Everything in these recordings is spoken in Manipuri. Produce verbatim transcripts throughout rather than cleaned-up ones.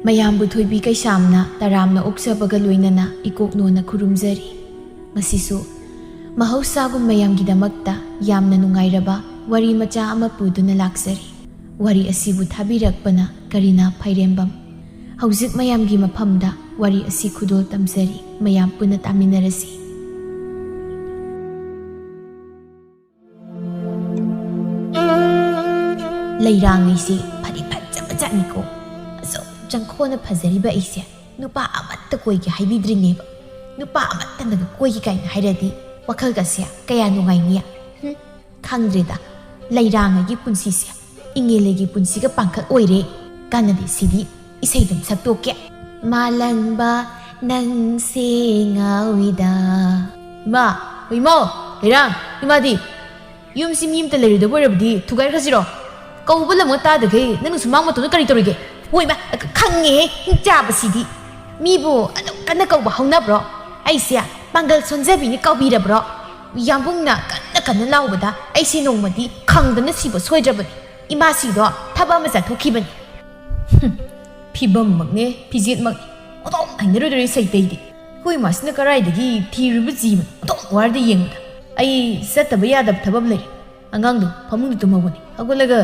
ꯃꯌꯥꯝꯕꯨ ꯊꯣꯏꯕꯤ ꯀꯩꯁꯥꯝꯅ ꯇꯔꯥꯝꯅ ꯑꯣꯛꯆꯕꯒ ꯂꯣꯏꯅꯅ ꯏꯀꯣꯛꯅꯣꯅ ꯈꯨꯔꯨꯝꯖꯔꯤ꯫ ꯉꯁꯤꯁꯨ ꯃꯍꯧꯁꯥꯒꯨꯝ ꯃꯌꯥꯝꯒꯤꯗꯃꯛꯇ ꯌꯥꯝꯅ ꯅꯨꯡꯉꯥꯏꯔꯕ ꯋꯥꯔꯤ ꯃꯆꯥ ꯑꯃ ꯄꯨꯗꯨꯅ ꯂꯥꯛꯆꯔꯤ꯫ ꯋꯥꯔꯤ ꯑꯁꯤꯕꯨ ꯊꯥꯕꯤꯔꯛꯄꯅ ꯀꯔꯤꯅꯥ ꯐꯩꯔꯦꯝꯕꯝ꯫ ꯍꯧꯖꯤꯛ ꯃꯌꯥꯝꯒꯤ ꯃꯐꯝꯗ ꯋꯥꯔꯤ ꯑꯁꯤ ꯈꯨꯗꯣꯜ ꯇꯝꯖꯔꯤ, ꯃꯌꯥꯝ ꯄꯨꯟꯅ ꯇꯥꯃꯤꯟꯅꯔꯁꯤ꯫ ꯂꯩꯔꯥꯡꯉꯩꯁꯦ ꯐꯗꯤ ꯐꯖꯕ ꯖꯥꯠꯅꯤꯀꯣ꯫ ꯑꯁꯨꯛ ꯆꯪꯈꯣꯟꯅ ꯐꯖꯔꯤꯕ ꯑꯩꯁꯦ ꯅꯨꯄꯥ ꯑꯃꯠꯇ ꯀꯣꯏꯒꯦ ꯍꯥꯏꯕꯤꯗ꯭ꯔꯤꯅꯦꯕ꯫ ꯅꯨꯄꯥ ꯑꯃꯠꯇꯅꯒ ꯀꯣꯏꯒꯦ ꯀꯥꯏꯅ ꯍꯥꯏꯔꯗꯤ ꯋꯥꯈꯜꯒꯁꯦ ꯀꯌꯥ ꯅꯨꯡꯉꯥꯏꯅꯤ꯫ ꯍꯨꯝ, ꯈꯪꯗ꯭ꯔꯦꯗ, ꯂꯩꯔꯥꯡꯉꯩꯒꯤ ꯄꯨꯟꯁꯤꯁꯦ ꯏꯪꯉꯦꯂꯩꯒꯤ ꯄꯨꯟꯁꯤꯒ ꯄꯥꯡꯈꯛ ꯑꯣꯏꯔꯦ꯫ ꯀꯥꯟꯅꯗꯦ ꯁꯤꯗꯤ, ꯏꯁꯩꯗꯨꯝ ꯁꯛꯇꯣꯛꯀꯦ꯫ ꯃꯥꯂꯪꯕ ꯅꯪꯁꯦ ꯉꯥꯎꯏꯗ꯫ ꯏꯃꯥ, ꯏꯃꯥ, ꯂꯩꯔꯥꯡ, ꯏꯃꯥꯗꯤ? ꯌꯨꯝꯁꯤ ꯃꯤ ꯑꯃꯇ ꯂꯩꯔꯣꯏꯗꯕ ꯑꯣꯏꯔꯕꯗꯤ ꯊꯨꯒꯥꯏꯈ꯭ꯔꯁꯤꯔꯣ? ꯀꯧꯕ ꯂꯝꯒ ꯇꯥꯗꯈꯩ ꯅꯪꯅ ꯁꯨꯃꯥꯡ ꯃꯇꯣꯟꯗ ꯀꯔꯤ ꯇꯧꯔꯤꯒꯦ? ꯍꯣꯏ ꯏꯃꯥ, ꯈꯪꯉꯦꯍꯦ, ꯍꯤꯡꯆꯥꯕꯁꯤꯗꯤ꯫ ꯃꯤꯕꯨ ꯑꯗꯨꯛ ꯀꯟꯅ ꯀꯧꯕ ꯍꯧꯅꯕ꯭ꯔꯣ? ꯑꯩꯁꯦ ꯄꯥꯡꯒꯜ ꯁꯣꯟꯖꯕꯤꯅꯤ ꯀꯧꯕꯤꯔꯕ꯭ꯔꯣ? ꯌꯥꯝꯕꯨꯡꯅ ꯀꯟꯅ ꯀꯟꯅ ꯂꯥꯎꯕꯗ ꯑꯩꯁꯦ ꯅꯣꯡꯃꯗꯤ ꯈꯪꯗꯅ ꯁꯤꯕ ꯁꯣꯏꯗ꯭ꯔꯕꯅꯤ꯫ ꯏꯃꯥꯁꯤꯗꯣ ꯊꯕꯛ ꯑꯃ ꯆꯠꯊꯣꯛꯈꯤꯕꯅꯤ꯫ ꯍꯨꯝ, ꯐꯤꯕꯝꯃꯛꯅꯦ, ꯐꯤꯖꯦꯠꯃꯛꯅꯦ꯫ ꯑꯣꯟꯊꯣꯛ ꯍꯩꯅꯔꯣꯏꯗꯧꯔꯤ ꯁꯩꯇꯩꯗꯤ꯫ ꯑꯩꯈꯣꯏ ꯏꯃꯥꯁꯤꯅ ꯀꯔꯥꯏꯗꯒꯤ ꯊꯤꯔꯨꯕ ꯖꯤꯕꯅꯣ? ꯑꯣꯟꯊꯣꯛ ꯋꯥꯔꯗꯤ ꯌꯦꯡꯕꯗ꯫ ꯑꯩ ꯆꯠꯇꯕ ꯌꯥꯗꯕ ꯊꯕꯛ ꯑꯃ ꯂꯩꯔꯦ꯫ ꯑꯉꯥꯡꯗꯣ ꯐꯃꯨꯡꯗ ꯇꯨꯝꯍꯧꯕꯅꯤ꯫ ꯍꯧꯒꯠꯂꯒ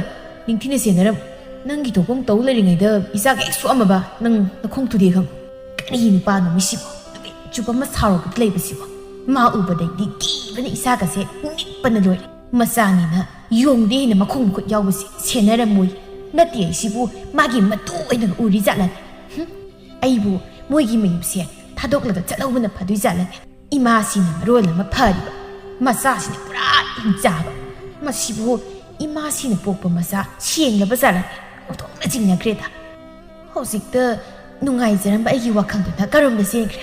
ꯅꯤꯡꯊꯤꯅ ꯁꯦꯟꯅꯔꯝꯃꯨ꯫ ꯅꯪꯒꯤ ꯊꯣꯛꯐꯝ ꯇꯧ ꯂꯩꯔꯤꯉꯩꯗ ꯏꯆꯥꯒ ꯍꯦꯛ ꯁꯣꯛꯑꯝꯃꯕ ꯅꯪ ꯅꯈꯣꯡ ꯊꯨꯗꯦꯛ ꯈꯪꯉꯨ꯫ ꯀꯔꯤ ꯅꯨꯄꯥꯅꯣ ꯃꯤꯁꯤꯕꯣ? ꯅꯨꯃꯤꯠ ꯆꯨꯞꯄ ꯑꯃ ꯁꯥꯎꯔꯒ ꯂꯩꯕꯁꯤꯕꯣ? ꯃꯥ ꯎꯕꯗꯩꯗꯤ ꯀꯤꯕꯅ ꯏꯆꯥꯒꯁꯦ ꯅꯤꯛꯄꯅ ꯂꯣꯏꯔꯦ꯫ ꯃꯆꯥꯅꯤꯅ ꯌꯣꯡꯗꯩ ꯍꯦꯟꯅ ꯃꯈꯣꯡ ꯃꯈꯨꯠ ꯌꯥꯎꯕꯁꯦ ꯁꯦꯟꯅꯔꯝꯃꯣꯏ꯫ ꯅꯠꯇꯦ ꯑꯩꯁꯤꯕꯨ ꯃꯥꯒꯤ ꯃꯇꯨ ꯑꯣꯏꯅ ꯎꯔꯤ ꯖꯥꯠꯂꯅꯦ? ꯍꯨꯝ? ꯑꯩꯕꯨ ꯃꯣꯏꯒꯤ ꯃꯌꯨꯝꯁꯦ ꯊꯥꯗꯣꯛꯂꯒ ꯆꯠꯍꯧꯕꯅ ꯐꯗꯣꯏ ꯖꯥꯠꯂꯅꯦ? ꯏꯃꯥꯁꯤꯅ ꯃꯔꯣꯜ ꯑꯃ ꯐꯔꯤꯕ, ꯃꯆꯥꯁꯤꯅ ꯄꯨꯔꯥ ꯍꯤꯡꯆꯥꯕ꯫ ꯃꯁꯤꯕꯨ ꯏꯃꯥꯁꯤꯅ ꯄꯣꯛꯄ ꯃꯆꯥ ꯁꯦꯡꯂꯕ ꯖꯥꯠꯂꯅꯦ? ꯑꯣꯟꯊꯣꯛꯅ ꯆꯤꯡꯅꯈ꯭ꯔꯦꯗ꯫ ꯍꯧꯖꯤꯛꯇ ꯅꯨꯡꯉꯥꯏꯖꯔꯝꯕ ꯑꯩꯒꯤ ꯋꯥꯈꯜꯗꯨꯅ ꯀꯔꯣꯝꯗ ꯆꯦꯟꯈ꯭ꯔꯦ?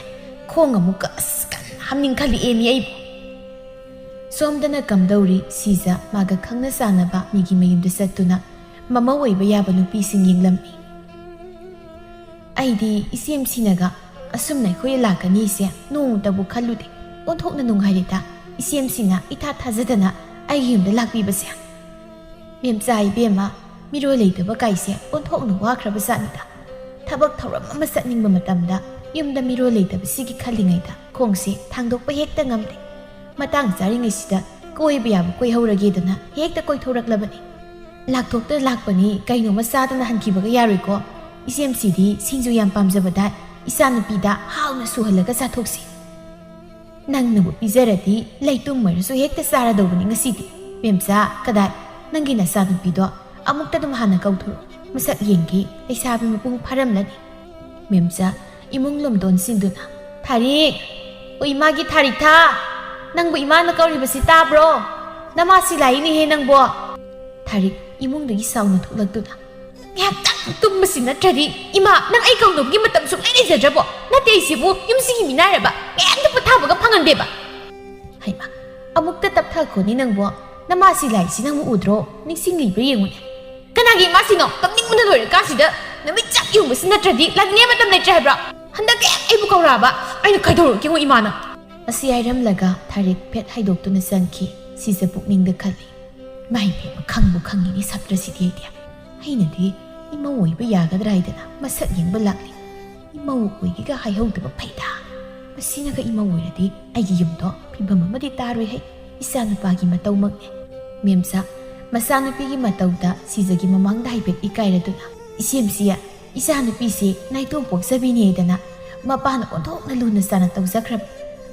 ꯈꯣꯡ ꯑꯃꯨꯛꯀ ꯑꯁ ꯀꯟꯅ ꯍꯥꯝꯅꯤꯡꯈꯠꯂꯛꯑꯦꯅꯦ ꯑꯩꯕꯨ꯫ ꯁꯣꯝꯗꯅ ꯀꯝꯗꯧꯔꯤ ꯁꯤꯖ ꯃꯥꯒ ꯈꯪꯅ ꯆꯥꯟꯅꯕ ꯃꯤꯒꯤ ꯃꯌꯨꯝꯗ ꯆꯠꯇꯨꯅ ꯃꯃꯧ ꯑꯣꯏꯕ ꯌꯥꯕ ꯅꯨꯄꯤꯁꯤꯡ ꯌꯦꯡꯂꯝꯃꯤ꯫ ꯑꯩꯗꯤ ꯏꯆꯦꯝꯁꯤꯅꯒ ꯑꯁꯨꯝꯅ ꯑꯩꯈꯣꯏ ꯂꯥꯛꯀꯅꯤꯁꯦ ꯅꯣꯡꯃꯇꯕꯨ ꯈꯜꯂꯨꯗꯦ꯫ ꯑꯣꯟꯊꯣꯛꯅ ꯅꯨꯡꯉꯥꯏꯔꯦꯗ, ꯏꯆꯦꯝꯁꯤꯅ ꯏꯊꯥ ꯊꯥꯖꯗꯅ ꯑꯩꯒꯤ ꯌꯨꯝꯗ ꯂꯥꯛꯄꯤꯕꯁꯦ꯫ ꯃꯦꯝꯆꯥ ꯏꯕꯦꯝꯃ, ꯃꯤꯔꯣꯜ ꯂꯩꯇꯕ ꯀꯥꯏꯁꯦ ꯑꯣꯟꯊꯣꯛꯅ ꯋꯥꯈ꯭ꯔꯕ ꯖꯥꯠꯅꯤꯗ꯫ ꯊꯕꯛ ꯊꯧꯔꯝ ꯑꯃ ꯆꯠꯅꯤꯡꯕ ꯃꯇꯝꯗ ꯌꯨꯝꯗ ꯃꯤꯔꯣꯜ ꯂꯩꯇꯕꯁꯤꯒꯤ ꯈꯜꯂꯤꯉꯩꯗ ꯈꯣꯡꯁꯦ ꯊꯥꯡꯗꯣꯛꯄ ꯍꯦꯛꯇ ꯉꯝꯗꯦ꯫ ꯃꯇꯥꯡ ꯆꯥꯔꯤꯉꯩꯁꯤꯗ ꯀꯣꯏꯕ ꯌꯥꯕ ꯀꯣꯏꯍꯧꯔꯒꯦꯗꯅ ꯍꯦꯛꯇ ꯀꯣꯏꯊꯣꯔꯛꯂꯕꯅꯤ꯫ ꯂꯥꯛꯊꯣꯛꯇ ꯂꯥꯛꯄꯅꯤ, ꯀꯩꯅꯣꯝꯃ ꯆꯥꯗꯅ ꯍꯟꯈꯤꯕꯒ ꯌꯥꯔꯣꯏꯀꯣ꯫ ꯏꯆꯦꯝꯁꯤꯗꯤ ꯁꯤꯡꯖꯨ ꯌꯥꯝ ꯄꯥꯝꯖꯕꯗꯥꯏ, ꯏꯆꯥꯅꯨꯄꯤꯗ ꯍꯥꯎꯅ ꯁꯨꯍꯜꯂꯒ ꯆꯥꯊꯣꯛꯁꯤ꯫ ꯅꯪꯅꯕꯨ ꯄꯤꯖꯔꯗꯤ ꯂꯩꯇꯨꯝ ꯑꯣꯏꯔꯁꯨ ꯍꯦꯛꯇ ꯆꯥꯔꯗꯧꯕꯅꯤ ꯉꯁꯤꯗꯤ꯫ ꯃꯦꯝꯆꯥ, ꯀꯗꯥꯏ, ꯅꯪꯒꯤ ꯅꯆꯥꯅꯨꯄꯤꯗꯣ ꯑꯃꯨꯛꯇ ꯑꯗꯨꯝ ꯍꯥꯟꯅ ꯀꯧꯊꯣꯔꯛꯎ, ꯃꯁꯛ ꯌꯦꯡꯒꯦ, ꯂꯩꯁꯥꯕꯤ ꯃꯄꯨꯡ ꯐꯥꯔꯝꯂꯅꯤ꯫ ꯃꯦꯝꯆꯥ ꯏꯃꯨꯡ ꯂꯣꯝꯗꯣꯟꯁꯤꯟꯗꯨꯅ, "ꯊꯥꯔꯤꯛ! ꯑꯣ, ꯏꯃꯥꯒꯤ ꯊꯥꯔꯤꯛꯊꯥ! ꯅꯪꯕꯨ ꯏꯃꯥꯅ ꯀꯧꯔꯤꯕꯁꯤ ꯇꯥꯕ꯭ꯔꯣ? ꯅꯃꯥꯁꯤ ꯂꯥꯛꯏꯅꯦꯍꯦ ꯅꯪꯕꯣ!" ꯊꯥꯔꯤꯛ ꯏꯃꯨꯡꯗꯒꯤ ꯁꯥꯎꯅ ꯊꯣꯛꯂꯛꯇꯨꯅ, "ꯉꯥꯏꯍꯥꯛꯇꯪ ꯇꯨꯝꯕꯁꯤ ꯅꯠꯇ꯭ꯔꯗꯤ, ꯏꯃꯥ, ꯅꯪ ꯑꯩ ꯀꯧꯅꯕꯒꯤ ꯃꯇꯝ ꯁꯨꯡꯂꯩ ꯂꯩꯖꯗ꯭ꯔꯕꯣ? ꯅꯠꯇꯦ ꯑꯩꯁꯤꯕꯨ ꯌꯨꯝꯁꯤꯒꯤ ꯃꯤꯅꯥꯏꯔꯕ? ꯉꯥꯏꯍꯥꯛꯇ ꯄꯣꯊꯥꯕꯒ ꯐꯪꯍꯟꯗꯦꯕ?" "ꯍꯩꯃꯥ, ꯑꯃꯨꯛꯇ ꯇꯞꯊꯈꯣꯅꯦ ꯅꯪꯕꯣ꯫ ꯅꯃꯥꯁꯤ ꯂꯥꯛꯏꯁꯤ ꯅꯪꯕꯨ ꯎꯗ꯭ꯔꯣ? ꯅꯤꯡꯁꯤꯡꯂꯤꯕ꯭ꯔꯥ ꯌꯦꯡꯉꯨꯅꯦ꯫ ꯀꯅꯥꯒꯤ ꯏꯃꯥꯁꯤꯅꯣ? ꯀꯞꯅꯤꯡꯕꯅ ꯂꯣꯏꯔꯀꯥꯟꯁꯤꯗ ꯅꯨꯃꯤꯠ ꯆꯞ ꯌꯨꯡꯕꯁꯤ ꯅꯠꯇ꯭ꯔꯗꯤ ꯂꯥꯛꯅꯤꯡꯉꯥꯏ ꯃꯇꯝ ꯂꯩꯇ꯭ꯔꯦ ꯍꯥꯏꯕ꯭ꯔꯣ? ꯍꯟꯗꯛꯇ ꯍꯦꯛ ꯑꯩꯕꯨ ꯀꯧꯔꯛꯑꯕ ꯑꯩꯅ ꯀꯩꯗꯧꯔꯒꯦꯉꯣ ꯏꯃꯥꯅ?" ꯑꯁꯤ ꯍꯥꯏꯔꯝꯂꯒ ꯊꯥꯔꯤꯛ ꯐꯦꯠ ꯍꯥꯏꯗꯣꯛꯇꯨꯅ ꯆꯪꯈꯤ꯫ ꯁꯤꯖ ꯄꯨꯛꯅꯤꯡꯗ ꯈꯜꯂꯤ, "ꯃꯥꯏ ꯄꯦꯝꯃ, ꯈꯪꯕꯨ ꯈꯪꯉꯤꯅꯦ ꯁꯥꯇ꯭ꯔꯁꯤꯗꯤ ꯑꯩꯗꯤ꯫ ꯑꯩꯅꯗꯤ ꯏꯃꯧ ꯑꯣꯏꯕ ꯌꯥꯒꯗ꯭ꯔꯥ ꯍꯥꯏꯗꯅ ꯃꯁꯛ ꯌꯦꯡꯕ ꯂꯥꯛꯂꯤ꯫ ꯏꯃꯧ ꯑꯣꯏꯒꯦꯒ ꯍꯥꯏꯍꯧꯗꯕ ꯐꯩꯗ꯫ ꯃꯁꯤꯅꯒ ꯏꯃꯧ ꯑꯣꯏꯔꯗꯤ ꯑꯩꯒꯤ ꯌꯨꯝꯗꯣ ꯐꯤꯕꯝ ꯑꯃꯗꯤ ꯇꯥꯔꯣꯏ ꯍꯩ꯫ ꯏꯆꯥꯅꯨꯄꯥꯒꯤ ꯃꯇꯧꯃꯛꯅꯦ꯫" ꯃꯦꯝꯆꯥ ꯃꯆꯥꯅꯨꯄꯤꯒꯤ ꯃꯇꯧꯗ ꯁꯤꯖꯒꯤ ꯃꯃꯥꯡꯗ ꯍꯥꯏꯐꯦꯠ ꯏꯀꯥꯏꯔꯗꯨꯅ, "ꯏꯆꯦꯝꯁꯤ, ꯏꯆꯥꯅꯨꯄꯤꯁꯤ ꯅꯥꯏꯇꯣꯝ ꯄꯣꯛꯆꯕꯤꯅꯦꯗꯅ ꯃꯄꯥꯅ ꯑꯣꯟꯊꯣꯛꯅ ꯂꯨꯅ ꯆꯥꯅ ꯇꯧꯖꯈ꯭ꯔꯕ꯫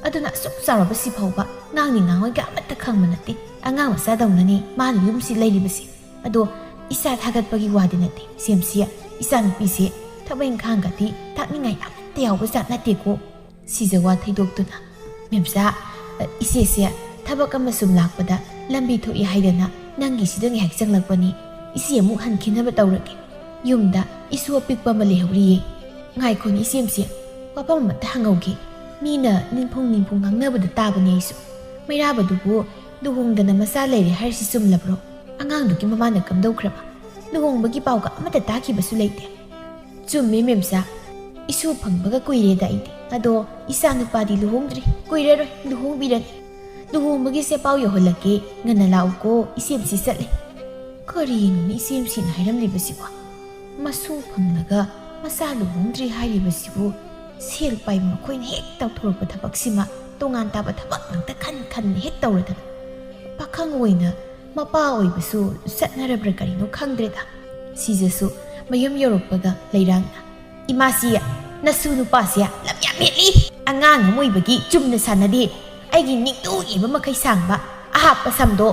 ꯑꯗꯨꯅ ꯑꯁꯨꯛ ꯆꯥꯎꯔꯕꯁꯤ ꯐꯥꯎꯕ ꯉꯥꯡꯅꯤ ꯉꯥꯡꯉꯣꯏꯒ ꯑꯃꯠꯇ ꯈꯪꯕ ꯅꯠꯇꯦ꯫ ꯑꯉꯥꯡ ꯃꯆꯥꯗꯧꯅꯅꯤ ꯃꯥꯅ ꯌꯨꯝꯁꯤ ꯂꯩꯔꯤꯕꯁꯤ꯫ ꯑꯗꯣ ꯏꯁꯥ ꯊꯥꯒꯠꯄꯒꯤ ꯋꯥꯗꯤ ꯅꯠꯇꯦ, ꯁꯦꯝꯁꯤ, ꯏꯆꯥꯅꯨꯄꯤꯁꯦ ꯊꯕꯛ ꯏꯪꯈꯥꯡꯒꯗꯤ ꯇꯥꯛꯅꯤꯡꯉꯥꯏ ꯑꯃꯠꯇ ꯌꯥꯎꯕ ꯖꯥꯠ ꯅꯠꯇꯦꯀꯣ꯫" ꯁꯤꯖ ꯋꯥ ꯊꯩꯗꯣꯛꯇꯨꯅ, "ꯃꯦꯝꯆꯥ, ꯏꯆꯦꯁꯦ ꯊꯕꯛ ꯑꯃ ꯁꯨꯝ ꯂꯥꯛꯄꯗ ꯂꯝꯕꯤ ꯊꯣꯛꯏ ꯍꯥꯏꯗꯅ ꯅꯪꯒꯤꯁꯤꯗ ꯉꯥꯏꯍꯥꯛ ꯆꯪꯂꯛꯄꯅꯤ꯫ ꯏꯆꯦ ꯑꯃꯨꯛ ꯍꯟꯈꯤꯅꯕ ꯇꯧꯔꯒꯦ꯫ ꯌꯨꯝꯗ ꯏꯁꯨ ꯑꯄꯤꯛꯄ ꯑꯃ ꯂꯩꯍꯧꯔꯤꯌꯦ꯫ ꯉꯥꯏꯈꯣꯅꯦ ꯏꯆꯦꯝꯁꯦ, ꯋꯥꯐꯝ ꯑꯃꯇ ꯍꯪꯍꯧꯒꯦ꯫ ꯃꯤꯅ ꯅꯤꯡꯐꯨꯡ ꯅꯤꯡꯐꯨꯡ ꯉꯥꯡꯅꯕꯗ ꯇꯥꯕꯅꯦ ꯑꯩꯁꯨ꯫ ꯃꯩꯔꯥꯕꯗꯨꯕꯨ ꯂꯨꯍꯣꯡꯗꯅ ꯃꯆꯥ ꯂꯩꯔꯦ ꯍꯥꯏꯔꯤꯁꯤ ꯆꯨꯝꯂꯕ꯭ꯔꯣ? ꯑꯉꯥꯡꯗꯨꯒꯤ ꯃꯃꯥꯅ ꯀꯝꯗꯧꯈ꯭ꯔꯕ? ꯂꯨꯍꯣꯡꯕꯒꯤ ꯄꯥꯎꯒ ꯑꯃꯠꯇ ꯇꯥꯈꯤꯕꯁꯨ ꯂꯩꯇꯦ꯫" "ꯆꯨꯝꯃꯦ ꯃꯦꯝꯆꯥ, ꯏꯁꯨ ꯐꯪꯕꯒ ꯀꯨꯏꯔꯦꯗ ꯑꯩꯗꯤ꯫ ꯑꯗꯣ ꯏꯆꯥ ꯅꯨꯄꯥꯗꯤ ꯂꯨꯍꯣꯡꯗ꯭ꯔꯤ, ꯀꯨꯏꯔꯔꯣꯏ ꯂꯨꯍꯣꯡꯕꯤꯔꯅꯤ꯫ ꯂꯨꯍꯣꯡꯕꯒꯤꯁꯦ ꯄꯥꯎ ꯌꯧꯍꯜꯂꯛꯀꯦ, ꯉꯟꯅ ꯂꯥꯛꯎꯀꯣ, ꯏꯆꯦꯝꯁꯤ ꯆꯠꯂꯦ꯫" ꯀꯔꯤꯅꯣꯅꯦ ꯏꯆꯦꯝꯁꯤꯅ ꯍꯥꯏꯔꯝꯂꯤꯕꯁꯤꯕꯣ? ꯃꯁꯨ ꯐꯪꯂꯒ ꯃꯆꯥ ꯂꯨꯍꯣꯡꯗ꯭ꯔꯤ ꯍꯥꯏꯔꯤꯕꯁꯤꯕꯨ ꯁꯦꯜ ꯄꯥꯏꯕ ꯃꯈꯣꯏꯅ ꯍꯦꯛ ꯇꯧꯊꯣꯔꯛꯄ ꯊꯕꯛꯁꯤꯃ ꯇꯣꯉꯥꯟ ꯇꯥꯕ ꯊꯕꯛ ꯉꯥꯛꯇ ꯈꯟ ꯈꯟꯅ ꯍꯦꯛ ꯇꯧꯔꯗꯅ, ꯄꯥꯈꯪ ꯑꯣꯏꯅ ꯃꯄꯥ ꯑꯣꯏꯕꯁꯨ ꯆꯠꯅꯔꯕ꯭ꯔꯥ ꯀꯔꯤꯅꯣ ꯈꯪꯗ꯭ꯔꯦꯗ꯫ ꯁꯤꯖꯁꯨ ꯃꯌꯨꯝ ꯌꯧꯔꯛꯄꯒ ꯂꯩꯔꯥꯡꯅ, "ꯏꯃꯥꯁꯤ, ꯅꯁꯨ ꯅꯨꯄꯥꯁꯦ ꯂꯝ ꯌꯥꯝ ꯍꯦꯜꯂꯤ꯫ ꯑꯉꯥꯡ ꯑꯃ ꯑꯣꯏꯕꯒꯤ ꯆꯨꯝꯅ ꯁꯥꯟꯅꯗꯦ꯫ ꯑꯩꯒꯤ ꯅꯤꯡꯗꯨ ꯌꯦꯡꯕ ꯃꯈꯩ ꯁꯥꯡꯕ ꯑꯍꯥꯞꯄ ꯁꯝꯗꯣ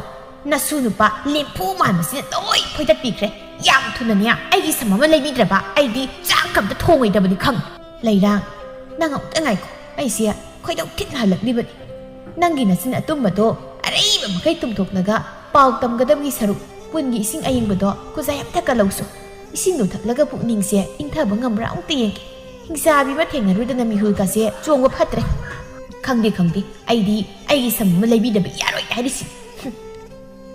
ꯅꯁꯨ ꯅꯨꯄꯥ ꯂꯦꯝꯐꯨ ꯃꯥꯟꯕꯁꯤꯅ ꯂꯣꯏ ꯐꯣꯏꯗꯠꯄꯤꯈ꯭ꯔꯦ꯫ ꯌꯥꯝ ꯊꯨꯅꯅꯦ ꯑꯩꯒꯤ ꯁꯝ ꯑꯃ ꯂꯩꯕꯤꯗ꯭ꯔꯕ ꯑꯩꯗꯤ ꯆꯥꯛ ꯑꯝꯇ ꯊꯣꯡꯉꯣꯏꯗꯕꯅꯤ ꯈꯪꯉꯨ꯫" "ꯂꯩꯔꯥꯡ, ꯅꯪ ꯑꯃꯨꯛꯇ ꯉꯥꯏꯈꯣ꯫ ꯑꯩꯁꯦ ꯈꯣꯏꯗꯧ ꯊꯤꯅ ꯍꯜꯂꯛꯂꯤꯕꯅꯤ꯫ ꯅꯪꯒꯤ ꯅꯆꯤꯟ ꯑꯇꯨꯝꯕꯗꯣ ꯑꯔꯩꯕ ꯃꯈꯩ ꯇꯨꯝꯊꯣꯛꯂꯒ ꯄꯥꯎ ꯇꯝꯒꯗꯕꯒꯤ ꯁꯔꯨꯛ ꯄꯨꯟꯒꯤ ꯏꯁꯤꯡ ꯑꯌꯤꯡꯕꯗꯣ ꯈꯨꯖꯥꯏ ꯑꯝꯇ ꯀꯜꯂꯧꯁꯨ꯫ ꯏꯁꯤꯡꯗꯣ ꯊꯛꯂꯒ ꯄꯨꯛꯅꯤꯡꯁꯦ ꯏꯪꯊꯕ ꯉꯝꯕ꯭ꯔꯥ ꯑꯃꯨꯛꯇ ꯌꯦꯡꯒꯦ꯫ ꯍꯤꯡꯆꯥꯕꯤ ꯑꯃ ꯊꯦꯡꯅꯔꯨꯗꯅ ꯃꯤꯍꯨꯜꯒꯁꯦ ꯆꯣꯡꯕ ꯐꯠꯇ꯭ꯔꯦ꯫" "ꯈꯪꯗꯦ, ꯈꯪꯗꯦ꯫ ꯑꯩꯗꯤ ꯑꯩꯒꯤ ꯁꯝ ꯑꯃ ꯂꯩꯕꯤꯗꯕ ꯌꯥꯔꯣꯏ ꯍꯥꯏꯔꯤꯁꯤ꯫"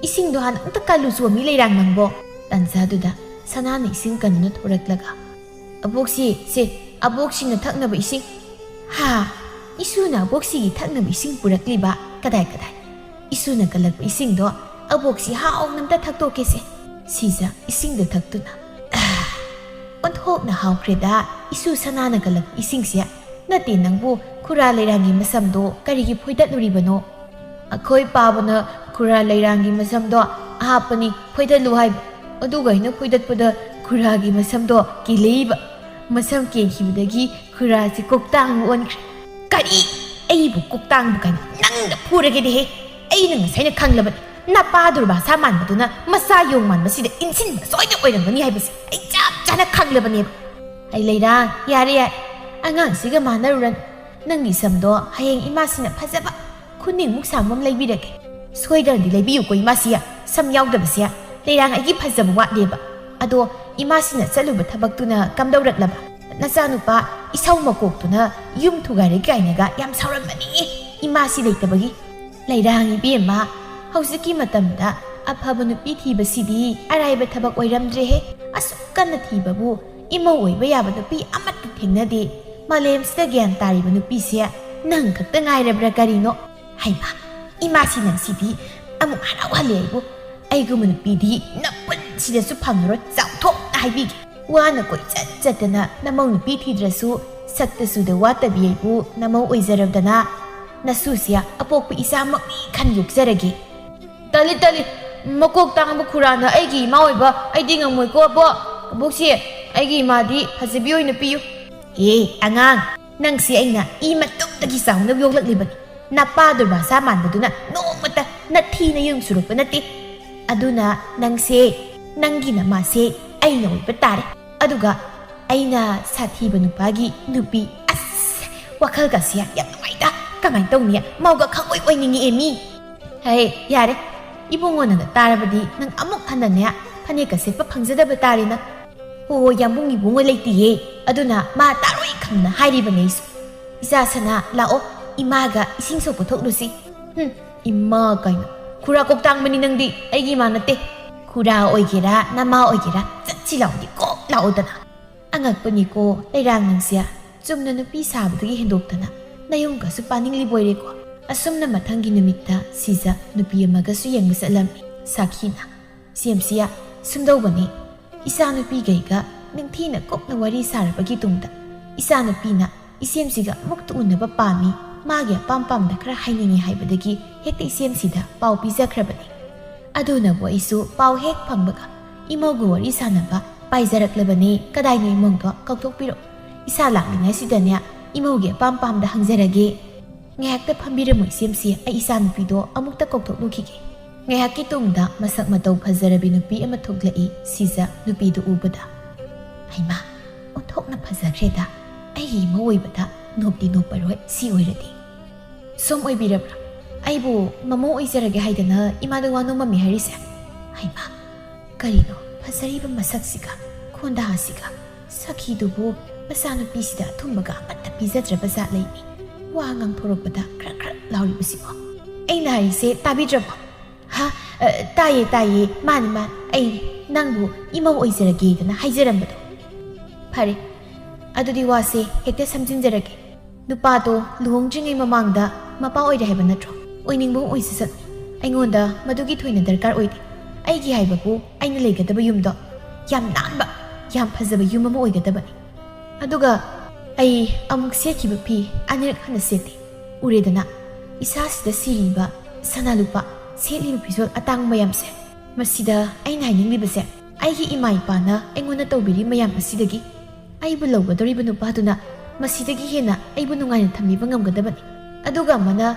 "ꯏꯁꯤꯡꯗꯣ ꯍꯥꯟꯅ ꯑꯝꯇ ꯀꯜꯂꯨ ꯆꯣꯃꯤ ꯂꯩꯔꯥꯡ ꯅꯪꯕꯣ꯫" ꯇꯥꯟꯖꯥꯗꯨꯗ ꯁꯅꯥꯅ ꯏꯁꯤꯡ ꯀꯟꯗꯨꯅ ꯊꯣꯔꯛꯂꯒ, "ꯑꯕꯣꯛꯁꯤ, ꯁꯦ, ꯑꯕꯣꯛꯁꯤꯅ ꯊꯛꯅꯕ ꯏꯁꯤꯡ꯫" "ꯍꯥ? ꯏꯁꯨꯅ ꯑꯕꯣꯛꯁꯤꯒꯤ ꯊꯛꯅꯕ ꯏꯁꯤꯡ ꯄꯨꯔꯛꯂꯤꯕ? ꯀꯗꯥꯏ, ꯀꯗꯥꯏ? ꯏꯁꯨꯅ ꯀꯜꯂꯛꯄ ꯏꯁꯤꯡꯗꯣ ꯑꯕꯣꯛꯁꯤ ꯍꯥꯎꯅ ꯑꯝꯇ ꯊꯛꯇꯣꯛꯀꯦꯁꯦ꯫" ꯁꯤꯖ ꯏꯁꯤꯡꯗꯣ ꯊꯛꯇꯨꯅ, "ꯑꯥ, ꯑꯣꯟꯊꯣꯛꯅ ꯍꯥꯎꯈ꯭ꯔꯦꯗ ꯏꯁꯨ ꯁꯅꯥꯅ ꯀꯜꯂꯛꯄ ꯏꯁꯤꯡꯁꯦ꯫ ꯅꯠꯇꯦ ꯅꯪꯕꯨ, ꯈꯨꯔꯥ ꯂꯩꯔꯥꯡꯒꯤ ꯃꯁꯝꯗꯣ ꯀꯔꯤꯒꯤ ꯐꯣꯏꯗꯠꯂꯨꯔꯤꯕꯅꯣ?" "ꯑꯩꯈꯣꯏ ꯄꯥꯕꯅ ꯈꯨꯔꯥ ꯂꯩꯔꯥꯡꯒꯤ ꯃꯁꯝꯗꯣ ꯑꯍꯥꯞꯄꯅꯤ ꯐꯣꯏꯗꯠꯂꯨ ꯍꯥꯏꯕ꯫ ꯑꯗꯨꯒ ꯑꯩꯅ ꯐꯣꯏꯗꯠꯄꯗ ꯈꯨꯔꯥꯒꯤ ꯃꯁꯝꯗꯣ ꯀꯦꯜꯂꯛꯏꯕ꯫ ꯃꯁꯝ ꯀꯦꯟꯈꯤꯕꯗꯒꯤ ꯈꯨꯔꯥꯁꯤ ꯀꯣꯛꯇꯥꯡꯕ ꯑꯣꯟꯈ꯭ꯔꯦ꯫" "ꯀꯔꯤ? ꯑꯩꯕꯨ ꯀꯣꯛꯇꯥꯡꯕ ꯀꯥꯏꯅ? ꯅꯪꯅ ꯐꯨꯔꯒꯦꯗꯤꯍꯦ꯫ ꯑꯩꯅ ꯉꯁꯥꯏꯅ ꯈꯪꯂꯕꯅꯤ꯫ ꯅꯄꯥ ꯗꯨꯔꯕꯥꯁꯥ ꯃꯥꯟꯕꯗꯨꯅ ꯃꯆꯥ ꯌꯣꯡ ꯃꯥꯟꯕꯁꯤꯗ ꯏꯟꯁꯤꯟꯕ ꯁꯣꯏꯗꯅ ꯑꯣꯏꯔꯝꯒꯅꯤ ꯍꯥꯏꯕꯁꯦ ꯑꯩ ꯆꯞ ꯆꯥꯅ ꯈꯪꯂꯕꯅꯦꯕ꯫" "ꯑꯩ ꯂꯩꯔꯥꯡ, ꯌꯥꯔꯦ, ꯌꯥꯔꯦ꯫ ꯑꯉꯥꯡꯁꯤꯒ ꯃꯥꯟꯅꯔꯨꯔꯅꯨ꯫ ꯅꯪꯒꯤ ꯁꯝꯗꯣ ꯍꯌꯦꯡ ꯏꯃꯥꯁꯤꯅ ꯐꯖꯕ ꯈꯨꯅꯤꯡꯃꯨꯛ ꯁꯥꯡꯕ ꯑꯃ ꯂꯩꯕꯤꯔꯒꯦ꯫" "ꯁꯣꯏꯗꯅꯗꯤ ꯂꯩꯕꯤꯌꯨꯀꯣ ꯏꯃꯥꯁꯤ꯫ ꯁꯝ ꯌꯥꯎꯗꯕꯁꯦ ꯂꯩꯔꯥꯡ ꯑꯩꯒꯤ ꯐꯖꯕ ꯋꯥꯠꯂꯦꯕ꯫ ꯑꯗꯣ ꯏꯃꯥꯁꯤꯅ ꯆꯠꯂꯨꯕ ꯊꯕꯛꯇꯨꯅ ꯀꯝꯗꯧꯔꯛꯂꯕ? ꯅꯆꯥꯅꯨꯄꯥ ꯏꯁꯧ ꯃꯀꯣꯛꯇꯨꯅ ꯌꯨꯝ ꯊꯨꯒꯥꯏꯔꯦ ꯀꯥꯏꯅꯒ ꯌꯥꯝ ꯁꯥꯎꯔꯝꯕꯅꯤ ꯏꯃꯥꯁꯤ ꯂꯩꯇꯕꯒꯤ꯫" "ꯂꯩꯔꯥꯡ ꯏꯕꯦꯝꯃ, ꯍꯧꯖꯤꯛꯀꯤ ꯃꯇꯝꯗ ꯑꯐꯕ ꯅꯨꯄꯤ ꯊꯤꯕꯁꯤꯗꯤ ꯑꯔꯥꯏꯕ ꯊꯕꯛ ꯑꯣꯏꯔꯝꯗ꯭ꯔꯦꯍꯦ꯫ ꯑꯁꯨꯛ ꯀꯟꯅ ꯊꯤꯕꯕꯨ ꯏꯃꯧ ꯑꯣꯏꯕ ꯌꯥꯕ ꯅꯨꯄꯤ ꯑꯃꯠꯇ ꯊꯦꯡꯅꯗꯦ꯫ ꯃꯥꯂꯦꯝꯁꯤꯗ ꯒ꯭ꯌꯥꯟ ꯇꯥꯔꯤꯕ ꯅꯨꯄꯤꯁꯦ ꯅꯪ ꯈꯛꯇ ꯉꯥꯏꯔꯕ꯭ꯔꯥ ꯀꯔꯤꯅꯣ?" "ꯍꯩꯃꯥ, ꯏꯃꯥꯁꯤ ꯅꯪꯁꯤꯗꯤ ꯑꯃꯨꯛ ꯍꯔꯥꯎꯍꯜꯂꯦ ꯑꯩꯕꯨ꯫ ꯑꯩꯒꯨꯝꯕ ꯅꯨꯄꯤꯗꯤ ꯅꯄꯨꯟꯁꯤꯗꯁꯨ ꯐꯪꯉꯔꯣꯏ, ꯆꯥꯎꯊꯣꯛꯅ ꯍꯥꯏꯕꯤꯒꯦ꯫" ꯋꯥꯅ ꯀꯣꯏꯆꯠ ꯆꯠꯇꯅ ꯅꯃꯧ ꯅꯨꯄꯤ ꯊꯤꯗ꯭ꯔꯁꯨ, ꯁꯛꯇ ꯆꯨꯗ ꯋꯥꯠꯇꯕꯤ ꯑꯩꯕꯨ ꯅꯃꯧ ꯑꯣꯏꯖꯔꯕꯗꯅ, ꯅꯁꯨꯁꯤ ꯑꯄꯣꯛꯄ ꯏꯆꯥꯃꯛꯅꯤ ꯈꯟ ꯌꯣꯛꯆꯔꯒꯦ꯫ ꯇꯜꯂꯤ, ꯇꯜꯂꯤ꯫ ꯃꯀꯣꯛ ꯇꯥꯡꯕ ꯈꯨꯔꯥꯅ ꯑꯩꯒꯤ ꯏꯃꯥ ꯑꯣꯏꯕ ꯑꯩꯗꯤ ꯉꯝꯃꯣꯏꯀꯣ, ꯑꯕꯣꯛ꯫ ꯑꯕꯣꯛꯁꯤ, ꯑꯩꯒꯤ ꯏꯃꯥꯗꯤ ꯐꯖꯕꯤ ꯑꯣꯏꯅ ꯄꯤꯌꯨ꯫ ꯑꯦ, ꯑꯉꯥꯡ, ꯅꯪꯁꯦ ꯑꯩꯅ ꯏ ꯃꯇꯨꯡꯗꯒꯤ ꯆꯥꯎꯅ ꯌꯣꯛꯂꯛꯂꯤꯕꯅꯤ꯫ ꯅꯄꯥ ꯗꯨꯔꯕꯥꯁꯥ ꯃꯥꯟꯕꯗꯨꯅ ꯅꯣꯡꯃꯇ ꯅꯊꯤ ꯅꯌꯨꯡ ꯁꯨꯔꯛꯄ ꯅꯠꯇꯦ꯫ ꯑꯗꯨꯅ ꯅꯪꯁꯦ, ꯅꯪꯒꯤ ꯅꯃꯥꯁꯦ ꯑꯩꯅ ꯑꯣꯏꯕ ꯇꯥꯔꯦ꯫ ꯑꯗꯨꯒ ꯑꯩꯅ ꯁꯥꯊꯤꯕ ꯅꯨꯄꯥꯒꯤ ꯅꯨꯄꯤ꯫ ꯑꯁ, ꯋꯥꯈꯜꯒꯁꯦ ꯌꯥꯝ ꯅꯨꯡꯉꯥꯏꯗ꯫ ꯀꯃꯥꯏꯅ ꯇꯧꯅꯤ? ꯃꯧꯒ ꯈꯪꯑꯣꯏ ꯑꯣꯏꯅꯤꯡꯉꯛꯑꯦ ꯃꯤ꯫ ꯍꯩ, ꯌꯥꯔꯦ꯫ ꯏꯕꯨꯡꯉꯣꯅꯒ ꯇꯥꯔꯕꯗꯤ ꯅꯪ ꯑꯃꯨꯛ ꯍꯟꯅꯅꯦ ꯐꯅꯦꯛꯀ ꯁꯦꯠꯄ ꯐꯪꯖꯗꯕ ꯇꯥꯔꯦ ꯅꯪ꯫ ꯍꯣ, ꯌꯥꯝꯕꯨꯡ ꯏꯕꯨꯡꯉꯣ ꯂꯩꯇꯤꯌꯦ꯫ ꯑꯗꯨꯅ ꯃꯥ ꯇꯥꯔꯣꯏ ꯈꯪꯅ ꯍꯥꯏꯔꯤꯕꯅꯦ ꯑꯩꯁꯨ꯫ "ꯏꯆꯥ ꯁꯅꯥ, ꯂꯥꯛꯑꯣ, ꯏꯃꯥꯒ ꯏꯁꯤꯡ ꯁꯣꯛꯄ ꯊꯣꯛꯂꯨꯁꯤ꯫" "ꯍꯨꯝ, ꯏꯃꯥ ꯀꯥꯏꯅ꯫ ꯈꯨꯔꯥ ꯀꯣꯛꯇꯥꯡꯕꯅꯤ ꯅꯪꯗꯤ, ꯑꯩꯒꯤ ꯏꯃꯥ ꯅꯠꯇꯦ꯫" "ꯈꯨꯔꯥ ꯑꯣꯏꯒꯦꯔꯥ, ꯅꯃꯥ ꯑꯣꯏꯒꯦꯔꯥ, ꯆꯠꯁꯤ ꯂꯥꯎꯗꯤ ꯀꯣꯛ ꯂꯥꯛꯑꯣꯗꯅ꯫" ꯑꯉꯛꯄꯅꯤꯀꯣ, ꯂꯩꯔꯥꯡ ꯅꯪꯁꯦ꯫ ꯆꯨꯝꯅ ꯅꯨꯄꯤ ꯁꯥꯕꯗꯒꯤ ꯍꯦꯟꯗꯣꯛꯇꯅ ꯅꯌꯨꯝꯒꯁꯨ ꯄꯥꯅꯤꯡꯂꯤꯕꯣꯏꯔꯦꯀꯣ꯫ ꯑꯁꯨꯝꯅ ꯃꯊꯪꯒꯤ ꯅꯨꯃꯤꯠꯇ ꯁꯤꯖ ꯅꯨꯄꯤ ꯑꯃꯒꯁꯨ ꯌꯦꯡꯕ ꯆꯠꯂꯝꯃꯤ꯫ ꯁꯥꯈꯤꯅ, "ꯏꯆꯦꯝꯁꯤꯌꯥ, ꯁꯨꯝꯗꯧꯕꯅꯤ, ꯏꯆꯥꯅꯨꯄꯤꯒꯩꯒ ꯅꯤꯡꯊꯤꯅ ꯀꯨꯞꯅ ꯋꯥꯔꯤ ꯁꯥꯔꯕꯒꯤ ꯇꯨꯡꯗ, ꯏꯆꯥꯅꯨꯄꯤꯅ ꯏꯆꯦꯝꯁꯤꯒ ꯑꯃꯨꯛꯇ ꯎꯅꯕ ꯄꯥꯝꯃꯤ, ꯃꯥꯒꯤ ꯑꯄꯥꯝ ꯄꯥꯝꯗ ꯈꯔ ꯍꯥꯏꯅꯤꯡꯉꯤ ꯍꯥꯏꯕꯗꯒꯤ ꯍꯦꯛꯇ ꯏꯆꯦꯝꯁꯤꯗ ꯄꯥꯎ ꯄꯤꯖꯈ꯭ꯔꯕꯅꯤ꯫ ꯑꯗꯨꯅꯕꯨ ꯑꯩꯁꯨ ꯄꯥꯎ ꯍꯦꯛ ꯐꯪꯕꯒ ꯏꯃꯧꯒ ꯋꯥꯔꯤ ꯁꯥꯟꯅꯕ ꯄꯥꯏꯖꯔꯛꯂꯕꯅꯤ꯫ ꯀꯗꯥꯏꯅꯣ ꯏꯃꯧꯗꯣ? ꯀꯧꯊꯣꯛꯄꯤꯔꯣ꯫ ꯏꯁꯥ ꯂꯥꯛꯂꯤꯉꯩꯁꯤꯗꯅꯦ ꯏꯃꯧꯒꯤ ꯑꯄꯥꯝ ꯄꯥꯝꯗ ꯍꯪꯖꯔꯒꯦ꯫" "ꯉꯥꯏꯍꯥꯛꯇ ꯐꯝꯕꯤꯔꯝꯃꯣ ꯏꯆꯦꯝꯁꯤ, ꯑꯩ ꯏꯆꯥꯅꯨꯄꯤꯗꯣ ꯑꯃꯨꯛꯇ ꯀꯧꯊꯣꯛꯂꯨꯈꯤꯒꯦ꯫" ꯉꯥꯏꯍꯥꯛꯀꯤ ꯇꯨꯡꯗ ꯃꯁꯛ ꯃꯇꯧ ꯐꯖꯔꯕꯤ ꯅꯨꯄꯤ ꯑꯃ ꯊꯣꯛꯂꯛꯏ꯫ ꯁꯤꯖ ꯅꯨꯄꯤꯗꯨ ꯎꯕꯗ, "ꯍꯩꯃꯥ, ꯑꯣꯟꯊꯣꯛꯅ ꯐꯖꯈ꯭ꯔꯦꯗ꯫ ꯑꯩꯒꯤ ꯏꯃꯧ ꯑꯣꯏꯕꯗ ꯅꯣꯞꯇꯤ ꯅꯣꯞꯄꯔꯣꯏ ꯁꯤ ꯑꯣꯏꯔꯗꯤ꯫" "ꯁꯣꯝ ꯑꯣꯏꯕꯤꯔꯕ꯭ꯔꯥ? ꯑꯩꯕꯨ ꯃꯃꯧ ꯑꯣꯏꯖꯔꯒꯦ ꯍꯥꯏꯗꯅ ꯏꯃꯥꯗ ꯋꯥ ꯅꯣꯝꯃꯝꯃꯤ ꯍꯥꯏꯔꯤꯁꯦ? ꯍꯩꯃꯥ, ꯀꯔꯤꯅꯣ ꯐꯖꯔꯤꯕ ꯃꯁꯛꯁꯤꯒ, ꯈꯣꯟꯗꯥꯁꯤꯒ, ꯁꯈꯤꯗꯨꯕꯨ ꯃꯆꯥꯅꯨꯄꯤꯁꯤꯗ ꯑꯊꯨꯝꯕꯒ ꯑꯃꯠꯇ ꯄꯤꯖꯗ꯭ꯔꯕ ꯖꯥꯠ ꯂꯩꯅꯤ꯫ ꯋꯥ ꯉꯥꯡꯊꯣꯔꯛꯄꯗ ꯈ꯭ꯔꯛ ꯈ꯭ꯔꯛ ꯂꯥꯎꯔꯤꯕꯁꯤꯕꯣ꯫ ꯑꯩꯅ ꯍꯥꯏꯔꯤꯁꯦ ꯇꯥꯕꯤꯗ꯭ꯔꯕꯣ?" "ꯍꯥ? ꯑ, ꯇꯥꯏꯌꯦ, ꯇꯥꯏꯌꯦ, ꯃꯥꯅꯤ, ꯃꯥꯅꯤ, ꯑꯩꯅꯤ, ꯅꯪꯕꯨ ꯏꯃꯧ ꯑꯣꯏꯖꯔꯒꯦꯗꯅ ꯍꯥꯏꯖꯔꯝꯕꯗꯣ꯫" "ꯐꯔꯦ, ꯑꯗꯨꯗꯤ ꯋꯥꯁꯦ ꯍꯦꯛꯇ ꯁꯝꯖꯤꯟꯖꯔꯒꯦ꯫ ꯅꯨꯄꯥꯗꯣ ꯂꯨꯍꯣꯡꯗ꯭ꯔꯤꯉꯩ ꯃꯃꯥꯡꯗ ꯃꯄꯥ ꯑꯣꯏꯔꯦ ꯍꯥꯏꯕ ꯅꯠꯇ꯭ꯔꯣ? ꯑꯣꯏꯅꯤꯡꯕ ꯑꯣꯏꯖꯁꯅꯨ꯫ ꯑꯩꯉꯣꯟꯗ ꯃꯗꯨꯒꯤ ꯊꯣꯏꯅ ꯗꯔꯀꯥꯔ ꯑꯣꯏꯗꯦ꯫ ꯑꯩꯒꯤ ꯍꯥꯏꯕꯕꯨ ꯑꯩꯅ ꯂꯩꯒꯗꯕ ꯌꯨꯝꯗꯣ ꯌꯥꯝ ꯅꯥꯟꯕ, ꯌꯥꯝ ꯐꯖꯕ ꯌꯨꯝ ꯑꯃ ꯑꯣꯏꯒꯗꯕꯅꯤ꯫ ꯑꯗꯨꯒ ꯑꯩ ꯑꯃꯨꯛ ꯁꯦꯠꯈꯤꯕ ꯐꯤ ꯑꯅꯤꯔꯛ ꯍꯟꯅ ꯁꯦꯠꯇꯦ꯫ ꯎꯔꯦꯗꯅ, ꯏꯁꯥꯁꯤꯗ ꯁꯤꯔꯤꯕ ꯁꯅꯥ ꯂꯨꯄꯥ, ꯁꯦꯠꯂꯤꯕ ꯐꯤꯖꯣꯜ ꯑꯇꯥꯡꯕ ꯃꯌꯥꯝꯁꯦ꯫ ꯃꯁꯤꯗ ꯑꯩꯅ ꯍꯥꯏꯅꯤꯡꯂꯤꯕꯁꯦ, ꯑꯩꯒꯤ ꯏꯃꯥ ꯏꯄꯥꯅ ꯑꯩꯉꯣꯟꯗ ꯇꯧꯕꯤꯔꯤ ꯃꯌꯥꯝ ꯑꯁꯤꯗꯒꯤ ꯑꯩꯕꯨ ꯂꯧꯒꯗꯧꯔꯤꯕ ꯅꯨꯄꯥꯗꯨꯅ ꯃꯁꯤꯗꯒꯤ ꯍꯦꯟꯅ ꯑꯩꯕꯨ ꯅꯨꯡꯉꯥꯏꯅ ꯊꯝꯕꯤꯕ ꯉꯝꯒꯗꯕꯅꯤ꯫ ꯑꯗꯨꯒ ꯑꯃꯅ,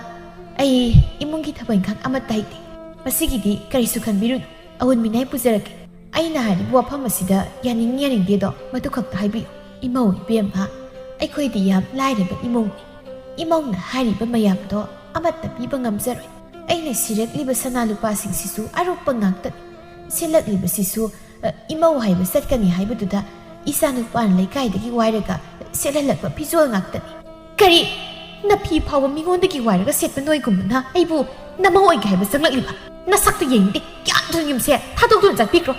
ꯑꯩ ꯏꯃꯨꯡꯒꯤ ꯊꯕꯛ ꯏꯪꯈꯥꯡ ꯑꯃꯠꯇ ꯍꯩꯇꯦ꯫ ꯃꯁꯤꯒꯤꯗꯤ ꯀꯔꯤꯁꯨ ꯈꯟꯕꯤꯔꯨꯅꯨ, ꯑꯍꯨꯟ ꯃꯤꯅꯥꯏ ꯄꯨꯖꯔꯛꯀꯦ꯫ ꯑꯩꯅ ꯍꯥꯏꯔꯤꯕ ꯋꯥꯐꯝ ꯑꯁꯤꯗ ꯌꯥꯅꯤꯡ ꯌꯥꯅꯤꯡꯗꯦꯗꯣ ꯃꯗꯨ ꯈꯛꯇ ꯍꯥꯏꯕꯤꯌꯨ꯫ ꯏꯃꯧ ꯏꯕꯦꯝꯃ, ꯑꯩꯈꯣꯏꯗꯤ ꯌꯥꯝ ꯂꯥꯏꯔꯕ ꯏꯃꯨꯡꯅꯤ꯫ ꯏꯃꯧꯅ ꯍꯥꯏꯔꯤꯕ ꯃꯌꯥꯝꯗꯣ ꯑꯃꯠꯇ ꯄꯤꯕ ꯉꯝꯖꯔꯣꯏ꯫ ꯑꯩꯅ ꯁꯤꯔꯛꯂꯤꯕ ꯁꯅꯥ ꯂꯨꯄꯥꯁꯤꯡꯁꯤꯁꯨ ꯑꯔꯨꯞꯄ ꯉꯥꯛꯇꯅꯤ꯫ ꯁꯦꯠꯂꯛꯂꯤꯕꯁꯤꯁꯨ, ꯑ, ꯏꯃꯧ ꯍꯥꯏꯕ ꯆꯠꯀꯅꯤ ꯍꯥꯏꯕꯗꯨꯗ ꯏꯆꯥ ꯅꯨꯄꯥꯅ ꯂꯩꯀꯥꯏꯗꯒꯤ ꯋꯥꯏꯔꯒ ꯁꯦꯠꯍꯜꯂꯛꯄ ꯐꯤꯖꯣꯜ ꯉꯥꯛꯇꯅꯤ꯫ ꯀꯔꯤ? ꯅꯐꯤ ꯐꯥꯎꯕ ꯃꯤꯉꯣꯟꯗꯒꯤ ꯋꯥꯏꯔꯒ ꯁꯦꯠꯄ ꯅꯣꯏꯒꯨꯝꯕꯅ ꯑꯩꯕꯨ ꯅꯃꯧ ꯑꯣꯏꯒꯦ ꯍꯥꯏꯕ ꯆꯪꯂꯛꯂꯤꯕ? ꯅꯁꯛꯇꯨ ꯌꯦꯡꯅꯤꯡꯗꯦ꯫ ꯌꯥꯝ ꯊꯨꯅ ꯌꯨꯝꯁꯦ ꯊꯥꯗꯣꯛꯇꯨꯅ ꯆꯠꯄꯤꯈ꯭ꯔꯣ꯫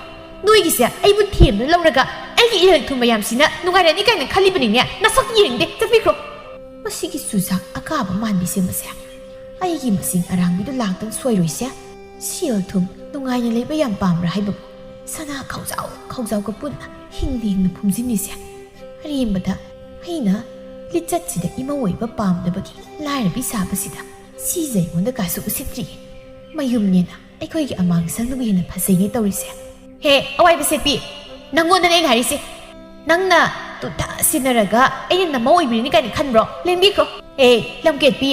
ꯅꯣꯏꯒꯤꯁꯦ ꯑꯩꯕꯨ ꯊꯦꯝꯗꯨꯅ ꯂꯧꯔꯒ ꯑꯩꯒꯤ ꯏꯔꯟ ꯊꯨꯝ ꯃꯌꯥꯝꯁꯤꯅ ꯅꯨꯡꯉꯥꯏꯔꯅꯤ ꯀꯥꯏꯅ ꯈꯜꯂꯤꯕꯅꯤꯅꯦ꯫ ꯅꯁꯛꯇꯨ ꯌꯦꯡꯅꯤꯡꯗꯦ꯫ ꯆꯠꯄꯤꯈ꯭ꯔꯣ꯫ ꯃꯁꯤꯒꯤ ꯆꯨꯖꯥꯛ ꯑꯀꯥꯕ ꯃꯥꯟꯕꯤꯁꯦ ꯃꯁꯦ꯫ ꯑꯩꯒꯤ ꯃꯁꯤꯡ ꯑꯔꯥꯡꯕꯤꯗꯨ ꯂꯥꯛꯇꯪ ꯁꯣꯏꯔꯣꯏꯁꯦ꯫ ꯁꯦꯜ ꯊꯨꯝ ꯅꯨꯡꯉꯥꯏꯅ ꯂꯩꯕ ꯌꯥꯝ ꯄꯥꯝꯕ꯭ꯔꯥ ꯍꯥꯏꯕꯕꯨ? ꯁꯅꯥ ꯈꯥꯎꯖꯥꯎ ꯈꯥꯎꯖꯥꯎꯒ ꯄꯨꯟꯅ ꯍꯤꯡꯅ ꯍꯤꯡꯅ ꯐꯨꯝꯖꯤꯟꯂꯤꯁꯦ꯫ ꯑꯔꯦꯝꯕꯗ ꯑꯩꯅ ꯂꯤꯆꯠꯁꯤꯗ ꯏꯃꯧ ꯑꯣꯏꯕ ꯄꯥꯝꯗꯕꯒꯤ ꯂꯥꯏꯔꯕꯤ ꯁꯥꯕꯁꯤꯗ ꯁꯤꯁꯦ ꯑꯩꯉꯣꯟꯗ ꯀꯥꯁꯨ ꯎꯁꯤꯠꯇ꯭ꯔꯤꯌꯦ꯫ ꯃꯌꯨꯝꯅꯦꯅ ꯑꯩꯈꯣꯏꯒꯤ ꯑꯃꯥꯡ ꯁꯪꯅꯕ ꯍꯦꯟꯅ ꯐꯖꯩꯅꯦ ꯇꯧꯔꯤꯁꯦ꯫ ꯍꯦ, ꯑꯋꯥꯏꯕ ꯁꯦꯠꯄꯤ, ꯅꯪꯉꯣꯟꯗꯅꯦ ꯑꯩꯅ ꯍꯥꯏꯔꯤꯁꯦ꯫ ꯅꯪꯅ ꯇꯨꯊꯥ ꯁꯤꯟꯅꯔꯒ ꯑꯩꯅ ꯅꯃꯧ ꯑꯣꯏꯕꯤꯔꯅꯤ ꯀꯥꯏꯅ ꯈꯟꯕ꯭ꯔꯣ? ꯂꯦꯡꯕꯤꯈ꯭ꯔꯣ꯫ ꯑꯦ, ꯂꯝꯀꯦꯠꯄꯤ,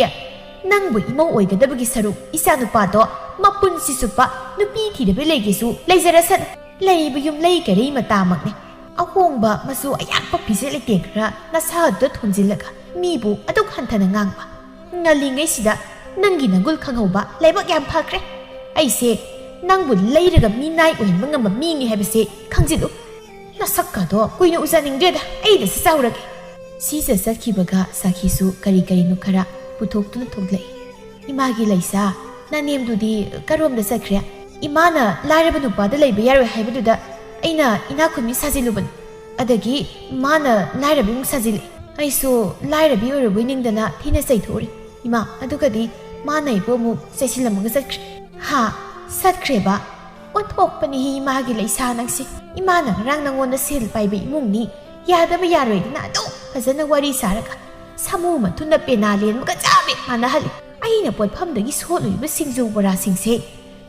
ꯅꯪꯕꯨ ꯏꯃꯧ ꯑꯣꯏꯒꯗꯕꯒꯤ ꯁꯔꯨꯛ ꯏꯆꯥ ꯅꯨꯄꯥꯗꯣ ꯃꯄꯨꯟꯁꯤ ꯆꯨꯞꯄ ꯅꯨꯄꯤ ꯊꯤꯗꯕꯤ ꯂꯩꯒꯦꯁꯨ ꯂꯩꯖꯔꯁꯅꯨ꯫ ꯂꯩꯕ ꯌꯨꯝ ꯂꯩ ꯀꯔꯤ ꯃꯇꯥꯃꯛꯅꯤ꯫ ꯑꯍꯣꯡꯕ ꯃꯆꯨ ꯑꯌꯥꯛꯄ ꯐꯤꯖꯦꯠ ꯂꯩꯇꯦꯡ ꯈꯔ ꯅꯁꯥꯗꯨꯗ ꯊꯣꯝꯖꯤꯜꯂꯒ ꯃꯤꯕꯨ ꯑꯗꯨꯛ ꯍꯟꯊꯅ ꯉꯥꯡꯕ꯫ ꯉꯜꯂꯤꯉꯩꯁꯤꯗ ꯅꯪꯒꯤ ꯅꯒꯨꯜ ꯈꯪꯍꯧꯕ ꯂꯥꯏꯕꯛ ꯌꯥꯝ ꯐꯈ꯭ꯔꯦ꯫ ꯑꯩꯁꯦ ꯅꯪꯕꯨ ꯂꯩꯔꯒ ꯃꯤꯅꯥꯏ ꯑꯣꯏꯍꯟꯕ ꯉꯝꯕ ꯃꯤꯅꯤ ꯍꯥꯏꯕꯁꯦ ꯈꯪꯖꯤꯜꯂꯨ꯫ ꯅꯁꯛꯀꯗꯣ ꯀꯨꯏꯅ ꯎꯖꯅꯤꯡꯗ꯭ꯔꯦꯗ, ꯑꯩꯗ ꯆꯠꯆꯍꯧꯔꯒꯦ꯫ ꯁꯤꯖ ꯆꯠꯈꯤꯕꯒ ꯁꯥꯈꯤꯁꯨ ꯀꯔꯤ ꯀꯔꯤꯅꯣ ꯈꯔ ꯄꯨꯊꯣꯛꯇꯨꯅ ꯊꯣꯛꯂꯛꯏ꯫ ꯏꯃꯥꯒꯤ ꯂꯩꯁꯥ, ꯅꯅꯦꯝꯗꯨꯗꯤ ꯀꯔꯣꯝꯗ ꯆꯠꯈ꯭ꯔꯦ? ꯏꯃꯥꯅ ꯂꯥꯏꯔꯕ ꯅꯨꯄꯥꯗ ꯂꯩꯕ ꯌꯥꯔꯣꯏ ꯍꯥꯏꯕꯗꯨꯗ ꯑꯩꯅ ꯏꯅꯥꯛ ꯈꯨꯟꯕꯤ ꯁꯥꯖꯤꯜꯂꯨꯕꯅꯤ꯫ ꯑꯗꯒꯤ ꯃꯥꯅ ꯂꯥꯏꯔꯕꯤꯃꯨꯛ ꯁꯥꯖꯤꯜꯂꯤ꯫ ꯑꯩꯁꯨ ꯂꯥꯏꯔꯕꯤ ꯑꯣꯏꯔꯕꯣꯏ ꯅꯤꯡꯗꯅ ꯊꯤꯅ ꯆꯩꯊꯣꯛꯎꯔꯦ꯫ ꯏꯃꯥ, ꯑꯗꯨꯒꯗꯤ ꯃꯥꯅ ꯑꯩꯕꯨ ꯑꯃꯨꯛ ꯆꯩꯁꯤꯜꯂꯝꯃꯒ ꯆꯠꯈ꯭ꯔꯦ꯫ ꯍꯥ? ꯆꯠꯈ꯭ꯔꯦꯕ? ꯑꯣꯟꯊꯣꯛꯄꯅꯤꯍꯦ ꯏꯃꯥꯒꯤ ꯂꯩꯁꯥ ꯅꯪꯁꯦ꯫ ꯏꯃꯥꯅ ꯉꯔꯥꯡ ꯅꯪꯉꯣꯟꯗ ꯁꯦꯜ ꯄꯥꯏꯕ ꯏꯃꯨꯡꯅꯤ, ꯌꯥꯗꯕ ꯌꯥꯔꯣꯏꯗꯅ ꯑꯗꯨꯝ ꯐꯖꯅ ꯋꯥꯔꯤ ꯁꯥꯔꯒ, ꯁꯥꯃꯨ ꯃꯊꯨꯟꯗ ꯄꯦꯅꯥ ꯂꯦꯟꯕꯒ ꯆꯞ ꯍꯦꯛ ꯃꯥꯟꯅꯍꯜꯂꯤ꯫ ꯑꯩꯅ ꯄꯣꯠꯐꯝꯗꯒꯤ ꯁꯣꯠꯂꯨꯔꯤꯕ ꯁꯤꯡꯖꯨ ꯕꯣꯔꯥꯁꯤꯡꯁꯦ,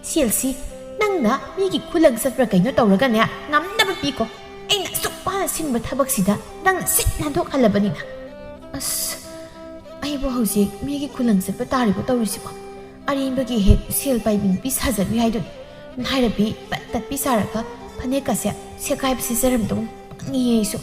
ꯁꯦꯜꯁꯤ ꯅꯪꯅ ꯃꯤꯒꯤ ꯈꯨꯂꯪ ꯆꯠꯄ꯭ꯔꯥ ꯀꯩꯅꯣ ꯇꯧꯔꯒꯅꯦ, ꯉꯝꯅꯕ ꯄꯤꯀꯣ꯫ ꯑꯩꯅ ꯑꯁꯨꯛ ꯋꯥꯅ ꯁꯤꯟꯕ ꯊꯕꯛꯁꯤꯗ ꯅꯪꯅ ꯁꯤꯠ ꯅꯥꯟꯊꯣꯛꯍꯜꯂꯕꯅꯤꯅ꯫ ꯑꯁ, ꯑꯩꯕꯨ ꯍꯧꯖꯤꯛ ꯃꯤꯒꯤ ꯈꯨꯂꯪ ꯆꯠꯄ ꯇꯥꯔꯤꯕꯣ ꯇꯧꯔꯤꯁꯤꯕꯣ? ꯑꯔꯦꯝꯕꯒꯤ ꯍꯦꯛ ꯁꯦꯜ ꯄꯥꯏꯕꯤ ꯅꯨꯄꯤ ꯁꯥꯖꯜꯂꯨꯏ ꯍꯥꯏꯗꯨꯅꯤ꯫ ꯅꯥꯏꯔꯕꯤ ꯄꯠ ꯇꯠꯄꯤ ꯁꯥꯔꯒ ꯐꯅꯦꯛꯀꯁꯦ ꯁꯦꯒꯥꯏꯕ ꯁꯦꯠꯆꯔꯝꯗꯧꯅꯤ꯫ ꯄꯪꯉꯤꯍꯦ ꯑꯩꯁꯨ꯫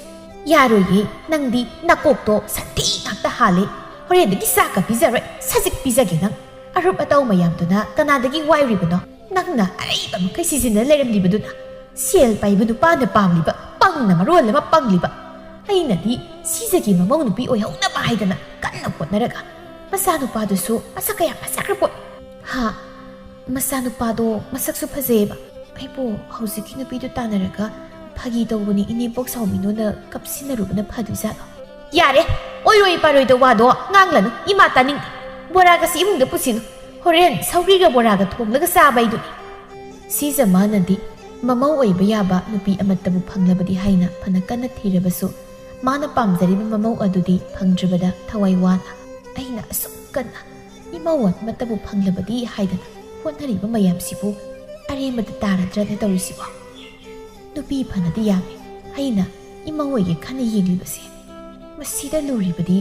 ꯌꯥꯔꯣꯏꯌꯦ, ꯅꯪꯗꯤ ꯅꯀꯣꯛꯇꯣ ꯁꯟꯊꯤ ꯉꯥꯛꯇ ꯍꯥꯜꯂꯦ꯫ ꯍꯣꯔꯦꯟꯗꯒꯤ ꯆꯥꯛꯀ ꯄꯤꯖꯔꯣꯏ, ꯁꯖꯤꯛ ꯄꯤꯖꯒꯦ ꯅꯪ꯫ ꯑꯔꯨꯞ ꯑꯇꯧ ꯃꯌꯥꯝꯗꯨꯅ ꯀꯅꯥꯗꯒꯤ ꯋꯥꯏꯔꯨꯔꯤꯕꯅꯣ? ꯅꯪꯅ ꯑꯔꯩꯕ ꯃꯈꯩ ꯁꯤꯖꯤꯟꯅ ꯂꯩꯔꯝꯂꯤꯕꯗꯨꯅ꯫ ꯁꯦꯜ ꯄꯥꯏꯕ ꯅꯨꯄꯥꯅ ꯄꯥꯝꯂꯤꯕ, ꯄꯪꯅ ꯃꯔꯣꯜ ꯑꯃ ꯄꯪꯂꯤꯕ꯫ ꯑꯩꯅꯗꯤ ꯁꯤꯖꯒꯤ ꯃꯃꯧ ꯅꯨꯄꯤ ꯑꯣꯏꯍꯧꯅꯕ ꯍꯥꯏꯗꯅ ꯀꯟꯅ ꯍꯣꯠꯅꯔꯒ, ꯃꯆꯥꯅꯨꯄꯥꯗꯨꯁꯨ ꯃꯁꯛ ꯀꯌꯥ ꯐꯖꯈ꯭ꯔ ꯄꯣꯠ꯫ ꯍꯥ, ꯃꯆꯥꯅꯨꯄꯥꯗꯣ ꯃꯁꯛꯁꯨ ꯐꯖꯩꯌꯦꯕ꯫ ꯑꯩꯕꯨ ꯍꯧꯖꯤꯛꯀꯤ ꯅꯨꯄꯤꯗꯨ ꯇꯥꯟꯅꯔꯒ ꯐꯥꯒꯤ ꯇꯧꯕꯅꯤ, ꯏꯅꯦ ꯄꯣꯛ ꯁꯥꯎꯃꯤꯅꯣꯅ ꯀꯞꯁꯤꯟꯅꯔꯨꯕꯅ ꯐꯗꯣꯏꯖꯥꯠꯂꯣ? ꯌꯥꯔꯦ, ꯑꯣꯏꯔꯣꯏ ꯄꯥꯔꯣꯏꯗ ꯋꯥꯗꯣ ꯉꯥꯡꯂꯅꯨ, ꯏꯃꯥ ꯇꯥꯅꯤꯡꯗꯦ꯫ ꯕꯣꯔꯥꯒꯁꯤ ꯏꯃꯨꯡꯗ ꯄꯨꯁꯤꯅꯨ꯫ ꯍꯣꯔꯦꯟ ꯁꯧꯒ꯭ꯔꯤꯒ ꯕꯣꯔꯥꯒ ꯊꯣꯡꯂꯒ ꯆꯥꯕ ꯍꯥꯏꯗꯨꯅꯤ꯫ ꯁꯤꯖ ꯃꯥꯅꯗꯤ ꯃꯃꯧ ꯑꯣꯏꯕ ꯌꯥꯕ ꯅꯨꯄꯤ ꯑꯃꯠꯇꯕꯨ ꯐꯪꯂꯕꯗꯤ ꯍꯥꯏꯅ ꯐꯅ ꯀꯟꯅ ꯊꯤꯔꯕꯁꯨ, ꯃꯥꯅ ꯄꯥꯝꯖꯔꯤꯕ ꯃꯃꯧ ꯑꯗꯨꯗꯤ ꯐꯪꯗ꯭ꯔꯕꯗ ꯊꯋꯥꯏ ꯋꯥꯅ, ꯑꯩꯅ ꯑꯁꯨꯛ ꯀꯟꯅ ꯏꯃꯧ ꯑꯃꯠꯇꯕꯨ ꯐꯪꯂꯕꯗꯤ ꯍꯥꯏꯗꯅ ꯍꯣꯠꯅꯔꯤꯕ ꯃꯌꯥꯝꯁꯤꯕꯨ ꯑꯔꯦꯝꯕꯗ ꯇꯥꯔꯗ꯭ꯔꯅꯦ ꯇꯧꯔꯤꯁꯤꯕꯣ? ꯅꯨꯄꯤ ꯐꯅꯗꯤ ꯌꯥꯝꯃꯤ ꯑꯩꯅ ꯏꯃꯧ ꯑꯣꯏꯒꯦ ꯈꯟꯅ ꯌꯦꯡꯂꯤꯕꯁꯦ꯫ ꯃꯁꯤꯗ ꯂꯨꯔꯤꯕꯗꯤ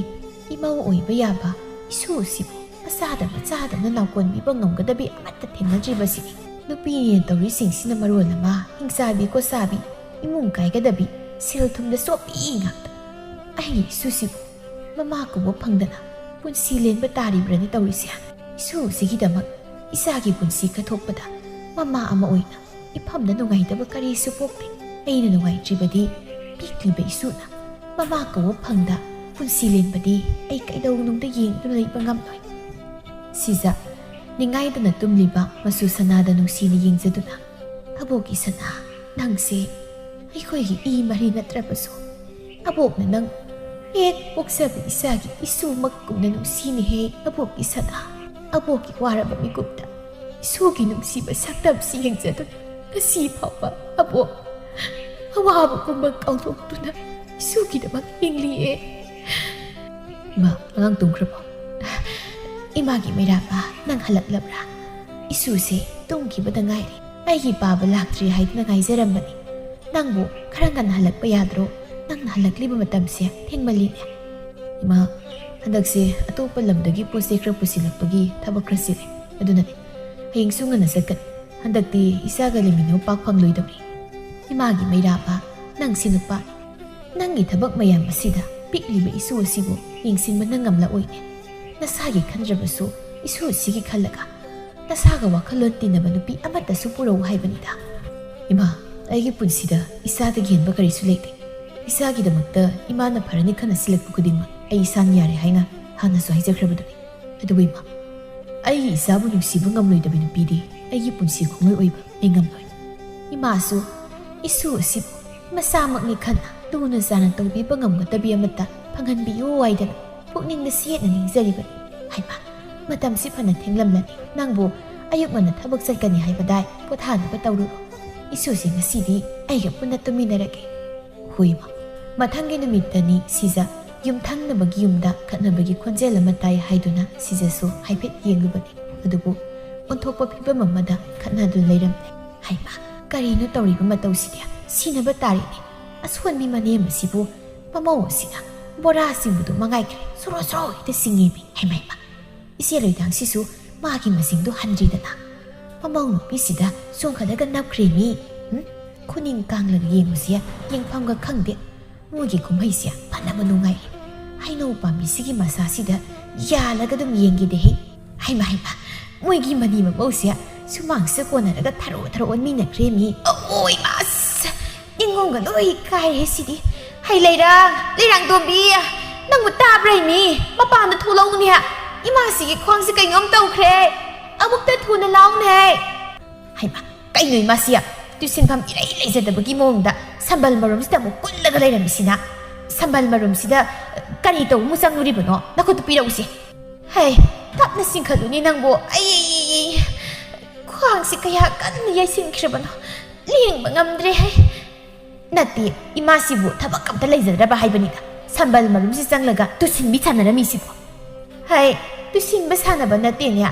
ꯏꯃꯧ ꯑꯣꯏꯕ ꯌꯥꯕ ꯏꯁꯨ ꯑꯁꯤꯕꯨ ꯃꯆꯥꯗ ꯃꯆꯥꯗꯧꯅ ꯅꯥꯎꯀꯣꯟꯕꯤꯕ ꯉꯝꯒꯗꯕꯤ ꯑꯃꯠꯇ ꯊꯦꯡꯅꯗ꯭ꯔꯤꯕꯁꯤꯅꯤ꯫ ꯅꯨꯄꯤꯅꯦꯅ ꯇꯧꯔꯤꯁꯤꯡꯁꯤꯅ ꯃꯔꯣꯜ ꯑꯃ ꯍꯤꯡꯆꯥꯕꯤ ꯀꯣꯠꯆꯥꯕꯤ, ꯏꯃꯨꯡ ꯀꯥꯏꯒꯗꯕꯤ, ꯁꯦꯜ ꯊꯨꯝꯗ ꯆꯣꯞꯄꯤ ꯉꯥꯛꯇ꯫ ꯑꯩꯒꯤ ꯏꯁꯨꯁꯤꯕꯨ ꯃꯃꯥ ꯀꯧꯕ ꯐꯪꯗꯅ ꯄꯨꯟꯁꯤ ꯂꯦꯟꯕ ꯇꯥꯔꯤꯕ꯭ꯔꯅꯦ ꯇꯧꯔꯤꯁꯦ? ꯏꯁꯨꯁꯤꯒꯤꯗꯃꯛ ꯏꯆꯥꯒꯤ ꯄꯨꯟꯁꯤ ꯀꯠꯊꯣꯛꯄꯗ ꯃꯃꯥ ꯑꯃ ꯑꯣꯏꯅ ꯏꯐꯝꯗ ꯅꯨꯡꯉꯥꯏꯇꯕ ꯀꯔꯤꯁꯨ ꯄꯣꯛꯇꯦ꯫ ꯑꯩꯅ ꯅꯨꯡꯉꯥꯏꯇ꯭ꯔꯤꯕꯗꯤ ꯄꯤꯛꯂꯤꯕ ꯏꯁꯨꯅ ꯃꯃꯥ ꯀꯧꯕ ꯐꯪꯗ ꯄꯨꯟꯁꯤ ꯂꯦꯟꯕꯗꯤ ꯑꯩ ꯀꯩꯗꯧꯅꯨꯡꯗ ꯌꯦꯡꯗꯨꯅ ꯂꯩꯕ ꯉꯝꯂꯣꯏ꯫ ꯁꯤꯖ, ꯅꯤꯡꯉꯥꯏꯗꯅ ꯇꯨꯝꯂꯤꯕ ꯃꯆꯨ ꯁꯅꯥꯗ ꯅꯨꯡꯁꯤꯅ ꯌꯦꯡꯖꯗꯨꯅ, "ꯑꯕꯣꯛꯀꯤ ꯁꯅꯥ, ꯅꯪꯁꯦ ꯑꯩꯈꯣꯏꯒꯤ ꯏ ꯃꯔꯤ ꯅꯠꯇ꯭ꯔꯕꯁꯨ, ꯑꯕꯣꯛꯅ ꯅꯪ ꯍꯦꯛ ꯄꯣꯛꯆꯕ ꯏꯆꯥꯒꯤ ꯏꯁꯨꯃꯛ ꯀꯨꯝꯅ ꯅꯨꯡꯁꯤꯅ ꯍꯦꯛ ꯑꯕꯣꯛꯀꯤ ꯁꯅꯥ, ꯑꯕꯣꯛꯀꯤ ꯋꯥꯔꯕ ꯃꯤꯀꯨꯞꯇ ꯏꯁꯨꯒꯤ ꯅꯨꯡꯁꯤꯕ ꯁꯛꯇꯝꯁꯤ ꯌꯦꯡꯖꯗꯨꯅ ꯉꯁꯤ ꯐꯥꯎꯕ ꯑꯕꯣꯛ ꯑꯋꯥꯕ ꯄꯨꯝꯕ ꯀꯥꯎꯊꯣꯛꯇꯨꯅ ꯏꯁꯨꯒꯤꯗꯃꯛ ꯍꯤꯡꯂꯤꯌꯦ꯫ ꯏꯃꯥ, ꯑꯉꯥꯡ ꯇꯨꯝꯈ꯭ꯔꯕꯣ? ꯏꯃꯥꯒꯤ ꯃꯩꯔꯥꯕ, ꯅꯪ ꯍꯜꯂꯛꯂꯕ꯭ꯔꯥ? ꯏꯁꯨꯁꯦ ꯇꯨꯝꯈꯤꯕꯗ ꯉꯥꯏꯔꯤ꯫ ꯑꯩꯒꯤ ꯄꯥꯕ ꯂꯥꯛꯇ꯭ꯔꯤ ꯍꯥꯏꯗꯨꯅ ꯉꯥꯏꯖꯔꯝꯕꯅꯤ꯫ ꯅꯪꯕꯨ ꯈꯔ ꯉꯟꯅ ꯍꯜꯂꯛꯄ ꯌꯥꯗ꯭ꯔꯣ? ꯅꯪꯅ ꯍꯜꯂꯛꯂꯤꯕ ꯃꯇꯝꯁꯦ ꯊꯦꯡꯃꯜꯂꯤꯅꯦ꯫ ꯏꯃꯥ, ꯍꯟꯗꯛꯁꯦ ꯑꯇꯣꯞꯄ ꯂꯝꯗꯒꯤ ꯄꯣꯠ ꯆꯩ ꯈꯔ ꯄꯨꯁꯤꯜꯂꯛꯄꯒꯤ ꯊꯕꯛ ꯈꯔ ꯆꯤꯜꯂꯦ꯫ ꯑꯗꯨꯅꯅꯦ꯫ ꯍꯌꯦꯡꯁꯨ ꯉꯟꯅ ꯆꯠꯀꯅꯤ꯫ ꯍꯟꯗꯛꯇꯤ ꯏꯆꯥꯒ ꯂꯩꯃꯤꯟꯅꯕ ꯄꯥꯛ ꯐꯪꯂꯣꯏꯗꯧꯔꯤ꯫ ꯏꯃꯥꯒꯤ ꯃꯩꯔꯥꯕ, ꯅꯪꯁꯤ ꯅꯨꯄꯥꯅꯤ꯫ ꯅꯪꯒꯤ ꯊꯕꯛ ꯃꯌꯥꯝ ꯑꯁꯤꯗ ꯄꯤꯛꯂꯤꯕ ꯏꯁꯨ ꯑꯁꯤꯕꯨ ꯌꯦꯡꯁꯤꯟꯕ ꯅꯪ ꯉꯝꯂꯛꯑꯣꯏꯅꯦ꯫ ꯅꯁꯥꯒꯤ ꯈꯟꯗ꯭ꯔꯕꯁꯨ ꯏꯁꯨ ꯑꯁꯤꯒꯤ ꯈꯜꯂꯒ ꯅꯁꯥꯒ ꯋꯥꯈꯜꯂꯣꯟ ꯇꯤꯟꯅꯕ ꯅꯨꯄꯤ ꯑꯃꯠꯇꯁꯨ ꯄꯨꯔꯛꯎ ꯍꯥꯏꯕꯅꯤꯗ꯫ ꯏꯃꯥ, ꯑꯩꯒꯤ ꯄꯨꯟꯁꯤꯗ ꯏꯆꯥꯗꯒꯤ ꯍꯦꯟꯕ ꯀꯔꯤꯁꯨ ꯂꯩꯇꯦ꯫ ꯏꯆꯥꯒꯤꯗꯃꯛꯇ ꯏꯃꯥꯅ ꯐꯔꯅꯤ ꯈꯟꯅ ꯁꯤꯜꯂꯛꯄ ꯈꯨꯗꯤꯡꯃꯛ ꯑꯩ ꯏꯁꯥꯅ ꯌꯥꯔꯦ ꯍꯥꯏꯅ ꯍꯥꯟꯅꯁꯨ ꯍꯥꯏꯖꯈ꯭ꯔꯕꯗꯨꯅꯤ꯫ ꯑꯗꯨꯕꯨ ꯏꯃꯥ, ꯑꯩꯒꯤ ꯏꯆꯥꯕꯨ ꯅꯨꯡꯁꯤꯕ ꯉꯝꯂꯣꯏꯗꯕ ꯅꯨꯄꯤꯗꯤ ꯑꯩꯒꯤ ꯄꯨꯟꯁꯤ ꯈꯣꯡꯂꯣꯏ ꯑꯣꯏꯕ ꯑꯩ ꯉꯝꯂꯣꯏ꯫ ꯏꯃꯥꯁꯨ ꯏꯁꯨ ꯑꯁꯤꯕꯨ ꯃꯆꯥꯃꯛꯅꯤ ꯈꯟꯅ ꯂꯨꯅ ꯆꯥꯟꯅ ꯇꯧꯕꯤꯕ ꯉꯝꯒꯗꯕꯤ ꯑꯃꯠꯇ ꯐꯪꯍꯟꯕꯤꯌꯨ ꯍꯥꯏꯗꯅ ꯄꯨꯛꯅꯤꯡꯗ ꯁꯦꯠꯅ ꯅꯤꯡꯖꯔꯤꯕꯅꯤ꯫ ꯍꯩꯃꯥ, ꯃꯇꯝꯁꯤ ꯐꯅ ꯊꯦꯡꯂꯝꯂꯅꯤ꯫ ꯅꯪꯕꯨ ꯑꯌꯨꯛ ꯉꯟꯅ ꯊꯕꯛ ꯆꯠꯀꯅꯤ ꯍꯥꯏꯕꯗꯥꯏ ꯄꯣꯊꯥꯅꯕ ꯇꯧꯔꯨꯔꯣ꯫ ꯏꯁꯨꯁꯦ ꯉꯁꯤꯗꯤ ꯑꯩꯒ ꯄꯨꯟꯅ ꯇꯨꯝꯃꯤꯟꯅꯔꯒꯦ꯫ ꯍꯣꯏ ꯏꯃꯥ꯫ ꯃꯊꯪꯒꯤ ꯅꯨꯃꯤꯠꯇꯅꯤ ꯁꯤꯖ ꯌꯨꯝꯊꯪꯅꯕꯒꯤ ꯌꯨꯝꯗ ꯈꯠꯅꯕꯒꯤ ꯈꯣꯟꯖꯦꯜ ꯑꯃ ꯇꯥꯏ ꯍꯥꯏꯗꯨꯅ ꯁꯤꯖꯁꯨ ꯍꯥꯏꯐꯦꯠ ꯌꯦꯡꯂꯨꯕꯅꯤ꯫ ꯑꯗꯨꯕꯨ ꯑꯣꯟꯊꯣꯛꯄ ꯐꯤꯕꯝ ꯑꯃꯗ ꯈꯠꯅꯗꯨꯅ ꯂꯩꯔꯝꯂꯦ꯫ ꯍꯩꯃꯥ, ꯀꯔꯤꯅꯣ ꯇꯧꯔꯤꯕ ꯃꯇꯧꯁꯤꯗꯤ? ꯁꯤꯅꯕ ꯇꯥꯔꯦꯅꯦ꯫ ꯑꯁꯣꯟꯕꯤ ꯃꯅꯦꯝ ꯑꯁꯤꯕꯨ ꯃꯃꯧ ꯑꯁꯤꯅ ꯕꯣꯔꯥ ꯆꯤꯡꯕꯗꯨ ꯃꯉꯥꯏꯈ꯭ꯔꯦ꯫ ꯁꯣꯔꯣ ꯁꯣꯔꯣ ꯍꯦꯛꯇ ꯆꯤꯡꯉꯦꯃꯤ꯫ ꯍꯩꯃꯥ, ꯍꯩꯃꯥ꯫ ꯏꯆꯦ ꯂꯣꯏꯗꯥꯡꯁꯤꯁꯨ ꯃꯥꯒꯤ ꯃꯁꯤꯡꯗꯨ ꯍꯟꯗ꯭ꯔꯤꯗꯅ꯫ ꯃꯃꯧ ꯅꯨꯄꯤꯁꯤꯗ ꯆꯣꯡꯈꯠꯂꯒ ꯅꯞꯈ꯭ꯔꯦꯃꯤ꯫ ꯎꯝ? ꯈꯨꯅꯤꯡ ꯀꯥꯡꯂꯒ ꯌꯦꯡꯕꯁꯦ ꯌꯦꯡꯐꯝꯒ ꯈꯪꯗꯦ꯫ ꯃꯣꯏꯒꯤ ꯀꯨꯝꯍꯩꯁꯦ ꯐꯅꯕ ꯅꯨꯡꯉꯥꯏ꯫ ꯍꯩꯅꯧ ꯄꯥꯝꯕꯤꯁꯤꯒꯤ ꯃꯁꯥꯁꯤꯗ ꯌꯥꯜꯂꯒ ꯑꯗꯨꯝ ꯌꯦꯡꯒꯦꯗꯦ ꯍꯦ꯫ ꯍꯩꯃꯥ, ꯍꯩꯃꯥ, ꯃꯣꯏꯒꯤ ꯃꯅꯤ ꯃꯃꯧꯁꯦ ꯁꯨꯃꯥꯡꯁꯤꯗ ꯀꯣꯟꯅꯔꯒ ꯊꯔꯣ ꯊꯔꯣ ꯑꯣꯟꯃꯤꯟꯅꯈ꯭ꯔꯦ ꯃꯤ꯫ ꯑꯣꯏ ꯃꯥꯁ! ꯅꯤꯡꯉꯣꯝꯒ ꯂꯣꯏ ꯀꯥꯏꯔꯦ ꯁꯤꯗꯤ꯫ ꯍꯩ ꯂꯩꯔꯥꯡ, ꯂꯩꯔꯥꯡ ꯇꯣꯝꯕꯤ, ꯅꯪꯕꯨ ꯇꯥꯕ꯭ꯔꯥ ꯃꯤ? ꯃꯄꯥꯟꯗ ꯊꯣꯛꯂꯛꯎꯅꯦ꯫ ꯏꯃꯥꯁꯤꯒꯤ ꯈ꯭ꯋꯥꯡꯁꯦ ꯀꯩꯅꯣꯝ ꯇꯧꯈ꯭ꯔꯦ꯫ ꯑꯃꯨꯛꯇ ꯊꯨꯅ ꯂꯥꯎꯅꯦ꯫ ꯍꯩꯃꯥ, ꯀꯩꯅꯣ ꯏꯃꯥꯁꯤ? ꯇꯨꯏꯁꯟꯐꯝ ꯏꯔꯩ ꯂꯩꯖꯗꯕꯒꯤ ꯃꯑꯣꯡꯗ ꯁꯝꯕꯜ ꯃꯔꯨꯝꯁꯤꯗ ꯑꯃꯨꯛ ꯀꯨꯜꯂꯒ ꯂꯩꯔꯝꯃꯤꯁꯤꯅ? ꯁꯝꯕꯜ ꯃꯔꯨꯝꯁꯤꯗ ꯀꯔꯤ ꯇꯧꯕ ꯑꯃꯨꯛ ꯆꯪꯂꯨꯔꯤꯕꯅꯣ? ꯅꯈꯨꯠꯇꯨ ꯄꯤꯔꯛꯎꯁꯦ꯫ ꯍꯩ, ꯇꯞꯅ ꯆꯤꯡꯈꯠꯂꯨꯅꯦ ꯅꯪꯕꯨ꯫ ꯑꯩ, ꯈ꯭ꯋꯥꯡꯁꯤ ꯀꯌꯥ ꯀꯟꯅ ꯌꯩꯁꯤꯟꯈ꯭ꯔꯕꯅꯣ, ꯂꯦꯡꯕ ꯉꯝꯗ꯭ꯔꯦ ꯍꯦ꯫ ꯅꯠꯇꯦ, ꯏꯃꯥꯁꯤꯕꯨ ꯊꯕꯛ ꯑꯝꯇ ꯂꯩꯖꯗ꯭ꯔꯕ ꯍꯥꯏꯕꯅꯤꯗ, ꯁꯝꯕꯜ ꯃꯔꯨꯝꯁꯤ ꯆꯪꯂꯒ ꯇꯨꯁꯤꯟꯕꯤ ꯁꯥꯟꯅꯔꯝꯃꯤꯁꯤꯕꯨ꯫ ꯍꯩ, ꯇꯨꯁꯤꯟꯕ ꯁꯥꯟꯅꯕ ꯅꯠꯇꯦꯅꯦ,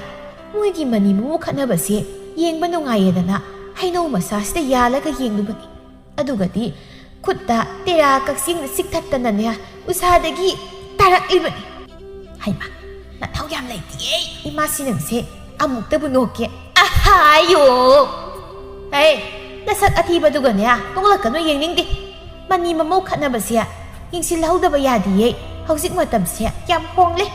ꯃꯣꯏꯒꯤ ꯃꯅꯤ ꯃꯃꯧ ꯈꯠꯅꯕꯁꯦ ꯌꯦꯡꯕ ꯅꯨꯡꯉꯥꯏꯌꯦꯗꯅ ꯍꯩꯅꯧ ꯃꯁꯥꯁꯤꯗ ꯌꯥꯜꯂꯒ ꯌꯦꯡꯂꯨꯕꯅꯤ꯫ ꯑꯗꯨꯒꯗꯤ ꯈꯨꯠꯇ ꯇꯦꯔꯥ ꯀꯛꯆꯦꯡꯅ ꯆꯤꯛꯊꯠꯇꯅꯅꯦ, ꯎꯁꯥꯗꯒꯤ ꯇꯥꯔꯛꯂꯤꯕꯅꯤ꯫ ꯍꯩꯃꯥ, ꯅꯊꯧ ꯌꯥꯝ ꯂꯩꯇꯤꯌꯦ, ꯏꯃꯥꯁꯤ ꯅꯪꯁꯦ꯫ ꯑꯃꯨꯛꯇꯕꯨ ꯅꯣꯛꯀꯦ꯫ ꯑꯍꯥꯌꯣ! ꯍꯦ, ꯅꯁꯛ ꯑꯊꯤꯕꯗꯨꯒꯅꯦ ꯅꯣꯛꯂꯛꯀꯅꯨ, ꯌꯦꯡꯅꯤꯡꯗꯦ꯫ ꯃꯅꯤ ꯃꯃꯧ ꯈꯠꯅꯕꯁꯦ ꯌꯦꯡꯁꯤꯜꯍꯧꯗꯕ ꯌꯥꯗꯤꯌꯦ꯫ ꯍꯧꯖꯤꯛ ꯃꯇꯝꯁꯦ ꯌꯥꯝ ꯍꯣꯡꯂꯦ꯫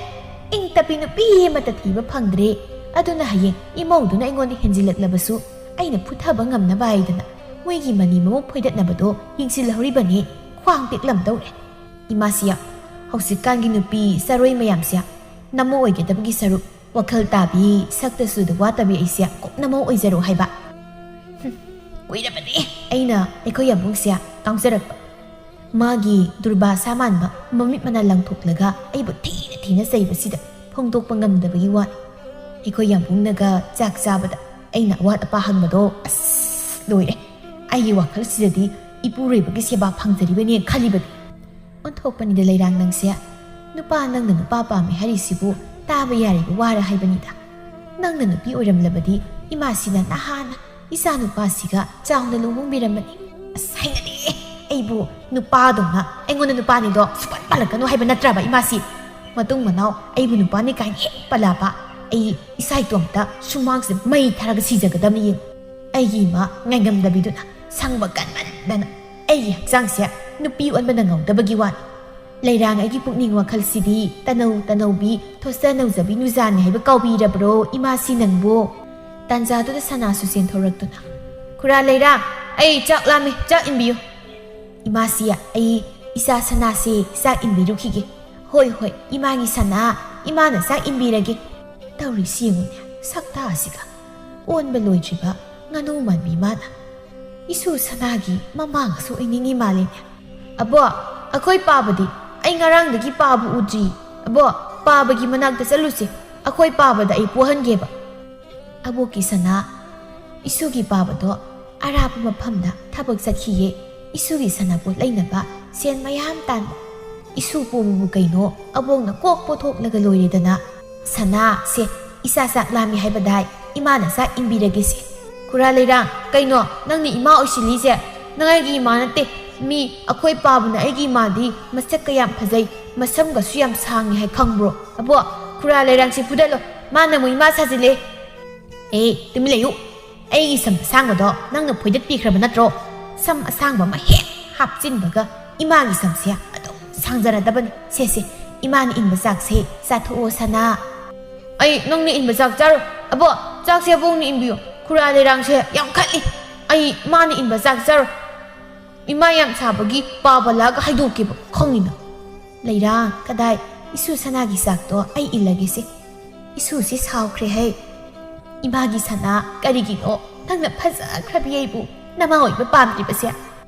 ꯏꯪ ꯇꯞꯄꯤ ꯅꯨꯄꯤ ꯑꯃꯠꯇ ꯊꯤꯕ ꯐꯪꯗ꯭ꯔꯦ꯫ ꯑꯗꯨꯅ ꯍꯌꯦꯡ ꯏꯃꯧꯗꯨꯅ ꯑꯩꯉꯣꯟꯗ ꯍꯦꯟꯖꯤꯜꯂꯛꯂꯕꯁꯨ ꯑꯩꯅ ꯐꯨꯊꯕ ꯉꯝꯅꯕ ꯍꯥꯏꯗꯅ ꯃꯣꯏꯒꯤ ꯃꯅꯤ ꯃꯃꯧ ꯐꯣꯏꯗꯠꯅꯕꯗꯣ ꯌꯦꯡꯁꯤꯜꯍꯧꯔꯤꯕꯅꯤ꯫ ꯈ꯭ꯋꯥꯡ ꯇꯦꯛꯂꯝꯗꯧꯔꯦ꯫ ꯏꯃꯥꯁꯤꯌ, ꯍꯧꯖꯤꯛꯀꯥꯟꯒꯤ ꯅꯨꯄꯤ ꯆꯔꯣꯏ ꯃꯌꯥꯝꯁꯦ ꯅꯃꯧ ꯑꯣꯏꯒꯗꯕꯒꯤ ꯁꯔꯨꯛ ꯋꯥꯈꯜ ꯇꯥꯕꯤ, ꯁꯛꯇ ꯆꯨꯗ ꯋꯥꯠꯇꯕꯤ ꯑꯩꯁꯦ ꯀꯨꯞꯅꯃꯛ ꯑꯣꯏꯖꯔꯣ ꯍꯥꯏꯕ꯫ ꯍꯨꯝ, ꯀꯨꯏꯔꯕꯅꯤ ꯑꯩꯅ ꯑꯩꯈꯣꯏ ꯌꯥꯝꯕꯨꯡꯁꯦ ꯉꯥꯎꯖꯔꯛꯄ꯫ ꯃꯥꯒꯤ ꯗꯨꯔꯕꯥꯁꯥ ꯃꯥꯟꯕ ꯃꯃꯤꯠ ꯃꯅꯥ ꯂꯪꯊꯣꯛꯂꯒ ꯑꯩꯕꯨ ꯊꯤꯅ ꯊꯤꯅ ꯆꯩꯕꯁꯤꯗ ꯐꯣꯡꯗꯣꯛꯄ ꯉꯝꯗꯕꯒꯤ ꯋꯥꯅꯤ꯫ ꯑꯩꯈꯣꯏ ꯌꯥꯝꯕꯨꯡꯅꯒ ꯆꯥꯛ ꯆꯥꯕꯗ ꯑꯩꯅ ꯑꯋꯥꯠ ꯑꯄꯥ ꯍꯪꯕꯗꯣ ꯑꯁ ꯂꯣꯏꯔꯦ꯫ ꯑꯩꯒꯤ ꯋꯥꯈꯜꯁꯤꯗꯗꯤ ꯏꯄꯨꯔꯣꯏꯕꯒꯤ ꯁꯦꯕꯥ ꯐꯪꯖꯔꯤꯕꯅꯦ ꯈꯜꯂꯤꯕꯅꯤ꯫ ꯑꯣꯟꯊꯣꯛꯄꯅꯤꯗ ꯂꯩꯔꯥꯡ ꯅꯪꯁꯦ꯫ ꯅꯨꯄꯥ ꯅꯪꯅ ꯅꯨꯄꯥ ꯄꯥꯝꯃꯦ ꯍꯥꯏꯔꯤꯁꯤꯕꯨ ꯇꯥꯕ ꯌꯥꯔꯤꯕ ꯋꯥꯔ ꯍꯥꯏꯕꯅꯤꯗ꯫ ꯅꯪꯅ ꯅꯨꯄꯤ ꯑꯣꯏꯔꯝꯂꯕꯗꯤ ꯏꯃꯥꯁꯤꯅ ꯅꯍꯥꯟꯅ ꯏꯆꯥ ꯅꯨꯄꯥꯁꯤꯒ ꯆꯥꯎꯅ ꯂꯨꯍꯣꯡꯕꯤꯔꯝꯃꯅꯤ꯫ ꯑꯁ, ꯍꯩꯅꯗꯦ꯫ ꯑꯩꯕꯨ ꯅꯨꯄꯥꯗꯧꯅ ꯑꯩꯉꯣꯟꯗ ꯅꯨꯄꯥꯅꯤꯗꯣ ꯁꯨꯄꯟ ꯄꯜꯂꯛꯀꯅꯨ ꯍꯥꯏꯕ ꯅꯠꯇ꯭ꯔꯕ ꯏꯃꯥꯁꯤ? ꯃꯇꯨꯡ ꯃꯅꯥꯎ ꯑꯩꯕꯨ ꯅꯨꯄꯥꯅꯤ ꯀꯥꯏꯅ ꯍꯦꯛ ꯄꯜꯂꯛꯑꯕ ꯑꯩ ꯏꯁꯥ ꯏꯇꯣꯝꯇ ꯁꯨꯃꯥꯡꯁꯤꯗ ꯃꯩ ꯊꯥꯔꯒ ꯁꯤꯖꯒꯗꯕꯅꯤ ꯌꯦꯡꯉꯨ꯫ ꯑꯩꯒꯤ ꯏꯃꯥ ꯉꯥꯏꯉꯝꯗꯕꯤꯗꯨꯅ ꯁꯪꯕ ꯀꯟꯃꯟꯗꯅ ꯑꯩꯒꯤ ꯍꯛꯆꯥꯡꯁꯦ ꯅꯨꯄꯤ ꯑꯣꯟꯕ ꯅꯪꯍꯧꯗꯕꯒꯤ ꯋꯥꯅꯤ꯫ ꯂꯩꯔꯥꯡ ꯑꯩꯒꯤ ꯄꯨꯛꯅꯤꯡ ꯋꯥꯈꯜꯁꯤꯗꯤ ꯇꯅꯧ ꯇꯅꯧꯕꯤ, ꯊꯣꯠꯆ ꯅꯧꯖꯕꯤ ꯅꯨꯖꯥꯅꯤ ꯍꯥꯏꯕ ꯀꯥꯎꯕꯤꯔꯕ꯭ꯔꯣ ꯏꯃꯥꯁꯤ ꯅꯪꯕꯨ? ꯇꯥꯟꯖꯥꯗꯨꯗ ꯁꯅꯥꯁꯨ ꯆꯦꯟꯊꯣꯔꯛꯇꯨꯅ, "ꯈꯨꯔꯥ ꯂꯩꯔꯥꯡ, ꯑꯩ ꯆꯥꯛ ꯂꯥꯝꯃꯦ, ꯆꯥꯛ ꯏꯟꯕꯤꯌꯨ꯫" "ꯏꯃꯥꯁꯤ, ꯑꯩ ꯏꯆꯥ ꯁꯅꯥꯁꯦ ꯆꯥꯛ ꯏꯟꯕꯤꯔꯨꯈꯤꯒꯦ꯫" "ꯍꯣꯏ, ꯍꯣꯏ, ꯏꯃꯥꯒꯤ ꯁꯅꯥ, ꯏꯃꯥꯅ ꯆꯥꯛ ꯏꯟꯕꯤꯔꯒꯦ꯫" ꯇꯧꯔꯤꯁꯤ ꯌꯦꯡꯉꯨꯅꯦ, ꯁꯛꯇꯥ ꯑꯁꯤꯒ꯫ ꯑꯣꯟꯕ ꯂꯣꯏꯗ꯭ꯔꯤꯕ ꯉꯥꯅꯨ ꯃꯥꯟꯕꯤ ꯃꯥꯅ꯫ ꯏꯁꯨ ꯁꯅꯥꯒꯤ ꯃꯃꯥꯒꯁꯨ ꯑꯣꯏꯅꯤꯡꯉꯤ ꯃꯥꯜꯂꯦꯅꯦ꯫ "ꯑꯕꯣ, ꯑꯩꯈꯣꯏ ꯄꯥꯕꯗꯤ? ꯑꯩ ꯉꯔꯥꯡꯗꯒꯤ ꯄꯥꯕ ꯎꯗ꯭ꯔꯤ꯫ ꯑꯕꯣ, ꯄꯥꯕꯒꯤ ꯃꯅꯥꯛꯇ ꯆꯠꯂꯨꯁꯦ, ꯑꯩꯈꯣꯏ ꯄꯥꯕꯗ ꯑꯩ ꯄꯣꯍꯟꯒꯦꯕ꯫" ꯑꯕꯣꯛꯀꯤ ꯁꯅꯥ ꯏꯁꯨꯒꯤ ꯄꯥꯕꯗꯣ ꯑꯔꯥꯞꯄ ꯃꯐꯝꯗ ꯊꯕꯛ ꯆꯠꯈꯤꯌꯦ꯫ ꯏꯁꯨꯒꯤ ꯁꯥꯟꯅꯄꯣꯠ ꯂꯩꯅꯕ ꯁꯦꯟ ꯃꯌꯥꯝ ꯇꯥꯟꯕ꯫ ꯏꯁꯨ ꯄꯣꯕꯕꯨ ꯀꯩꯅꯣ, ꯑꯕꯣꯛꯅ ꯀꯣꯛ ꯄꯣꯊꯣꯛꯂꯒ ꯂꯣꯏꯔꯦꯗꯅ꯫ "ꯁꯅꯥ, ꯁꯦ, ꯏꯆꯥ ꯆꯥꯛ ꯂꯥꯝꯃꯤ ꯍꯥꯏꯕꯗꯥꯏ, ꯏꯃꯥꯅ ꯆꯥꯛ ꯏꯟꯕꯤꯔꯒꯦꯁꯦ꯫" "ꯈꯨꯔꯥ ꯂꯩꯔꯥꯡ, ꯀꯩꯅꯣ ꯅꯪꯅ ꯏꯃꯥ ꯑꯣꯏꯁꯤꯜꯂꯤꯁꯦ? ꯅꯪ ꯑꯩꯒꯤ ꯏꯃꯥ ꯅꯠꯇꯦ꯫ ꯃꯤ ꯑꯩꯈꯣꯏ ꯄꯥꯕꯅ ꯑꯩꯒꯤ ꯏꯃꯥꯗꯤ ꯃꯁꯛꯀ ꯌꯥꯝ ꯐꯖꯩ, ꯃꯁꯝꯒꯁꯨ ꯌꯥꯝ ꯁꯥꯡꯉꯤ ꯍꯥꯏ, ꯈꯪꯕ꯭ꯔꯣ?" "ꯑꯕꯣ, ꯈꯨꯔꯥ ꯂꯩꯔꯥꯡꯁꯦ ꯐꯨꯗꯠꯂꯣ, ꯃꯥꯅ ꯑꯃꯨꯛ ꯏꯃꯥ ꯁꯥꯖꯤꯜꯂꯦ꯫" "ꯑꯦ, ꯇꯨꯃꯤꯟ ꯂꯩꯌꯨ꯫ ꯑꯩꯒꯤ ꯁꯝ ꯑꯁꯥꯡꯕꯗꯣ ꯅꯪꯅ ꯐꯣꯏꯗꯠꯄꯤꯈ꯭ꯔꯕ ꯅꯠꯇ꯭ꯔꯣ?" ꯁꯝ ꯑꯁꯥꯡꯕ ꯑꯃ ꯍꯦꯛ ꯍꯥꯞꯆꯤꯟꯕꯒ ꯏꯃꯥꯒꯤ ꯁꯝꯁꯦ ꯑꯗꯨꯝ ꯁꯥꯡꯖꯔꯗꯕꯅꯤ꯫ "ꯁꯦ, ꯁꯦ, ꯏꯃꯥꯅ ꯏꯟꯕ ꯆꯥꯛꯁꯦ ꯆꯥꯊꯣꯛꯑꯣ, ꯁꯅꯥ꯫" "ꯑꯩ ꯅꯪꯅ ꯏꯟꯕ ꯆꯥꯛ ꯆꯥꯔꯣꯏ꯫ ꯑꯕꯣ, ꯆꯥꯛꯁꯦ ꯑꯕꯣꯛꯅ ꯏꯟꯕꯤꯌꯨ꯫ ꯈꯨꯔꯥ ꯂꯩꯔꯥꯡꯁꯦ ꯌꯥꯝ ꯈꯠꯂꯤ꯫ ꯑꯩ ꯃꯥꯅ ꯏꯟꯕ ꯆꯥꯛ ꯆꯥꯔꯣꯏ꯫ ꯏꯃꯥ ꯌꯥꯝ ꯁꯥꯕꯒꯤ ꯄꯥꯕ ꯂꯥꯛꯑꯒ ꯍꯥꯏꯗꯣꯛꯀꯦꯕ, ꯈꯪꯉꯤꯅ꯫" "ꯂꯩꯔꯥꯡ, ꯀꯗꯥꯏ? ꯏꯁꯨ ꯁꯅꯥꯒꯤ ꯆꯥꯛꯇꯣ ꯑꯩ ꯏꯜꯂꯒꯦꯁꯦ꯫" "ꯏꯁꯨꯁꯤ ꯁꯥꯎꯈ꯭ꯔꯦ ꯍꯩ꯫ ꯏꯃꯥꯒꯤ ꯁꯅꯥ, ꯀꯔꯤꯒꯤꯅꯣ ꯅꯪꯅ ꯐꯖꯈ꯭ꯔꯕꯤ ꯑꯩꯕꯨ ꯅꯃꯥ ꯑꯣꯏꯕ ꯄꯥꯝꯗ꯭ꯔꯤꯕꯁꯦ?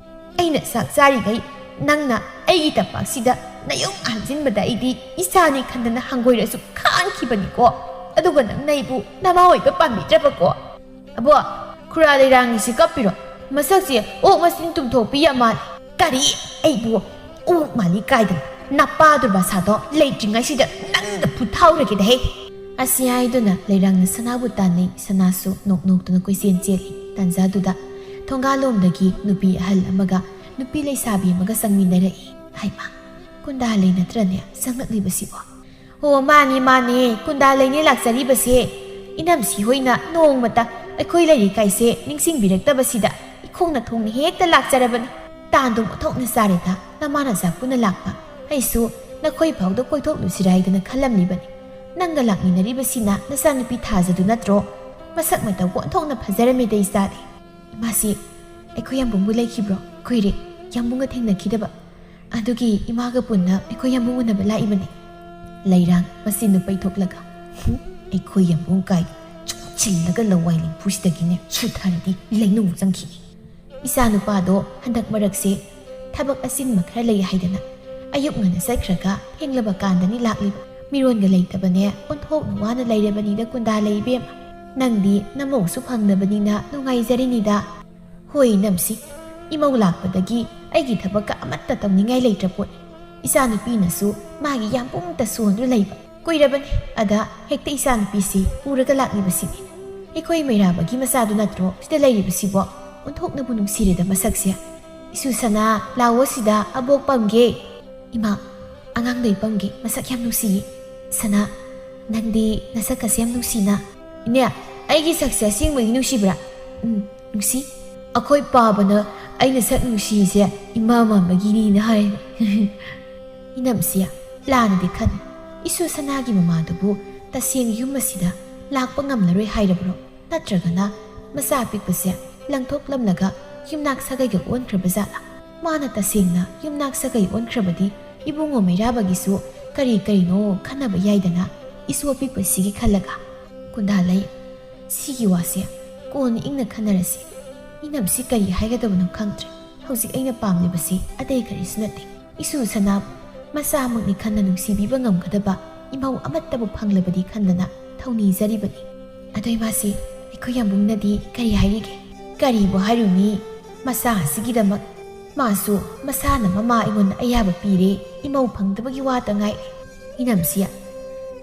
ꯑꯩꯅ ꯆꯥꯛ ꯆꯥꯔꯤꯉꯩ ꯅꯪꯅ ꯑꯩꯒꯤ ꯇꯝꯄꯥꯛꯁꯤꯗ ꯅꯌꯨꯝ ꯍꯟꯖꯤꯟꯕꯗ ꯑꯩꯗꯤ ꯏꯆꯥꯅꯤ ꯈꯟꯗꯅ ꯍꯪꯒꯣꯏꯔꯁꯨ ꯈꯥꯡꯈꯤꯕꯅꯤꯀꯣ꯫ ꯑꯗꯨꯒ ꯅꯪꯅ ꯑꯩꯕꯨ ꯅꯃꯥ ꯑꯣꯏꯕ ꯄꯥꯝꯕꯤꯗ꯭ꯔꯕꯀꯣ꯫" "ꯑꯕꯣ, ꯈꯨꯔꯥ ꯂꯩꯔꯥꯡꯒꯤꯁꯤ ꯀꯞꯄꯤꯔꯣ? ꯃꯁꯛꯁꯦ ꯑꯣꯛ ꯃꯆꯤꯟ ꯇꯨꯝꯊꯣꯛꯄꯤ ꯌꯥꯝ ꯃꯥꯜꯂꯤ꯫" "ꯀꯔꯤ? ꯑꯩꯕꯨ ꯑꯣꯛ ꯃꯥꯜꯂꯤ ꯀꯥꯏꯗꯅ? ꯅꯄꯥ ꯗꯨꯔꯕꯥꯁꯥꯗꯣ ꯂꯩꯇ꯭ꯔꯤꯉꯩꯁꯤꯗ ꯅꯪꯗ ꯐꯨꯠꯊꯥꯎꯔꯒꯦꯗ ꯍꯦ!" ꯑꯁꯤ ꯍꯥꯏꯗꯨꯅ ꯂꯩꯔꯥꯡꯅ ꯁꯅꯥꯕꯨ ꯇꯥꯟꯅꯩ꯫ ꯁꯅꯥꯁꯨ ꯅꯣꯛ ꯅꯣꯛꯇꯨꯅ ꯀꯣꯏꯆꯦꯟ ꯆꯦꯜꯂꯤ꯫ ꯇꯥꯟꯖꯥꯗꯨꯗ ꯊꯣꯡꯒꯥꯜꯂꯣꯝꯗꯒꯤ ꯅꯨꯄꯤ ꯑꯍꯜ ꯑꯃꯒ ꯅꯨꯄꯤ ꯂꯩꯁꯥꯕꯤ ꯑꯃꯒ ꯆꯪꯃꯤꯟꯅꯔꯛꯏ꯫ ꯍꯩꯃꯥ, ꯀꯨꯟꯗꯥ ꯂꯩ ꯅꯠꯇ꯭ꯔꯅꯦ ꯆꯪꯂꯛꯂꯤꯕꯁꯤꯕꯣ? "ꯑꯣ, ꯃꯥꯅꯦ, ꯃꯥꯅꯦ, ꯀꯨꯟꯗꯥ ꯂꯩꯅꯦ ꯂꯥꯛꯆꯔꯤꯕꯁꯦ꯫ ꯏꯅꯝꯁꯤ ꯍꯣꯏꯅ ꯅꯣꯡꯃꯇ ꯑꯩꯈꯣꯏ ꯂꯩꯔꯤꯀꯥꯏꯁꯦ ꯅꯤꯡꯁꯤꯡꯕꯤꯔꯛꯇꯕꯁꯤꯗ ꯏꯈꯣꯡꯅ ꯊꯣꯡꯅ ꯍꯦꯛꯇ ꯂꯥꯛꯆꯔꯕꯅꯤ꯫ ꯇꯥꯟꯗꯨ ꯑꯣꯟꯊꯣꯛꯅ ꯆꯥꯔꯦꯗ, ꯅꯃꯥ ꯅꯆꯥ ꯄꯨꯟꯅ ꯂꯥꯛꯄ꯫ ꯑꯩꯁꯨ ꯅꯈꯣꯏ ꯐꯥꯎꯗ ꯀꯣꯏꯊꯣꯛꯂꯨꯁꯤꯔꯥ ꯍꯥꯏꯗꯅ ꯈꯜꯂꯝꯂꯤꯕꯅꯤ꯫ ꯅꯪꯒ ꯂꯥꯛꯃꯤꯟꯅꯔꯤꯕꯁꯤꯅ ꯅꯆꯥꯅꯨꯄꯤ ꯊꯥꯖꯗꯨ ꯅꯠꯇ꯭ꯔꯣ? ꯃꯁꯛ ꯃꯇꯧ ꯑꯣꯟꯊꯣꯛꯅ ꯐꯖꯔꯝꯃꯦꯗ ꯏꯆꯥꯗꯤ꯫" "ꯏꯃꯥꯁꯤ ꯑꯩꯈꯣꯏ ꯌꯥꯝꯕꯨꯡꯕꯨ ꯂꯩꯈꯤꯕ꯭ꯔꯣ? ꯀꯨꯏꯔꯦ ꯌꯥꯝꯕꯨꯡꯒ ꯊꯦꯡꯅꯈꯤꯗꯕ꯫ ꯑꯗꯨꯒꯤ ꯏꯃꯥꯒ ꯄꯨꯟꯅ ꯑꯩꯈꯣꯏ ꯌꯥꯝꯕꯨꯡ ꯎꯅꯕ ꯂꯥꯛꯏꯕꯅꯤ꯫" ꯂꯩꯔꯥꯡ ꯃꯆꯤꯟꯗꯨ ꯄꯩꯊꯣꯛꯂꯒ, "ꯍꯨꯝ, ꯑꯩꯈꯣꯏ ꯌꯥꯝꯕꯨꯡ ꯀꯥꯏ, ꯆꯨꯞꯁꯤꯜꯂꯒ ꯂꯋꯥꯏ ꯂꯦꯝꯐꯨꯁꯤꯗꯒꯤꯅꯦ ꯁꯨꯊꯔꯗꯤ ꯂꯩꯅꯨꯡ ꯆꯪꯈꯤꯅꯤ꯫" ꯏꯆꯥ ꯅꯨꯄꯥꯗꯣ ꯍꯟꯗꯛ ꯃꯔꯛꯁꯦ ꯊꯕꯛ ꯑꯆꯤꯟꯕ ꯈꯔ ꯂꯩ ꯍꯥꯏꯗꯅ ꯑꯌꯨꯛ ꯉꯟꯅ ꯆꯠꯈ꯭ꯔꯒ ꯊꯦꯡꯂꯕ ꯀꯥꯟꯗꯅꯤ ꯂꯥꯛꯂꯤꯕ꯫ ꯃꯤꯔꯣꯟꯒ ꯂꯩꯇꯕꯅꯦ ꯑꯣꯟꯊꯣꯛꯅ ꯋꯥꯅ ꯂꯩꯔꯕꯅꯤꯗ ꯀꯨꯟꯗꯥ ꯂꯩ ꯏꯕꯦꯝꯃ꯫ "ꯅꯪꯗꯤ ꯅꯃꯧꯁꯨ ꯐꯪꯗꯕꯅꯤꯅ ꯅꯨꯡꯉꯥꯏꯖꯔꯤꯅꯤꯗ꯫" "ꯍꯣꯏ ꯏꯅꯝꯁꯤ, ꯏꯃꯧ ꯂꯥꯛꯄꯗꯒꯤ ꯑꯩꯒꯤ ꯊꯕꯛꯀ ꯑꯃꯠꯇ ꯇꯧꯅꯤꯡꯉꯥꯏ ꯂꯩꯇ꯭ꯔ ꯄꯣꯠꯅꯤ꯫ ꯏꯆꯥꯅꯨꯄꯤꯅꯁꯨ ꯃꯥꯒꯤ ꯌꯥꯝꯕꯨꯡꯇ ꯁꯣꯟꯗꯨꯅ ꯂꯩꯕ꯫ ꯀꯨꯏꯔꯕꯅꯤ ꯑꯗ ꯍꯦꯛꯇ ꯏꯆꯥꯅꯨꯄꯤꯁꯤ ꯄꯨꯔꯒ ꯂꯥꯛꯂꯤꯕꯁꯤꯅꯤ꯫ ꯑꯩꯈꯣꯏ ꯃꯩꯔꯥꯕꯒꯤ ꯃꯆꯥꯗꯨ ꯅꯠꯇ꯭ꯔꯣ ꯁꯤꯗ ꯂꯩꯔꯤꯕꯁꯤꯕꯣ? ꯑꯣꯟꯊꯣꯛꯅꯕꯨ ꯅꯨꯡꯁꯤꯔꯦꯗ ꯃꯁꯛꯁꯦ꯫ ꯏꯁꯨ ꯁꯅꯥ, ꯂꯥꯛꯑꯣ ꯁꯤꯗ, ꯑꯕꯣꯛ ꯄꯝꯒꯦ꯫" "ꯏꯃꯥ, ꯑꯉꯥꯡꯗꯣ ꯑꯩ ꯄꯝꯒꯦ, ꯃꯁꯛ ꯌꯥꯝ ꯅꯨꯡꯁꯤꯌꯦ꯫ ꯁꯅꯥ, ꯅꯪꯗꯤ ꯅꯁꯛꯀꯁꯦ ꯌꯥꯝ ꯅꯨꯡꯁꯤꯅ꯫" "ꯏꯅꯦ, ꯑꯩꯒꯤ ꯁꯛꯁꯦ ꯑꯁꯦꯡꯕꯒꯤ ꯅꯨꯡꯁꯤꯕ꯭ꯔꯥ?" "ꯎꯝ, ꯅꯨꯡꯁꯤ꯫" "ꯑꯩꯈꯣꯏ ꯄꯥꯕꯅ ꯑꯩꯅ ꯁꯛ ꯅꯨꯡꯁꯤꯁꯦ ꯏꯃꯥ ꯃꯥꯟꯕꯒꯤꯅꯤꯅ ꯍꯥꯏ꯫" ꯏꯅꯝꯁꯤ ꯂꯥꯟꯅꯗꯤ ꯈꯟ꯫ ꯏꯁꯨ ꯁꯅꯥꯒꯤ ꯃꯃꯥꯗꯨꯕꯨ ꯇꯁꯦꯡꯅ ꯌꯨꯝ ꯑꯁꯤꯗ ꯂꯥꯛꯄ ꯉꯝꯂꯔꯣꯏ ꯍꯥꯏꯔꯕ꯭ꯔꯣ? ꯅꯠꯇ꯭ꯔꯒꯅ ꯃꯆꯥ ꯑꯄꯤꯛꯄꯁꯦ ꯂꯪꯊꯣꯛꯂꯝꯂꯒ ꯌꯨꯝꯅꯥꯛ ꯁꯥꯒꯩꯒ ꯑꯣꯟꯈ꯭ꯔꯕ ꯖꯥꯠꯂꯥ? ꯃꯥꯅ ꯇꯁꯦꯡꯅ ꯌꯨꯝꯅꯥꯛ ꯁꯥꯒꯩ ꯑꯣꯟꯈ꯭ꯔꯕꯗꯤ ꯏꯕꯨꯡꯉꯣ ꯃꯩꯔꯥꯕꯒꯤꯁꯨ ꯀꯔꯤ ꯀꯔꯤꯅꯣ ꯈꯟꯅꯕ ꯌꯥꯏꯗꯅ, ꯏꯁꯨ ꯑꯄꯤꯛꯄꯁꯤꯒꯤ ꯈꯜꯂꯒ꯫ "ꯀꯨꯟꯗꯥꯂꯩ, ꯁꯤꯒꯤ ꯋꯥꯁꯦ ꯀꯣꯟꯅ ꯏꯪꯅ ꯈꯟꯅꯔꯁꯤ꯫ ꯏꯅꯝꯁꯤ ꯀꯔꯤ ꯍꯥꯏꯒꯗꯕꯅꯣ ꯈꯪꯗ꯭ꯔꯦ꯫ ꯍꯧꯖꯤꯛ ꯑꯩꯅ ꯄꯥꯝꯂꯤꯕꯁꯤ ꯑꯇꯩ ꯀꯔꯤꯁꯨ ꯅꯠꯇꯦ꯫ ꯏꯁꯨ ꯁꯅꯥ ꯃꯆꯥꯃꯛꯅꯤ ꯈꯟꯅ ꯅꯨꯡꯁꯤꯕꯤꯕ ꯉꯝꯒꯗꯕ ꯏꯃꯧ ꯑꯃꯠꯇꯕꯨ ꯐꯪꯂꯕꯗꯤ ꯈꯟꯗꯅ ꯊꯧꯅꯤꯖꯔꯤꯕꯅꯤ꯫" "ꯑꯗꯣ ꯏꯃꯥꯁꯤ, ꯑꯩꯈꯣꯏ ꯌꯥꯝꯕꯨꯡꯅꯗꯤ ꯀꯔꯤ ꯍꯥꯏꯔꯤꯒꯦ?" "ꯀꯔꯤꯕꯨ ꯍꯥꯏꯔꯨꯅꯤ? ꯃꯆꯥ ꯑꯁꯤꯒꯤꯗꯃꯛ ꯃꯥꯁꯨ ꯃꯁꯥꯅ ꯃꯃꯥ ꯑꯩꯉꯣꯟꯗ ꯑꯌꯥꯕ ꯄꯤꯔꯦ, ꯏꯃꯧ ꯐꯪꯗꯕꯒꯤ ꯋꯥꯇ ꯉꯥꯏꯔꯦ꯫" "ꯏꯅꯝꯁꯤ,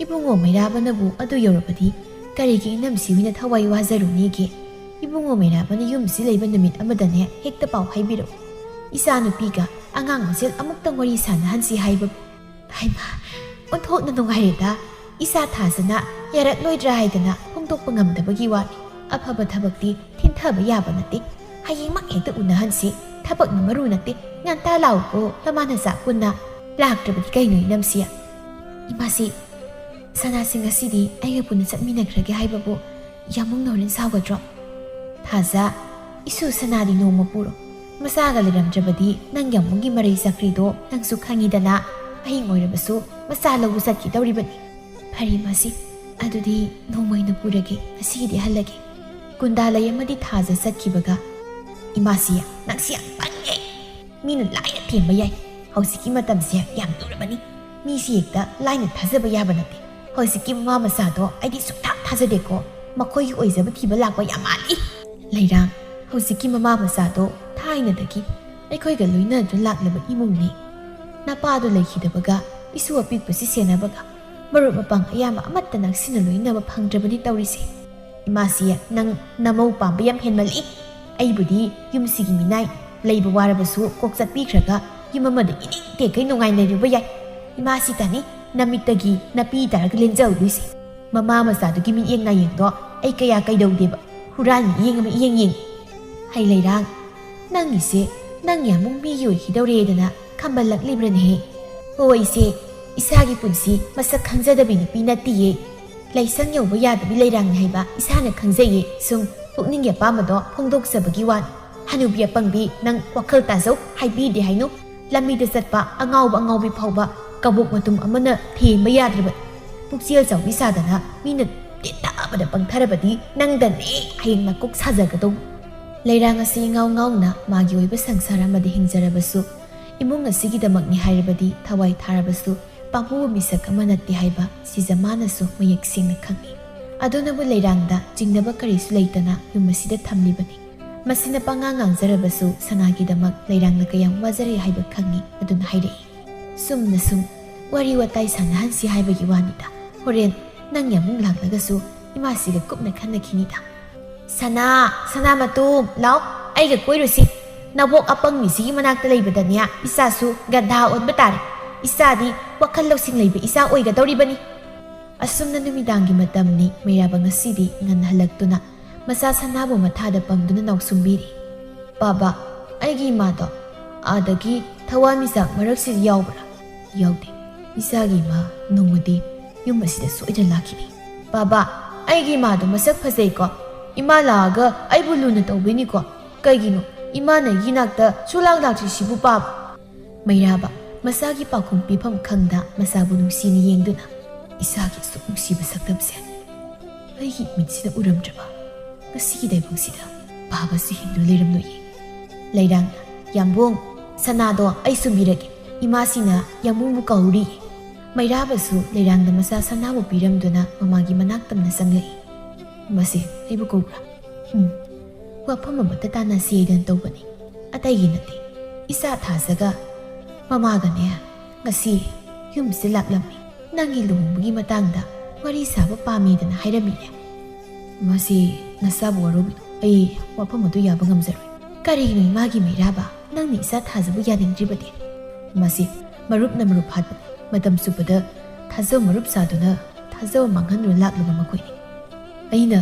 ꯏꯕꯨꯡꯉꯣ ꯃꯩꯔꯥꯕꯅꯕꯨ ꯑꯗꯨ ꯌꯧꯔꯕꯗꯤ ꯀꯔꯤꯒꯤ ꯏꯅꯝꯁꯤ ꯍꯣꯏꯅ ꯊꯋꯥꯏ ꯋꯥꯖꯔꯨꯅꯤꯒꯦ? ꯏꯕꯨꯡꯉꯣ ꯃꯩꯔꯥꯕꯅ ꯌꯨꯝꯁꯤ ꯂꯩꯕ ꯅꯨꯃꯤꯠ ꯑꯃꯗꯅꯦ ꯍꯦꯛꯇ ꯄꯥꯎ ꯍꯥꯏꯕꯤꯔꯛꯎ꯫ ꯏꯆꯥꯅꯨꯄꯤꯒ ꯑꯉꯥꯡ ꯃꯁꯦꯜ ꯑꯃꯨꯛꯇꯪ ꯋꯥꯔꯤ ꯁꯥꯟꯅꯍꯟꯁꯤ ꯍꯥꯏꯕꯕꯨ꯫" "ꯍꯩꯃꯥ, ꯑꯣꯟꯊꯣꯛꯅ ꯅꯨꯡꯉꯥꯏꯔꯦꯗ꯫ ꯏꯆꯥ ꯊꯥꯖꯅ ꯌꯥꯔꯛꯂꯣꯏꯗ꯭ꯔꯥ ꯍꯥꯏꯗꯅ ꯐꯣꯡꯗꯣꯛꯄ ꯉꯝꯗꯕꯒꯤ ꯋꯥꯅꯤ꯫ ꯑꯐꯕ ꯊꯕꯛꯇꯤ ꯊꯤꯟꯊꯕ ꯌꯥꯕ ꯅꯠꯇꯦ꯫ ꯍꯌꯦꯡꯃꯛ ꯍꯦꯛꯇ ꯎꯅꯍꯟꯁꯤ꯫ ꯊꯕꯛꯅ ꯃꯔꯨ ꯅꯠꯇꯦ꯫ ꯉꯟꯇꯥ ꯂꯥꯛꯎꯀꯣ, ꯂꯃꯥꯟ ꯅꯆꯥ ꯄꯨꯟꯅ꯫" "ꯂꯥꯛꯇ꯭ꯔꯕꯗꯤ ꯀꯩꯅꯣ ꯏꯅꯝꯁꯤ?" "ꯏꯃꯥꯁꯤ, ꯁꯅꯥꯁꯤ ꯉꯁꯤꯗꯤ ꯑꯩꯒ ꯄꯨꯟꯅ ꯆꯠꯃꯤꯟꯅꯈ꯭ꯔꯒꯦ ꯍꯥꯏꯕꯕꯨ ꯌꯥꯝꯕꯨꯡꯅ ꯍꯣꯔꯦꯟ ꯁꯥꯎꯒꯗ꯭ꯔꯣ?" "ꯊꯥꯖ, ꯏꯁꯨ ꯁꯅꯥꯗꯤ ꯅꯣꯡꯃ ꯄꯨꯔꯣ꯫ ꯃꯆꯥꯒ ꯂꯩꯔꯝꯗ꯭ꯔꯕꯗꯤ ꯅꯪ ꯌꯥꯝꯕꯨꯡꯒꯤ ꯃꯔꯩ ꯆꯀ꯭ꯔꯤꯗꯣ ꯅꯪꯁꯨ ꯈꯪꯉꯤꯗꯅ꯫ ꯑꯍꯤꯡ ꯑꯣꯏꯔꯕꯁꯨ ꯃꯆꯥ ꯂꯧꯕ ꯆꯠꯈꯤꯗꯧꯔꯤꯕꯅꯤ꯫" "ꯐꯔꯦ ꯃꯥꯁꯤ, ꯑꯗꯨꯗꯤ ꯅꯣꯡꯃ ꯑꯣꯏꯅ ꯄꯨꯔꯒꯦ, ꯉꯁꯤꯒꯤꯗꯤ ꯍꯜꯂꯒꯦ꯫" ꯀꯨꯟꯗꯥꯂꯩ ꯑꯃꯗꯤ ꯊꯥꯖ ꯆꯠꯈꯤꯕꯒ, "ꯏꯃꯥꯁꯤ, ꯅꯪꯁꯤ ꯌꯥꯝ ꯄꯪꯉꯦ꯫ ꯃꯤꯅ ꯂꯥꯏꯅ ꯊꯦꯝꯕ ꯌꯥꯏ꯫ ꯍꯧꯖꯤꯛꯀꯤ ꯃꯇꯝꯁꯦ ꯌꯥꯝ ꯂꯨꯔꯕꯅꯤ꯫ ꯃꯤꯁꯤ ꯍꯦꯛꯇ ꯂꯥꯏꯅ ꯊꯥꯖꯕ ꯌꯥꯕ ꯅꯠꯇꯦ꯫ ꯍꯧꯖꯤꯛꯀꯤ ꯃꯃꯥ ꯃꯆꯥꯗꯣ ꯑꯩꯗꯤ ꯁꯨꯡꯊꯥ ꯊꯥꯖꯗꯦꯀꯣ꯫ ꯃꯈꯣꯏꯒꯤ ꯑꯣꯏꯖꯕ ꯊꯤꯕ ꯂꯥꯛꯄ ꯌꯥꯝ ꯃꯥꯜꯂꯤ꯫ ꯂꯩꯔꯥꯡ, ꯍꯧꯖꯤꯛꯀꯤ ꯃꯃꯥ ꯃꯆꯥꯗꯣ ꯊꯥꯏꯅꯗꯒꯤ ꯑꯩꯈꯣꯏꯒ ꯂꯣꯏꯅꯗꯨꯅ ꯂꯥꯛꯂꯕ ꯏꯃꯨꯡꯅꯤ꯫ ꯅꯄꯥꯗꯨ ꯂꯩꯈꯤꯗꯕꯒ ꯏꯁꯨ ꯑꯄꯤꯛꯄꯁꯤ ꯁꯦꯟꯅꯕꯒ ꯃꯔꯨꯞ ꯃꯄꯥꯡ ꯑꯌꯥꯝꯕ ꯑꯃꯠꯇ ꯅꯛꯁꯤꯟꯅ ꯂꯣꯏꯅꯕ ꯐꯪꯗ꯭ꯔꯕꯅꯤ ꯇꯧꯔꯤꯁꯦ꯫ ꯏꯃꯥꯁꯤ ꯅꯪ ꯅꯃꯧ ꯄꯥꯝꯕ ꯌꯥꯝ ꯍꯦꯟꯃꯜꯂꯤ꯫ ꯑꯩꯕꯨꯗꯤ ꯌꯨꯝꯁꯤꯒꯤ ꯃꯤꯅꯥꯏ, ꯂꯩꯕ ꯋꯥꯔꯕꯁꯨ ꯀꯣꯛ ꯆꯠꯄꯤꯈ꯭ꯔꯒ ꯌꯨꯝ ꯑꯃꯗ ꯏꯅꯤꯡ ꯇꯦꯛꯈꯩ ꯅꯨꯡꯉꯥꯏꯅ ꯂꯩꯔꯨꯕ ꯌꯥꯏ꯫ ꯏꯃꯥꯁꯤꯇꯅꯤ ꯅꯃꯤꯠꯇꯒꯤ ꯅꯥꯄꯤ ꯇꯥꯔꯒ ꯂꯦꯟꯖꯍꯧꯗꯣꯏꯁꯦ꯫ ꯃꯃꯥ ꯃꯆꯥꯗꯨꯒꯤ ꯃꯤꯠꯌꯦꯡ ꯅꯥꯌꯦꯡꯗꯣ ꯑꯩ ꯀꯌꯥ ꯀꯩꯗꯧꯗꯦꯕ꯫ ꯍꯨꯔꯥꯟ ꯃꯤꯠꯌꯦꯡ ꯑꯃ ꯏꯌꯦꯡ ꯌꯦꯡ꯫ ꯍꯩ ꯂꯩꯔꯥꯡ, ꯅꯪꯒꯤꯁꯦ ꯅꯪ ꯌꯥꯝ ꯃꯤ ꯑꯣꯏꯈꯤꯗꯧꯔꯦꯗꯅ ꯈꯝꯕꯜꯂꯛꯂꯤꯕ꯭ꯔꯅꯦꯍꯦ? ꯍꯣ, ꯏꯆꯦ, ꯏꯁꯥꯒꯤ ꯄꯨꯟꯁꯤ ꯃꯁꯛ ꯈꯪꯖꯗꯕꯤ ꯅꯨꯄꯤ ꯅꯠꯇꯤꯌꯦ꯫ ꯂꯩꯁꯪ ꯌꯧꯕ ꯌꯥꯗꯕꯤ ꯂꯩꯔꯥꯡꯅꯤ ꯍꯥꯏꯕ ꯏꯁꯥꯅ ꯈꯪꯖꯩꯌꯦ꯫ ꯁꯨꯝ ꯄꯨꯛꯅꯤꯡꯒꯤ ꯑꯄꯥꯝꯕꯗꯣ ꯐꯣꯡꯗꯣꯛꯆꯕꯒꯤ ꯋꯥꯅꯤ꯫ ꯍꯅꯨꯕꯤ ꯑꯄꯪꯕꯤ, ꯅꯪ ꯋꯥꯈꯜ ꯇꯥꯖꯧ, ꯍꯥꯏꯕꯤꯗꯦ ꯍꯥꯏꯅꯨ꯫ ꯂꯝꯕꯤꯗ ꯆꯠꯄ ꯑꯉꯥꯎꯕ ꯑꯉꯥꯎꯕꯤ ꯐꯥꯎꯕ ꯀꯕꯣꯛ ꯃꯇꯨꯝ ꯑꯃꯅ ꯊꯦꯝꯕ ꯌꯥꯗ꯭ꯔꯕꯅꯤ꯫ ꯄꯨꯛꯆꯦꯜ ꯆꯥꯎꯕꯤ ꯁꯥꯗꯅ ꯃꯤꯅ ꯇꯤꯟꯅꯕꯗ ꯄꯪꯊꯔꯕꯗꯤ ꯅꯪꯗꯅꯦ ꯍꯌꯦꯡ ꯅꯀꯣꯛ ꯁꯥꯖꯒꯗꯧꯕ꯫ ꯂꯩꯔꯥꯡ ꯑꯁꯤ ꯉꯥꯎ ꯉꯥꯎꯅ ꯃꯥꯒꯤ ꯑꯣꯏꯕ ꯁꯪꯁꯥꯔ ꯑꯃꯗ ꯍꯤꯡꯖꯔꯕꯁꯨ, ꯏꯃꯨꯡ ꯑꯁꯤꯒꯤꯗꯃꯛꯅꯤ ꯍꯥꯏꯔꯕꯗꯤ ꯊꯋꯥꯏ ꯊꯥꯔꯕꯁꯨ ꯄꯥꯝꯃꯨꯕ ꯃꯤꯁꯛ ꯑꯃ ꯅꯠꯇꯦ ꯍꯥꯏꯕ ꯁꯤꯖ ꯃꯥꯅꯁꯨ ꯃꯌꯦꯛ ꯁꯦꯡꯅ ꯈꯪꯏ꯫ ꯑꯗꯨꯅꯕꯨ ꯂꯩꯔꯥꯡꯗ ꯆꯤꯡꯅꯕ ꯀꯔꯤꯁꯨ ꯂꯩꯇꯅ ꯌꯨꯝ ꯑꯁꯤꯗ ꯊꯝꯂꯤꯕꯅꯤ꯫ ꯃꯁꯤꯅ ꯄꯉꯥꯡ ꯉꯥꯡꯖꯔꯕꯁꯨ ꯁꯅꯥꯒꯤꯗꯃꯛ ꯂꯩꯔꯥꯡꯅ ꯀꯌꯥꯝ ꯋꯥꯖꯔꯦ ꯍꯥꯏꯕ ꯈꯪꯏ꯫ ꯑꯗꯨꯅ ꯍꯥꯏꯔꯛꯏ, ꯁꯨꯝꯅ ꯁꯨꯝ ꯋꯥꯔꯤ ꯋꯥꯇꯥꯏ ꯁꯥꯟꯅꯍꯟꯁꯤ ꯍꯥꯏꯕꯒꯤ ꯋꯥꯅꯤꯗ꯫ ꯍꯣꯔꯦꯟ ꯅꯪ ꯌꯥꯝ ꯂꯥꯛꯂꯒꯁꯨ ꯏꯃꯥꯁꯤꯒ ꯀꯨꯞꯅ ꯈꯟꯅꯈꯤꯅꯤꯗ꯫ ꯁꯅꯥ, ꯁꯅꯥ ꯃꯇꯨꯝ, ꯂꯥꯎ, ꯑꯩꯒ ꯀꯣꯏꯔꯨꯁꯤ꯫ ꯅꯕꯣꯛ ꯑꯄꯪꯕꯤꯁꯤꯒꯤ ꯃꯅꯥꯛꯇ ꯂꯩꯕꯗꯅꯦ, ꯏꯆꯥꯁꯨ ꯒꯟꯙꯥ ꯑꯣꯟꯕ ꯇꯥꯔꯦ꯫ ꯏꯆꯥꯗꯤ ꯋꯥꯈꯜ ꯂꯧꯁꯤꯡ ꯂꯩꯕ ꯏꯆꯥ ꯑꯣꯏꯒꯗꯧꯔꯤꯕꯅꯤ꯫ ꯑꯁꯨꯝꯅ ꯅꯨꯃꯤꯗꯥꯡꯒꯤ ꯃꯇꯝꯅꯤ꯫ ꯃꯩꯔꯥꯕ ꯉꯁꯤꯗꯤ ꯉꯟꯅ ꯍꯜꯂꯛꯇꯨꯅ ꯃꯆꯥ ꯁꯅꯥꯕꯨ ꯃꯊꯥꯗ ꯄꯝꯗꯨꯅ ꯅꯥꯎꯁꯨꯝꯕꯤꯔꯤ꯫ "ꯕꯥꯕꯥ, ꯑꯩꯒꯤ ꯏꯃꯥꯗꯣ ꯑꯥꯗꯒꯤ ꯊꯋꯥꯟꯃꯤꯆꯥꯛ ꯃꯔꯛꯁꯤꯗ ꯌꯥꯎꯕ꯭ꯔꯥ?" "ꯌꯥꯎꯗꯦ꯫ ꯏꯆꯥꯒꯤ ꯏꯃꯥ ꯅꯣꯡꯃꯗꯤ ꯌꯨꯝ ꯑꯁꯤꯗ ꯁꯣꯏꯗꯅ ꯂꯥꯛꯈꯤꯅꯤ꯫" "ꯕꯥꯕꯥ, ꯑꯩꯒꯤ ꯏꯃꯥꯗꯣ ꯃꯁꯛ ꯐꯖꯩꯀꯣ꯫ ꯏꯃꯥ ꯂꯥꯛꯑꯒ ꯑꯩꯕꯨ ꯂꯨꯅ ꯇꯧꯕꯤꯅꯤꯀꯣ꯫ ꯀꯩꯒꯤꯅꯣ ꯏꯃꯥꯅ ꯑꯩꯒꯤ ꯅꯥꯛꯇ ꯁꯨꯂꯥꯛ ꯂꯥꯛꯇ꯭ꯔꯤꯁꯤꯕꯨ, ꯕꯥꯕꯥ?" ꯃꯩꯔꯥꯕ ꯃꯆꯥꯒꯤ ꯄꯥꯎꯈꯨꯝ ꯄꯤꯐꯝ ꯈꯪꯗ ꯃꯆꯥꯕꯨ ꯅꯨꯡꯁꯤꯅ ꯌꯦꯡꯗꯨꯅ, "ꯏꯆꯥꯒꯤ ꯑꯁꯨꯛ ꯅꯨꯡꯁꯤꯕ ꯁꯛꯇꯝꯁꯦ ꯑꯩꯒꯤ ꯏꯃꯤꯠꯁꯤꯅ ꯎꯔꯝꯗ꯭ꯔꯕ ꯉꯁꯤꯒꯤ ꯇꯥꯏꯕꯪꯁꯤꯗ ꯕꯥꯕꯥꯁꯤ ꯍꯤꯡꯗꯨꯅ ꯂꯩꯔꯝꯂꯣꯏꯌꯦ꯫" ꯂꯩꯔꯥꯡꯅ, "ꯌꯥꯝꯕꯨꯡ, ꯁꯅꯥꯗꯣ ꯑꯩ ꯁꯨꯝꯕꯤꯔꯒꯦ꯫ ꯏꯃꯥꯁꯤꯅ ꯌꯥꯝꯕꯨꯡꯕꯨ ꯀꯧꯔꯤ꯫" ꯃꯩꯔꯥꯕꯁꯨ ꯂꯩꯔꯥꯡꯗ ꯃꯆꯥ ꯁꯅꯥꯕꯨ ꯄꯤꯔꯝꯗꯨꯅ ꯃꯃꯥꯒꯤ ꯃꯅꯥꯛ ꯇꯝꯅ ꯆꯪꯂꯛꯏ꯫ "ꯃꯁꯤ ꯑꯩꯕꯨ ꯀꯧꯕ꯭ꯔꯥ?" "ꯎꯝ, ꯋꯥꯐꯝ ꯑꯃꯇ ꯇꯥꯟꯅꯁꯤ ꯍꯥꯏꯗꯅ ꯇꯧꯕꯅꯤ, ꯑꯇꯩꯒꯤ ꯅꯠꯇꯦ꯫ ꯏꯆꯥ ꯊꯥꯖꯒ ꯃꯃꯥꯒꯅꯦ ꯉꯁꯤ ꯌꯨꯝꯁꯤꯗ ꯂꯥꯛꯂꯝꯃꯤ꯫ ꯅꯪꯒꯤ ꯂꯨꯍꯣꯡꯕꯒꯤ ꯃꯇꯥꯡꯗ ꯋꯥꯔꯤ ꯁꯥꯕ ꯄꯥꯝꯃꯤꯗꯅ ꯍꯥꯏꯔꯝꯃꯤꯅꯦ꯫ ꯃꯁꯤ ꯅꯁꯥꯕꯨ ꯋꯥꯔꯧꯕꯤꯅꯨ, ꯑꯩ ꯋꯥꯐꯝ ꯑꯗꯨ ꯌꯥꯕ ꯉꯝꯖꯔꯣꯏ꯫ ꯀꯔꯤꯒꯤꯅꯣ ꯏꯃꯥꯒꯤ ꯃꯩꯔꯥꯕ ꯅꯪꯅ ꯏꯆꯥ ꯊꯥꯖꯕ ꯌꯥꯅꯤꯡꯗ꯭ꯔꯤꯕꯗꯤ?" "ꯃꯁꯤ ꯃꯔꯨꯞꯅ ꯃꯔꯨꯞ ꯍꯥꯠꯄꯅꯤ꯫ ꯃꯇꯝ ꯆꯨꯞꯄꯗ ꯊꯥꯖꯕ ꯃꯔꯨꯞ ꯁꯥꯗꯨꯅ ꯊꯥꯖꯕ ꯃꯥꯡꯍꯟꯗꯨꯅ ꯂꯥꯛꯂꯕ ꯃꯈꯣꯏꯅꯤ꯫ ꯑꯩꯅ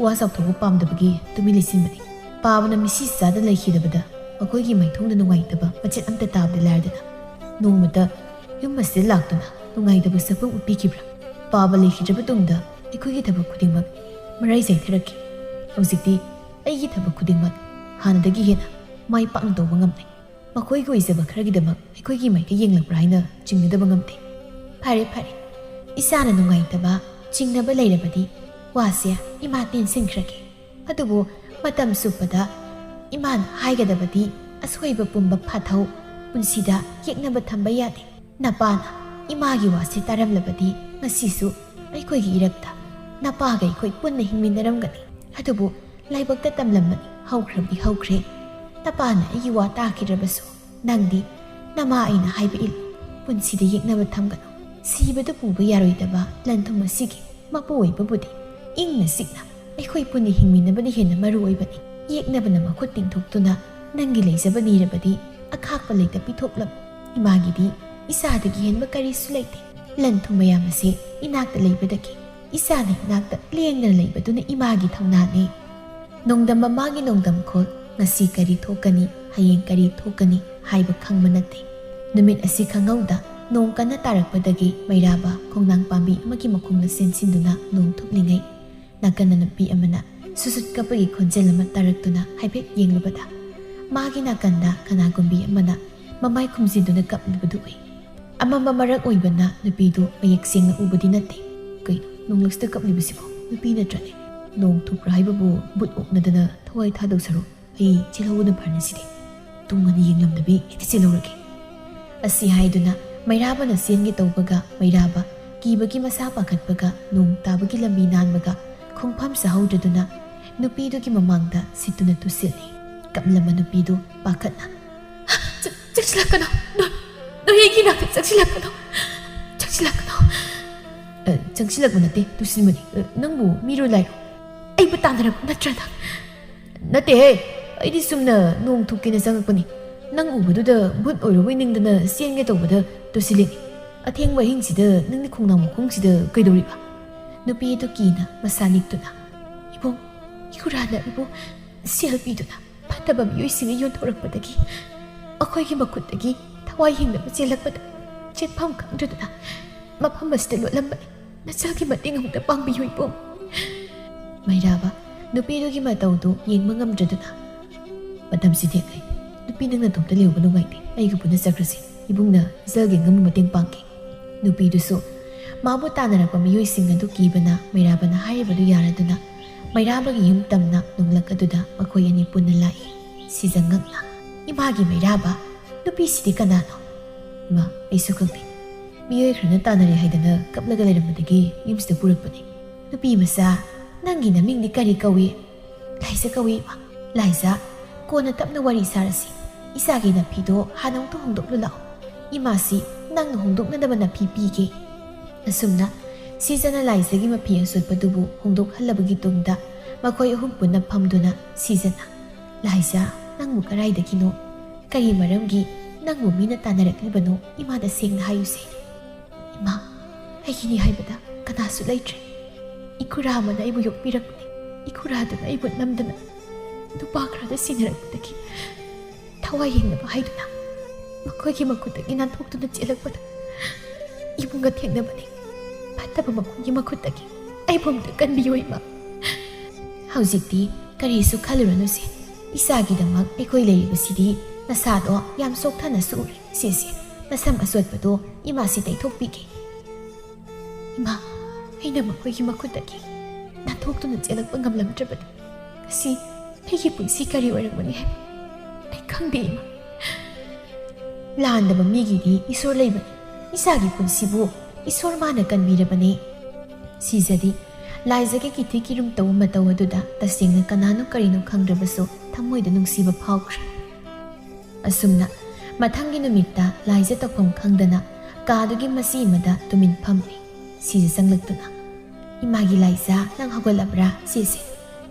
ꯋꯥ ꯆꯥꯎꯊꯣꯛꯄ ꯄꯥꯝꯗꯕꯒꯤ ꯇꯨꯃꯤꯟ ꯂꯩꯁꯤꯟꯕꯅꯤ꯫ ꯄꯥꯕꯅ ꯃꯤꯁꯤ ꯆꯥꯗ ꯂꯩꯈꯤꯗꯕꯗ ꯃꯈꯣꯏꯒꯤ ꯃꯥꯏꯊꯣꯡꯗ ꯅꯨꯡꯉꯥꯏꯇꯕ ꯃꯆꯦꯠ ꯑꯝꯇ ꯇꯥꯕꯗꯤ ꯂꯥꯏꯔꯗꯅ, ꯅꯣꯡꯃꯇ ꯌꯨꯝ ꯑꯁꯤꯗ ꯂꯥꯛꯇꯨꯅ ꯅꯨꯡꯉꯥꯏꯇꯕ ꯁꯛꯐꯝ ꯎꯠꯄꯤꯈꯤꯕ꯭ꯔꯥ? ꯄꯥꯕ ꯂꯩꯈꯤꯗ꯭ꯔꯕ ꯇꯨꯡꯗ ꯑꯩꯈꯣꯏꯒꯤ ꯊꯕꯛ ꯈꯨꯗꯤꯡꯃꯛ ꯃꯔꯥꯏ ꯆꯥꯏꯊꯔꯛꯈꯤ꯫ ꯍꯧꯖꯤꯛꯇꯤ ꯑꯩꯒꯤ ꯊꯕꯛ ꯈꯨꯗꯤꯡꯃꯛ ꯍꯥꯟꯅꯗꯒꯤ ꯍꯦꯟꯅ ꯃꯥꯏ ꯄꯥꯛꯅ ꯇꯧꯕ ꯉꯝꯂꯦ꯫ ꯃꯈꯣꯏꯒꯤ ꯑꯣꯏꯖꯕ ꯈꯔꯒꯤꯗꯃꯛ ꯑꯩꯈꯣꯏꯒꯤ ꯃꯥꯏꯀꯩ ꯌꯦꯡꯂꯛꯄ꯭ꯔꯥ ꯍꯥꯏꯅ ꯆꯤꯡꯅꯗꯕ ꯉꯝꯗꯦ꯫ ꯐꯔꯦ, ꯐꯔꯦ, ꯏꯆꯥꯅ ꯅꯨꯡꯉꯥꯏꯇꯕ ꯆꯤꯡꯅꯕ ꯂꯩꯔꯕꯗꯤ ꯋꯥꯁꯦ ꯏꯃꯥ ꯇꯦꯟꯁꯤꯟꯈ꯭ꯔꯒꯦ꯫ ꯑꯗꯨꯕꯨ ꯃꯇꯝ ꯆꯨꯞꯄꯗ ꯏꯃꯥꯅ ꯍꯥꯏꯒꯗꯕꯗꯤ ꯑꯁꯣꯏꯕ ꯄꯨꯝꯕ ꯐꯥꯊꯧ, ꯄꯨꯟꯁꯤꯗ ꯌꯦꯛꯅꯕ ꯊꯝꯕ ꯌꯥꯗꯦ꯫ ꯅꯄꯥꯅ ꯏꯃꯥꯒꯤ ꯋꯥꯁꯦ ꯇꯥꯔꯝꯂꯕꯗꯤ ꯉꯁꯤꯁꯨ ꯑꯩꯈꯣꯏꯒꯤ ꯏꯔꯛꯇ ꯅꯄꯥꯒ ꯑꯩꯈꯣꯏ ꯄꯨꯟꯅ ꯍꯤꯡꯃꯤꯟꯅꯔꯝꯒꯅꯤ꯫ ꯑꯗꯨꯕꯨ ꯂꯥꯏꯕꯛꯇ ꯇꯝꯂꯝꯕꯅꯤ, ꯍꯧꯈ꯭ꯔꯕꯗꯤ ꯍꯧꯈ꯭ꯔꯦ꯫ ꯅꯄꯥꯅ ꯑꯩꯒꯤ ꯋꯥ ꯇꯥꯈꯤꯗ꯭ꯔꯕꯁꯨ ꯅꯪꯗꯤ ꯅꯃꯥ ꯑꯩꯅ ꯍꯥꯏꯕ ꯏꯜꯂꯨ꯫ ꯄꯨꯟꯁꯤꯗ ꯌꯦꯛꯅꯕ ꯊꯝꯒꯅꯨ꯫ ꯁꯤꯕꯗ ꯄꯨꯕ ꯌꯥꯔꯣꯏꯗꯕ ꯂꯟ-ꯊꯨꯝ ꯑꯁꯤꯒꯤ ꯃꯄꯨ ꯑꯣꯏꯕꯕꯨꯗꯤ ꯏꯪꯅ ꯆꯤꯛꯅ ꯑꯩꯈꯣꯏ ꯄꯨꯟꯅ ꯍꯤꯡꯃꯤꯟꯅꯕꯅ ꯍꯦꯟꯅ ꯃꯔꯨ ꯑꯣꯏꯕꯅꯤ꯫ ꯌꯦꯛꯅꯕꯅ ꯃꯈꯨꯠ ꯇꯤꯡꯊꯣꯛꯇꯨꯅ ꯅꯪꯒꯤ ꯂꯩꯖꯕ ꯅꯤꯔꯕꯗꯤ ꯑꯈꯥꯛꯄ ꯂꯩꯇ ꯄꯤꯊꯣꯛꯂꯝꯃꯨ꯫ ꯏꯃꯥꯒꯤꯗꯤ ꯏꯆꯥꯗꯒꯤ ꯍꯦꯟꯕ ꯀꯔꯤꯁꯨ ꯂꯩꯇꯦ꯫ ꯂꯟ-ꯊꯨꯝ ꯃꯌꯥꯝ ꯑꯁꯤ ꯏꯅꯥꯛꯇ ꯂꯩꯕꯗꯒꯤ ꯏꯆꯥꯅ ꯏꯅꯥꯛꯇ ꯂꯦꯡꯗꯅ ꯂꯩꯕꯗꯨꯅ ꯏꯃꯥꯒꯤ ꯊꯧꯅꯥꯅꯤ꯫ ꯅꯣꯡꯗꯝ ꯃꯃꯥꯒꯤ ꯅꯣꯡꯗꯝꯈꯣꯜ, ꯉꯁꯤ ꯀꯔꯤ ꯊꯣꯛꯀꯅꯤ, ꯍꯌꯦꯡ ꯀꯔꯤ ꯊꯣꯛꯀꯅꯤ ꯍꯥꯏꯕ ꯈꯪꯕ ꯅꯠꯇꯦ꯫ ꯅꯨꯃꯤꯠ ꯑꯁꯤ ꯈꯪꯍꯧꯗ ꯅꯣꯡ ꯀꯟꯅ ꯇꯥꯔꯛꯄꯗꯒꯤ ꯃꯩꯔꯥꯕ ꯈꯣꯡꯅꯥꯡ ꯄꯥꯝꯕꯤ ꯑꯃꯒꯤ ꯃꯈꯣꯡꯗ ꯆꯦꯟꯁꯤꯟꯗꯨꯅ ꯅꯣꯡ ꯊꯨꯞꯂꯤꯉꯩ, ꯅꯥꯀꯟꯗ ꯅꯨꯄꯤ ꯑꯃꯅ ꯁꯨꯁꯨꯠ ꯀꯞꯄꯒꯤ ꯈꯣꯟꯖꯦꯜ ꯑꯃ ꯇꯥꯔꯛꯇꯨꯅ ꯍꯥꯏꯐꯦꯠ ꯌꯦꯡꯂꯨꯕꯗ, ꯃꯥꯒꯤ ꯅꯥꯀꯟꯗ ꯀꯅꯥꯒꯨꯝꯕꯤ ꯑꯃꯅ ꯃꯃꯥꯏ ꯈꯨꯝꯖꯤꯟꯗꯨꯅ ꯀꯞꯂꯤꯕꯗꯨ ꯎꯏ꯫ ꯑꯃꯝꯕ ꯃꯔꯛ ꯑꯣꯏꯕꯅ ꯅꯨꯄꯤꯗꯨ ꯃꯌꯦꯛ ꯁꯦꯡꯅ ꯎꯕꯗꯤ ꯅꯠꯇꯦ꯫ ꯀꯩꯅꯣ, ꯅꯣꯡꯂꯛꯁꯤꯗ ꯀꯞꯂꯤꯕꯁꯤꯕꯨ ꯅꯨꯄꯤ ꯅꯠꯇ꯭ꯔꯅꯦ? ꯅꯣꯡ ꯊꯨꯞꯄ꯭ꯔꯥ ꯍꯥꯏꯕꯕꯨ ꯕꯨꯠ ꯑꯣꯛꯅꯗꯅ ꯊꯋꯥꯏ ꯊꯥꯗꯧ ꯁꯔꯨꯛ ꯑꯩ ꯆꯦꯜꯍꯧꯕꯅ ꯐꯔꯅꯤ ꯁꯤꯗꯤ꯫ ꯇꯨꯡ ꯑꯅꯤ ꯌꯦꯡꯂꯝꯗꯕꯤ ꯍꯦꯛꯇ ꯆꯦꯜꯍꯧꯔꯒꯦ꯫ ꯑꯁꯤ ꯍꯥꯏꯗꯨꯅ ꯃꯩꯔꯥꯕꯅ ꯆꯦꯟꯒꯦ ꯇꯧꯕꯒ ꯃꯩꯔꯥꯕ ꯀꯤꯕꯒꯤ ꯃꯁꯥ ꯄꯥꯈꯠꯄꯒ ꯅꯣꯡ ꯇꯥꯕꯒꯤ ꯂꯝꯕꯤ ꯅꯥꯟꯕꯒ ꯈꯣꯡꯐꯝ ꯆꯥꯍꯧꯗ꯭ꯔꯗꯨꯅ ꯅꯨꯄꯤꯗꯨꯒꯤ ꯃꯃꯥꯡꯗ ꯁꯤꯠꯇꯨꯅ ꯇꯨꯁꯤꯜꯂꯤ꯫ ꯀꯞꯂꯝꯕ ꯅꯨꯄꯤꯗꯨ ꯄꯥꯈꯠꯅ, "ꯆ-, ꯆꯪꯁꯤꯜꯂꯛꯀꯅꯨ, ꯅꯣꯏ, ꯅꯣꯏ ꯑꯩꯒꯤ ꯅꯥꯛꯇ ꯆꯪꯁꯤꯜꯂꯛꯀꯅꯨ, ꯆꯪꯁꯤꯜꯂꯛꯀꯅꯨ!" "ꯑ, ꯆꯪꯁꯤꯜꯂꯛꯄ ꯅꯠꯇꯦ, ꯇꯨꯁꯤꯟꯕꯅꯤ꯫ ꯑ, ꯅꯪꯕꯨ ꯃꯤꯔꯣ ꯂꯥꯏꯔꯣ? ꯑꯩꯕꯨ ꯇꯥꯟꯅꯔꯛꯄ ꯅꯠꯇ꯭ꯔꯥ ꯅꯪ?" "ꯅꯠꯇꯦꯍꯦ, ꯑꯩꯗꯤ ꯆꯨꯝꯅ ꯅꯣꯡ ꯊꯣꯛꯀꯦꯅ ꯆꯪꯉꯛꯄꯅꯤ꯫ ꯅꯪ ꯎꯕꯗꯨꯗ ꯚꯨꯠ ꯑꯣꯏꯔꯨꯕꯣꯏ ꯅꯤꯡꯗꯅ ꯆꯦꯟꯒꯦ ꯇꯧꯕꯗ ꯇꯨꯁꯤꯜꯂꯤꯅꯤ꯫ ꯑꯊꯦꯡꯕ ꯑꯍꯤꯡꯁꯤꯗ ꯅꯪꯗꯤ ꯈꯣꯡꯅꯥꯡ ꯃꯈꯣꯡꯁꯤꯗ ꯀꯩꯗꯧꯔꯤꯕ?" ꯅꯨꯄꯤ ꯑꯗꯨ ꯀꯤꯅ ꯃꯁꯥ ꯅꯤꯛꯇꯨꯅ, "ꯏꯕꯨꯡ, ꯏꯈꯨꯔꯥꯅ ꯑꯩꯕꯨ ꯁꯦꯜ ꯄꯤꯗꯨꯅ ꯐꯠꯇꯕ ꯃꯤꯑꯣꯏꯁꯤꯡꯅ ꯌꯣꯟꯊꯣꯔꯛꯄꯗꯒꯤ ꯑꯩꯈꯣꯏꯒꯤ ꯃꯈꯨꯠꯇꯒꯤ ꯊꯋꯥꯏ ꯍꯤꯡꯅꯕ ꯆꯦꯜꯂꯛꯄꯗ ꯆꯦꯟꯐꯝ ꯈꯪꯗ꯭ꯔꯗꯨꯅ ꯃꯐꯝ ꯑꯁꯤꯗ ꯂꯣꯠꯂꯝꯕꯅꯤ꯫ ꯅꯆꯜꯒꯤ ꯃꯇꯦꯡ ꯑꯃꯨꯛꯇ ꯄꯥꯡꯕꯤꯌꯨ ꯏꯕꯨꯡ!" ꯃꯩꯔꯥꯕ ꯅꯨꯄꯤꯗꯨꯒꯤ ꯃꯇꯧꯗꯨ ꯌꯦꯡꯕ ꯉꯝꯗ꯭ꯔꯗꯨꯅ, "ꯃꯇꯝꯁꯤ ꯊꯦꯡꯂꯦ꯫ ꯅꯨꯄꯤ, ꯅꯪ ꯅꯇꯣꯝꯇ ꯂꯩꯍꯧꯕ ꯅꯨꯡꯉꯥꯏꯇꯦ꯫ ꯑꯩꯒ ꯄꯨꯟꯅ ꯆꯠꯈ꯭ꯔꯁꯤ꯫ ꯏꯕꯨꯡꯅ ꯏꯆꯜꯒꯤ ꯑꯉꯝꯕ ꯃꯇꯦꯡ ꯄꯥꯡꯒꯦ꯫" ꯅꯨꯄꯤꯗꯨꯁꯨ ꯃꯥꯕꯨ ꯇꯥꯟꯅꯔꯛꯄ ꯃꯤꯑꯣꯏꯁꯤꯡ ꯑꯗꯨ ꯀꯤꯕꯅ ꯃꯩꯔꯥꯕꯅ ꯍꯥꯏꯔꯤꯕꯗꯨ ꯌꯥꯔꯗꯨꯅ ꯃꯩꯔꯥꯕꯒꯤ ꯌꯨꯝ ꯇꯝꯅ ꯅꯣꯡꯂꯛ ꯑꯗꯨꯗ ꯃꯈꯣꯏ ꯑꯅꯤ ꯄꯨꯟꯅ ꯂꯥꯛꯏ꯫ ꯁꯤꯖ ꯉꯛꯅ, "ꯏꯃꯥꯒꯤ ꯃꯩꯔꯥꯕ, ꯅꯨꯄꯤꯁꯤꯗꯤ ꯀꯅꯥꯅꯣ?" "ꯏꯃꯥ, ꯑꯩꯁꯨ ꯈꯪꯗꯦ꯫ ꯃꯤꯑꯣꯏ ꯈꯔꯅ ꯇꯥꯟꯅꯔꯦ ꯍꯥꯏꯗꯅ ꯀꯞꯂꯒ ꯂꯩꯔꯝꯕꯗꯒꯤ ꯌꯨꯝꯁꯤꯗ ꯄꯨꯔꯛꯄꯅꯤ꯫ ꯅꯨꯄꯤ ꯃꯆꯥ, ꯅꯪꯒꯤ ꯅꯃꯤꯡꯗꯤ ꯀꯔꯤ ꯀꯧꯏ?" "ꯂꯥꯏꯖ ꯀꯧꯏ, ꯏꯃꯥ꯫" "ꯂꯥꯏꯖ, ꯀꯣꯟꯅ ꯇꯞꯅ ꯋꯥꯔꯤ ꯁꯥꯔꯁꯤ꯫ ꯏꯆꯥꯒꯤ ꯅꯐꯤꯗꯣ ꯍꯥꯟꯅ ꯑꯃꯨꯛꯇ ꯍꯣꯡꯗꯣꯛꯂꯨ ꯂꯥꯛꯑꯣ꯫ ꯏꯃꯥꯁꯤ ꯅꯪꯅ ꯍꯣꯡꯗꯣꯛꯅꯗꯕ ꯅꯐꯤ ꯄꯤꯒꯦ꯫" ꯑꯁꯨꯝꯅ ꯁꯤꯖꯅ ꯂꯥꯏꯖꯒꯤ ꯃꯐꯤ ꯑꯆꯣꯠꯄꯗꯨꯕꯨ ꯍꯣꯡꯗꯣꯛꯍꯜꯂꯕꯒꯤ ꯇꯨꯡꯗ ꯃꯈꯣꯏ ꯑꯍꯨꯝ ꯄꯨꯟꯅ ꯐꯝꯗꯨꯅ ꯁꯤꯖꯅ, "ꯂꯥꯏꯖ, ꯅꯪꯕꯨ ꯀꯗꯥꯏꯗꯒꯤꯅꯣ? ꯀꯔꯤ ꯃꯔꯝꯒꯤ ꯅꯪꯕꯨ ꯃꯤꯅ ꯇꯥꯟꯅꯔꯛꯂꯤꯕꯅꯣ? ꯏꯃꯥꯗ ꯁꯦꯡꯅ ꯍꯥꯏꯌꯨꯁꯦ꯫" "ꯏꯃꯥ, ꯑꯩꯒꯤꯅꯤ ꯍꯥꯏꯕꯗ ꯀꯅꯥꯁꯨ ꯂꯩꯇ꯭ꯔꯦ꯫ ꯏꯈꯨꯔꯥ ꯑꯃꯅ ꯑꯩꯕꯨ ꯌꯣꯛꯄꯤꯔꯛꯄꯅꯤ꯫ ꯏꯈꯨꯔꯥꯗꯨꯅ ꯑꯩꯕꯨ ꯅꯝꯗꯅ ꯅꯨꯄꯥ ꯈꯔꯗ ꯁꯤꯟꯅꯔꯛꯄꯗꯒꯤ ꯊꯋꯥꯏ ꯌꯦꯡꯅꯕ ꯍꯥꯏꯗꯨꯅ ꯃꯈꯣꯏꯒꯤ ꯃꯈꯨꯠꯇꯒꯤ ꯅꯥꯟꯊꯣꯛꯇꯨꯅ ꯆꯦꯜꯂꯛꯄꯗ ꯏꯕꯨꯡꯒ ꯊꯦꯡꯅꯕꯅꯤ꯫ ꯐꯠꯇꯕ ꯃꯈꯣꯏꯒꯤ ꯃꯈꯨꯠꯇꯒꯤ ꯑꯩꯕꯨ ꯑꯃꯨꯛꯇ ꯀꯟꯕꯤꯌꯨ ꯏꯃꯥ꯫" "ꯍꯧꯖꯤꯛꯇꯤ ꯀꯔꯤꯁꯨ ꯈꯜꯂꯨꯔꯅꯨꯁꯦ꯫ ꯏꯆꯥꯒꯤꯗꯃꯛ ꯑꯩꯈꯣꯏ ꯂꯩꯔꯤꯕꯁꯤꯗꯤ꯫ ꯅꯁꯥꯗꯣ ꯌꯥꯝ ꯆꯣꯛꯊꯅꯁꯨ ꯎꯔꯦ꯫ ꯁꯤꯁꯦ, ꯅꯁꯝ ꯑꯆꯣꯠꯄꯗꯣ ꯏꯃꯥꯁꯤ ꯇꯩꯊꯣꯛꯄꯤꯒꯦ꯫" "ꯏꯃꯥ, ꯑꯩꯅ ꯃꯈꯣꯏꯒꯤ ꯃꯈꯨꯠꯇꯒꯤ ꯅꯥꯟꯊꯣꯛꯇꯨꯅ ꯆꯦꯜꯂꯛꯄ ꯉꯝꯂꯝꯗ꯭ꯔꯕꯗꯤ ꯉꯁꯤ ꯑꯩꯒꯤ ꯄꯨꯟꯁꯤ ꯀꯔꯤ ꯑꯣꯏꯔꯝꯒꯅꯤ ꯍꯥꯏꯕ ꯑꯩ ꯈꯪꯗꯦ, ꯏꯃꯥ꯫" "ꯂꯥꯟꯗꯕ ꯃꯤꯒꯤꯗꯤ ꯏꯁꯣꯔ ꯂꯩꯕꯅꯤ꯫ ꯏꯆꯥꯒꯤ ꯄꯨꯟꯁꯤꯕꯨ ꯏꯁꯣꯔ ꯃꯥꯅ ꯀꯟꯕꯤꯔꯕꯅꯤ꯫" ꯁꯤꯖꯗꯤ ꯂꯥꯏꯖꯒꯤ ꯀꯤꯊꯤ ꯀꯤꯔꯨꯝ ꯇꯧꯕ ꯃꯇꯧ ꯑꯗꯨꯗ ꯇꯁꯦꯡꯅ ꯀꯅꯥꯅꯣ ꯀꯔꯤꯅꯣ ꯈꯪꯗ꯭ꯔꯕꯁꯨ ꯊꯃꯣꯏꯗ ꯅꯨꯡꯁꯤꯕ ꯐꯥꯎꯈ꯭ꯔꯦ꯫ ꯑꯁꯨꯝꯅ ꯃꯊꯪꯒꯤ ꯅꯨꯃꯤꯠꯇ ꯂꯥꯏꯖ ꯇꯧꯐꯝ ꯈꯪꯗꯅ ꯀꯥꯗꯨꯒꯤ ꯃꯆꯤ ꯑꯃꯗ ꯇꯨꯃꯤꯟ ꯐꯝꯃꯤ꯫ ꯁꯤꯖ ꯆꯪꯂꯛꯇꯨꯅ, "ꯏꯃꯥꯒꯤ ꯂꯥꯏꯖ, ꯅꯪ ꯍꯧꯒꯠꯂꯕ꯭ꯔꯥ? ꯁꯤꯁꯦ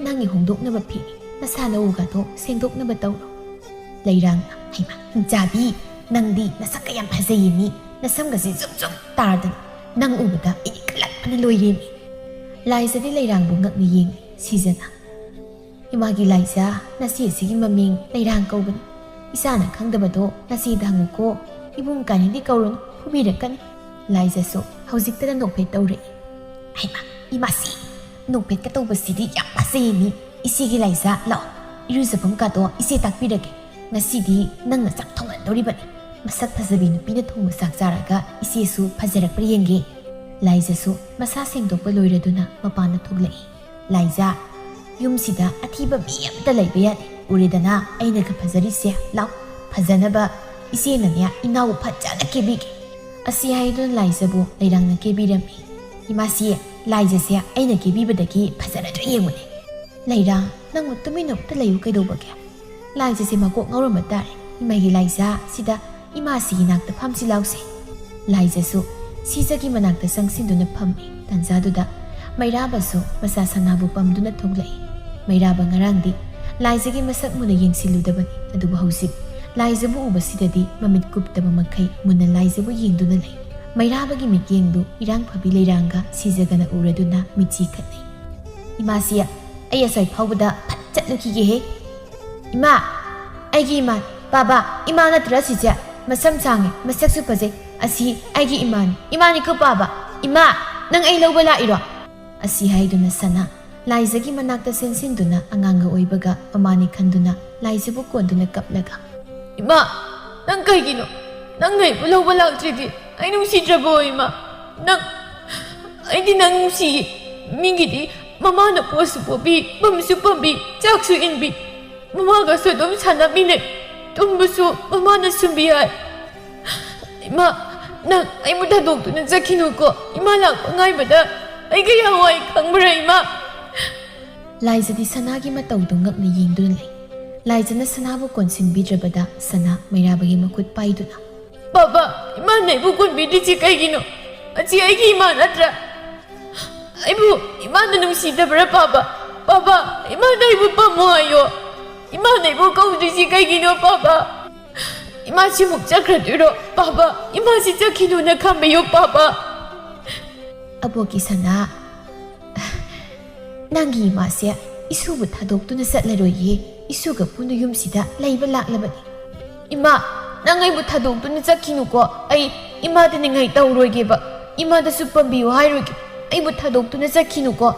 ꯅꯪꯒꯤ ꯍꯣꯡꯗꯣꯛꯅꯕ ꯐꯤꯅꯤ꯫ ꯅꯁꯥ ꯅꯎꯒꯗꯣ ꯁꯦꯡꯗꯣꯛꯅꯕ ꯇꯧꯔꯣ꯫" ꯂꯩꯔꯥꯡꯅ, "ꯍꯩꯃꯥ, ꯍꯤꯡꯆꯥꯕꯤ, ꯅꯪꯗꯤ ꯅꯁꯛꯀ ꯌꯥꯝ ꯐꯖꯩꯌꯦ ꯃꯤ꯫ ꯅꯁꯝꯒꯁꯦ ꯖꯨꯝ ꯖꯨꯝ ꯇꯥꯔꯗꯅ ꯅꯪ ꯎꯕꯗ ꯑꯩꯗꯤ ꯀꯜꯂꯛꯄꯅ ꯂꯣꯏꯔꯦ ꯃꯤ꯫" ꯂꯥꯏꯖꯗꯤ ꯂꯩꯔꯥꯡꯕꯨ ꯉꯛꯅ ꯌꯦꯡꯂꯤ꯫ ꯁꯤꯖꯅ, "ꯏꯃꯥꯒꯤ ꯂꯥꯏꯖ, ꯅꯆꯦ ꯑꯁꯤꯒꯤ ꯃꯃꯤꯡ ꯂꯩꯔꯥꯡ ꯀꯧꯕꯅꯤ꯫ ꯏꯆꯥꯅ ꯈꯪꯗꯕꯗꯣ ꯅꯆꯦꯗ ꯍꯪꯉꯨꯀꯣ꯫ ꯏꯕꯨꯡ ꯀꯥꯏꯅꯗꯤ ꯀꯧꯔꯨꯅꯨ, ꯐꯨꯕꯤꯔꯛꯀꯅꯤ꯫" ꯂꯥꯏꯖꯁꯨ ꯍꯧꯖꯤꯛꯇꯗ ꯅꯣꯛꯐꯦꯠ ꯇꯧꯔꯛꯏ꯫ "ꯍꯩꯃꯥ, ꯏꯃꯥꯁꯤ, ꯅꯣꯛꯐꯦꯠꯀ ꯇꯧꯕꯁꯤꯗꯤ ꯌꯥꯝ ꯐꯖꯩꯌꯦ ꯃꯤ꯫ ꯏꯆꯦꯒꯤ ꯂꯥꯏꯖ, ꯂꯥꯛꯑꯣ, ꯏꯔꯨꯖꯐꯝ ꯀꯥꯗꯣ ꯏꯆꯦ ꯇꯥꯛꯄꯤꯔꯒꯦ꯫ ꯉꯁꯤꯗꯤ ꯅꯪꯅ ꯆꯥꯛ ꯊꯣꯡꯍꯟꯗꯧꯔꯤꯕꯅꯤ꯫ ꯃꯁꯛ ꯐꯖꯕꯤ ꯅꯨꯄꯤꯅ ꯊꯣꯡꯕ ꯆꯥꯛ ꯆꯥꯔꯒ ꯏꯆꯦꯁꯨ ꯐꯖꯔꯛꯄ꯭ꯔꯥ ꯌꯦꯡꯒꯦ꯫" ꯂꯥꯏꯖꯁꯨ ꯃꯁꯥ ꯁꯦꯡꯗꯣꯛꯄ ꯂꯣꯏꯔꯗꯨꯅ ꯃꯄꯥꯟꯗ ꯊꯣꯛꯂꯛꯏ꯫ "ꯂꯥꯏꯖ, ꯌꯨꯝꯁꯤꯗ ꯑꯊꯤꯕ ꯃꯤ ꯑꯝꯇ ꯂꯩꯕ ꯌꯥꯗꯦ꯫ ꯎꯔꯦꯗꯅ ꯑꯩꯅꯒ ꯐꯖꯔꯤꯁꯦ꯫ ꯂꯥꯎ, ꯐꯖꯅꯕ ꯏꯆꯦꯅꯅꯦ ꯏꯅꯥꯎ ꯐꯖꯅ ꯀꯦꯕꯤꯒꯦ꯫" ꯑꯁꯤ ꯍꯥꯏꯗꯨꯅ ꯂꯥꯏꯖꯕꯨ ꯂꯩꯔꯥꯡꯅ ꯀꯦꯕꯤꯔꯝꯃꯤ꯫ "ꯏꯃꯥꯁꯤ, ꯂꯥꯏꯖꯁꯦ ꯑꯩꯅ ꯀꯦꯕꯤꯕꯗꯒꯤ ꯐꯖꯔꯗ꯭ꯔꯥ ꯌꯦꯡꯉꯨꯅꯦ꯫" "ꯂꯩꯔꯥꯡ, ꯅꯪꯕꯨ ꯇꯨꯃꯤꯟꯅ ꯑꯝꯇ ꯂꯩꯌꯨ ꯀꯩꯗꯧꯕꯒꯦ?" "ꯂꯥꯏꯖꯁꯦ ꯃꯀꯣꯛ ꯉꯥꯎꯔꯝꯕ ꯇꯥꯔꯦ꯫ ꯏꯃꯥꯒꯤ ꯂꯥꯏꯖ, ꯁꯤꯗ ꯏꯃꯥꯁꯤꯒꯤ ꯅꯥꯛꯇ ꯐꯝꯁꯤ ꯂꯥꯎꯁꯦ꯫" ꯂꯥꯏꯖꯁꯨ ꯁꯤꯖꯒꯤ ꯃꯅꯥꯛꯇ ꯆꯪꯁꯤꯟꯗꯨꯅ ꯐꯝꯃꯤ꯫ ꯇꯟꯖꯥꯗꯨꯗ ꯃꯩꯔꯥꯕꯁꯨ ꯃꯆꯥ ꯁꯅꯥꯕꯨ ꯄꯝꯗꯨꯅ ꯊꯣꯛꯂꯛꯏ꯫ ꯃꯩꯔꯥꯕ ꯉꯔꯥꯡꯗꯤ ꯂꯥꯏꯖꯒꯤ ꯃꯁꯛ ꯃꯨꯟꯅ ꯌꯦꯡꯁꯤꯜꯂꯨꯗꯕꯅꯤ, ꯑꯗꯨꯕꯨ ꯍꯧꯖꯤꯛ ꯂꯥꯏꯖꯕꯨ ꯎꯕꯁꯤꯗꯗꯤ ꯃꯃꯤꯠ ꯀꯨꯞꯇꯕ ꯃꯈꯩ ꯃꯨꯟꯅ ꯂꯥꯏꯖꯕꯨ ꯌꯦꯡꯗꯨꯅ ꯂꯩ꯫ ꯃꯩꯔꯥꯕꯒꯤ ꯃꯤꯠꯌꯦꯡꯗꯨ ꯏꯔꯥꯡ ꯐꯕꯤ ꯂꯩꯔꯥꯡꯒ ꯁꯤꯖꯒꯅ ꯎꯔꯗꯨꯅ ꯃꯤꯠꯆꯤ ꯈꯠꯅꯩ꯫ "ꯏꯃꯥꯁꯤ, ꯑꯩ ꯑꯁ꯭ꯋꯥꯏ ꯐꯥꯎꯕꯗ ꯐꯠ ꯆꯠꯂꯨꯈꯤꯒꯦꯍꯦ꯫ ꯏꯃꯥ, ꯑꯩꯒꯤ ꯏꯃꯥꯅꯤ꯫ ꯄꯥꯕ, ꯏꯃꯥ ꯅꯠꯇ꯭ꯔꯥ ꯁꯤꯁꯦ? ꯃꯁꯝ ꯁꯥꯡꯉꯦ, ꯃꯁꯛꯁꯨ ꯐꯖꯩ꯫ ꯑꯁꯤ ꯑꯩꯒꯤ ꯏꯃꯥꯅꯤ꯫ ꯏꯃꯥꯅꯤꯀꯣ ꯄꯥꯕ꯫ ꯏꯃꯥ, ꯅꯪ ꯑꯩ ꯂꯧꯕ ꯂꯥꯛꯏꯔꯣ?" ꯑꯁꯤ ꯍꯥꯏꯗꯨꯅ ꯁꯅꯥ ꯂꯥꯏꯖꯒꯤ ꯃꯅꯥꯛꯇ ꯆꯦꯟꯁꯤꯟꯗꯨꯅ ꯑꯉꯥꯡꯒ ꯑꯣꯏꯕꯒ ꯃꯃꯥꯅꯤ ꯈꯟꯗꯨꯅ ꯂꯥꯏꯖꯕꯨ ꯀꯣꯟꯗꯨꯅ ꯀꯞꯂꯒ, "ꯏꯃꯥ, ꯅꯪ ꯀꯩꯒꯤꯅꯣ? ꯅꯪꯅ ꯑꯩꯕꯨ ꯂꯧꯕ ꯂꯥꯛꯇ꯭ꯔꯤꯗꯤ ꯑꯩ ꯅꯨꯡꯁꯤꯗ꯭ꯔꯕꯣ ꯏꯃꯥ? ꯅꯪ, ꯑꯩꯗꯤ ꯅꯪ ꯅꯨꯡꯁꯤꯌꯦ꯫ ꯃꯤꯒꯤꯗꯤ ꯃꯃꯥꯅ ꯄꯣꯠꯁꯨ ꯄꯣꯠꯄꯤ, ꯄꯝꯁꯨ ꯄꯝꯕꯤ, ꯆꯥꯛꯁꯨ ꯏꯟꯕꯤ, ꯃꯃꯥꯒꯁꯨ ꯑꯗꯨꯝ ꯁꯥꯟꯅꯃꯤꯟꯅꯩ꯫ ꯇꯨꯝꯕꯁꯨ ꯃꯃꯥꯅ ꯁꯨꯝꯕꯤ ꯍꯥꯏ꯫ ꯏꯃꯥ, ꯅꯪ ꯑꯩꯕꯨ ꯊꯥꯗꯣꯛꯇꯨꯅ ꯆꯠꯈꯤꯅꯨꯀꯣ꯫ ꯏꯃꯥ ꯂꯥꯛꯄ ꯉꯥꯏꯕꯗ ꯑꯩ ꯀꯌꯥ ꯋꯥꯏ ꯈꯪꯕ꯭ꯔꯥ, ꯏꯃꯥ? ꯂꯥꯏꯖꯗꯤ ꯁꯅꯥꯒꯤ ꯃꯇꯧꯗꯨ ꯉꯛꯅ ꯌꯦꯡꯗꯨꯅ ꯂꯩ꯫ ꯂꯥꯏꯖꯅ ꯁꯅꯥꯕꯨ ꯀꯣꯟꯁꯤꯟꯕꯤꯗ꯭ꯔꯕꯗ ꯁꯅꯥ ꯃꯩꯔꯥꯕꯒꯤ ꯃꯈꯨꯠ ꯄꯥꯏꯗꯨꯅ, "ꯄꯥꯕ, ꯏꯃꯥꯅ ꯑꯩꯕꯨ ꯀꯣꯟꯕꯤꯗ꯭ꯔꯤꯁꯤ ꯀꯩꯒꯤꯅꯣ? ꯑꯁꯤ ꯑꯩꯒꯤ ꯏꯃꯥ ꯅꯠꯇ꯭ꯔꯥ? ꯑꯩꯕꯨ ꯏꯃꯥꯅ ꯅꯨꯡꯁꯤꯗꯕ꯭ꯔꯥ, ꯄꯥꯕ? ꯄꯥꯕ, ꯏꯃꯥꯅ ꯑꯩꯕꯨ ꯄꯥꯝꯃꯣ ꯍꯥꯏꯌꯣ꯫ ꯏꯃꯥꯅ ꯑꯩꯕꯨ ꯀꯧꯗ꯭ꯔꯤꯁꯤ ꯀꯩꯒꯤꯅꯣ, ꯄꯥꯕ? ꯏꯃꯥꯁꯤꯃꯨꯛ ꯆꯠꯈ꯭ꯔꯗꯣꯏꯔꯣ, ꯄꯥꯕ? ꯏꯃꯥꯁꯤ ꯆꯠꯈꯤꯅꯨꯅ ꯈꯥꯝꯕꯤꯌꯨ, ꯄꯥꯕ꯫" ꯑꯕꯣꯛꯀꯤ ꯁꯅꯥ, "ꯅꯪꯒꯤ ꯏꯃꯥꯁꯦ ꯏꯁꯨꯕꯨ ꯊꯥꯗꯣꯛꯇꯨꯅ ꯆꯠꯂꯔꯣꯏꯌꯦ꯫ ꯏꯁꯨꯒ ꯄꯨꯟꯅ ꯌꯨꯝꯁꯤꯗ ꯂꯩꯕ ꯂꯥꯛꯂꯕꯅꯤ꯫" "ꯏꯃꯥ, ꯅꯪ ꯑꯩꯕꯨ ꯊꯥꯗꯣꯛꯇꯨꯅ ꯆꯠꯈꯤꯅꯨꯀꯣ꯫ ꯑꯩ ꯏꯃꯥꯗ ꯅꯤꯡꯉꯥꯏ ꯇꯧꯔꯣꯏꯒꯦꯕ꯫ ꯏꯃꯥꯗꯁꯨ ꯄꯥꯝꯕꯤꯌꯨ ꯍꯥꯏꯔꯣꯏꯒꯦ꯫ ꯑꯩꯕꯨ ꯊꯥꯗꯣꯛꯇꯨꯅ ꯆꯠꯈꯤꯅꯨꯀꯣ꯫"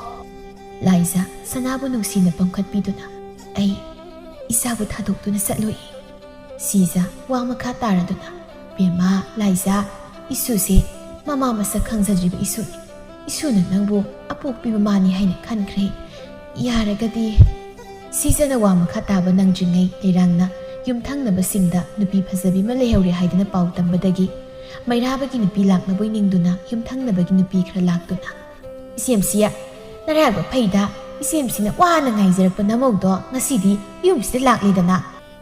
ꯂꯥꯏꯖ ꯁꯅꯥꯕꯨ ꯅꯨꯡꯁꯤꯅ ꯄꯝꯈꯠꯄꯤꯗꯨꯅ, "ꯑꯩ ꯏꯆꯥꯕꯨ ꯊꯥꯗꯣꯛꯇꯨꯅ ꯆꯠꯂꯣꯏꯌꯦ꯫" ꯁꯤꯖ ꯋꯥ ꯃꯈꯥ ꯇꯥꯔꯗꯨꯅ, "ꯕꯦꯝꯃ, ꯂꯥꯏꯖ, ꯏꯁꯨꯁꯦ ꯃꯃꯥ ꯃꯁꯛ ꯈꯪꯖꯗ꯭ꯔꯤꯕ ꯏꯁꯨꯅꯤ꯫ ꯏꯁꯨꯅ ꯅꯪꯕꯨ ꯑꯄꯣꯛꯄꯤ ꯃꯃꯥꯅꯤ ꯍꯥꯏꯅ ꯈꯟꯈ꯭ꯔꯦ꯫ ꯌꯥꯔꯒꯗꯤ꯫" ꯁꯤꯖꯅ ꯋꯥ ꯃꯈꯥ ꯇꯥꯕ ꯅꯪꯗ꯭ꯔꯤꯉꯩ ꯂꯩꯔꯥꯡꯅ ꯌꯨꯝꯊꯪꯅꯕꯁꯤꯡꯗ ꯅꯨꯄꯤ ꯐꯖꯕꯤ ꯑꯃ ꯂꯩꯍꯧꯔꯦ ꯍꯥꯏꯗꯨꯅ ꯄꯥꯎ ꯇꯝꯕꯗꯒꯤ ꯃꯩꯔꯥꯕꯒꯤ ꯅꯨꯄꯤ ꯂꯥꯛꯅꯕꯣꯏ ꯅꯤꯡꯗꯨꯅ ꯌꯨꯝꯊꯪꯅꯕꯒꯤ ꯅꯨꯄꯤ ꯈꯔ ꯂꯥꯛꯇꯨꯅ, "ꯏꯆꯦꯝꯁꯤ, ꯅꯔꯥꯏꯕꯛ ꯐꯩꯗ, ꯏꯆꯦꯝꯁꯤꯅ ꯋꯥꯅ ꯉꯥꯏꯖꯔꯛꯄ ꯅꯃꯧꯗꯣ ꯉꯁꯤꯗꯤ ꯌꯨꯝꯁꯤꯗ ꯂꯥꯛꯂꯦꯗꯅ꯫"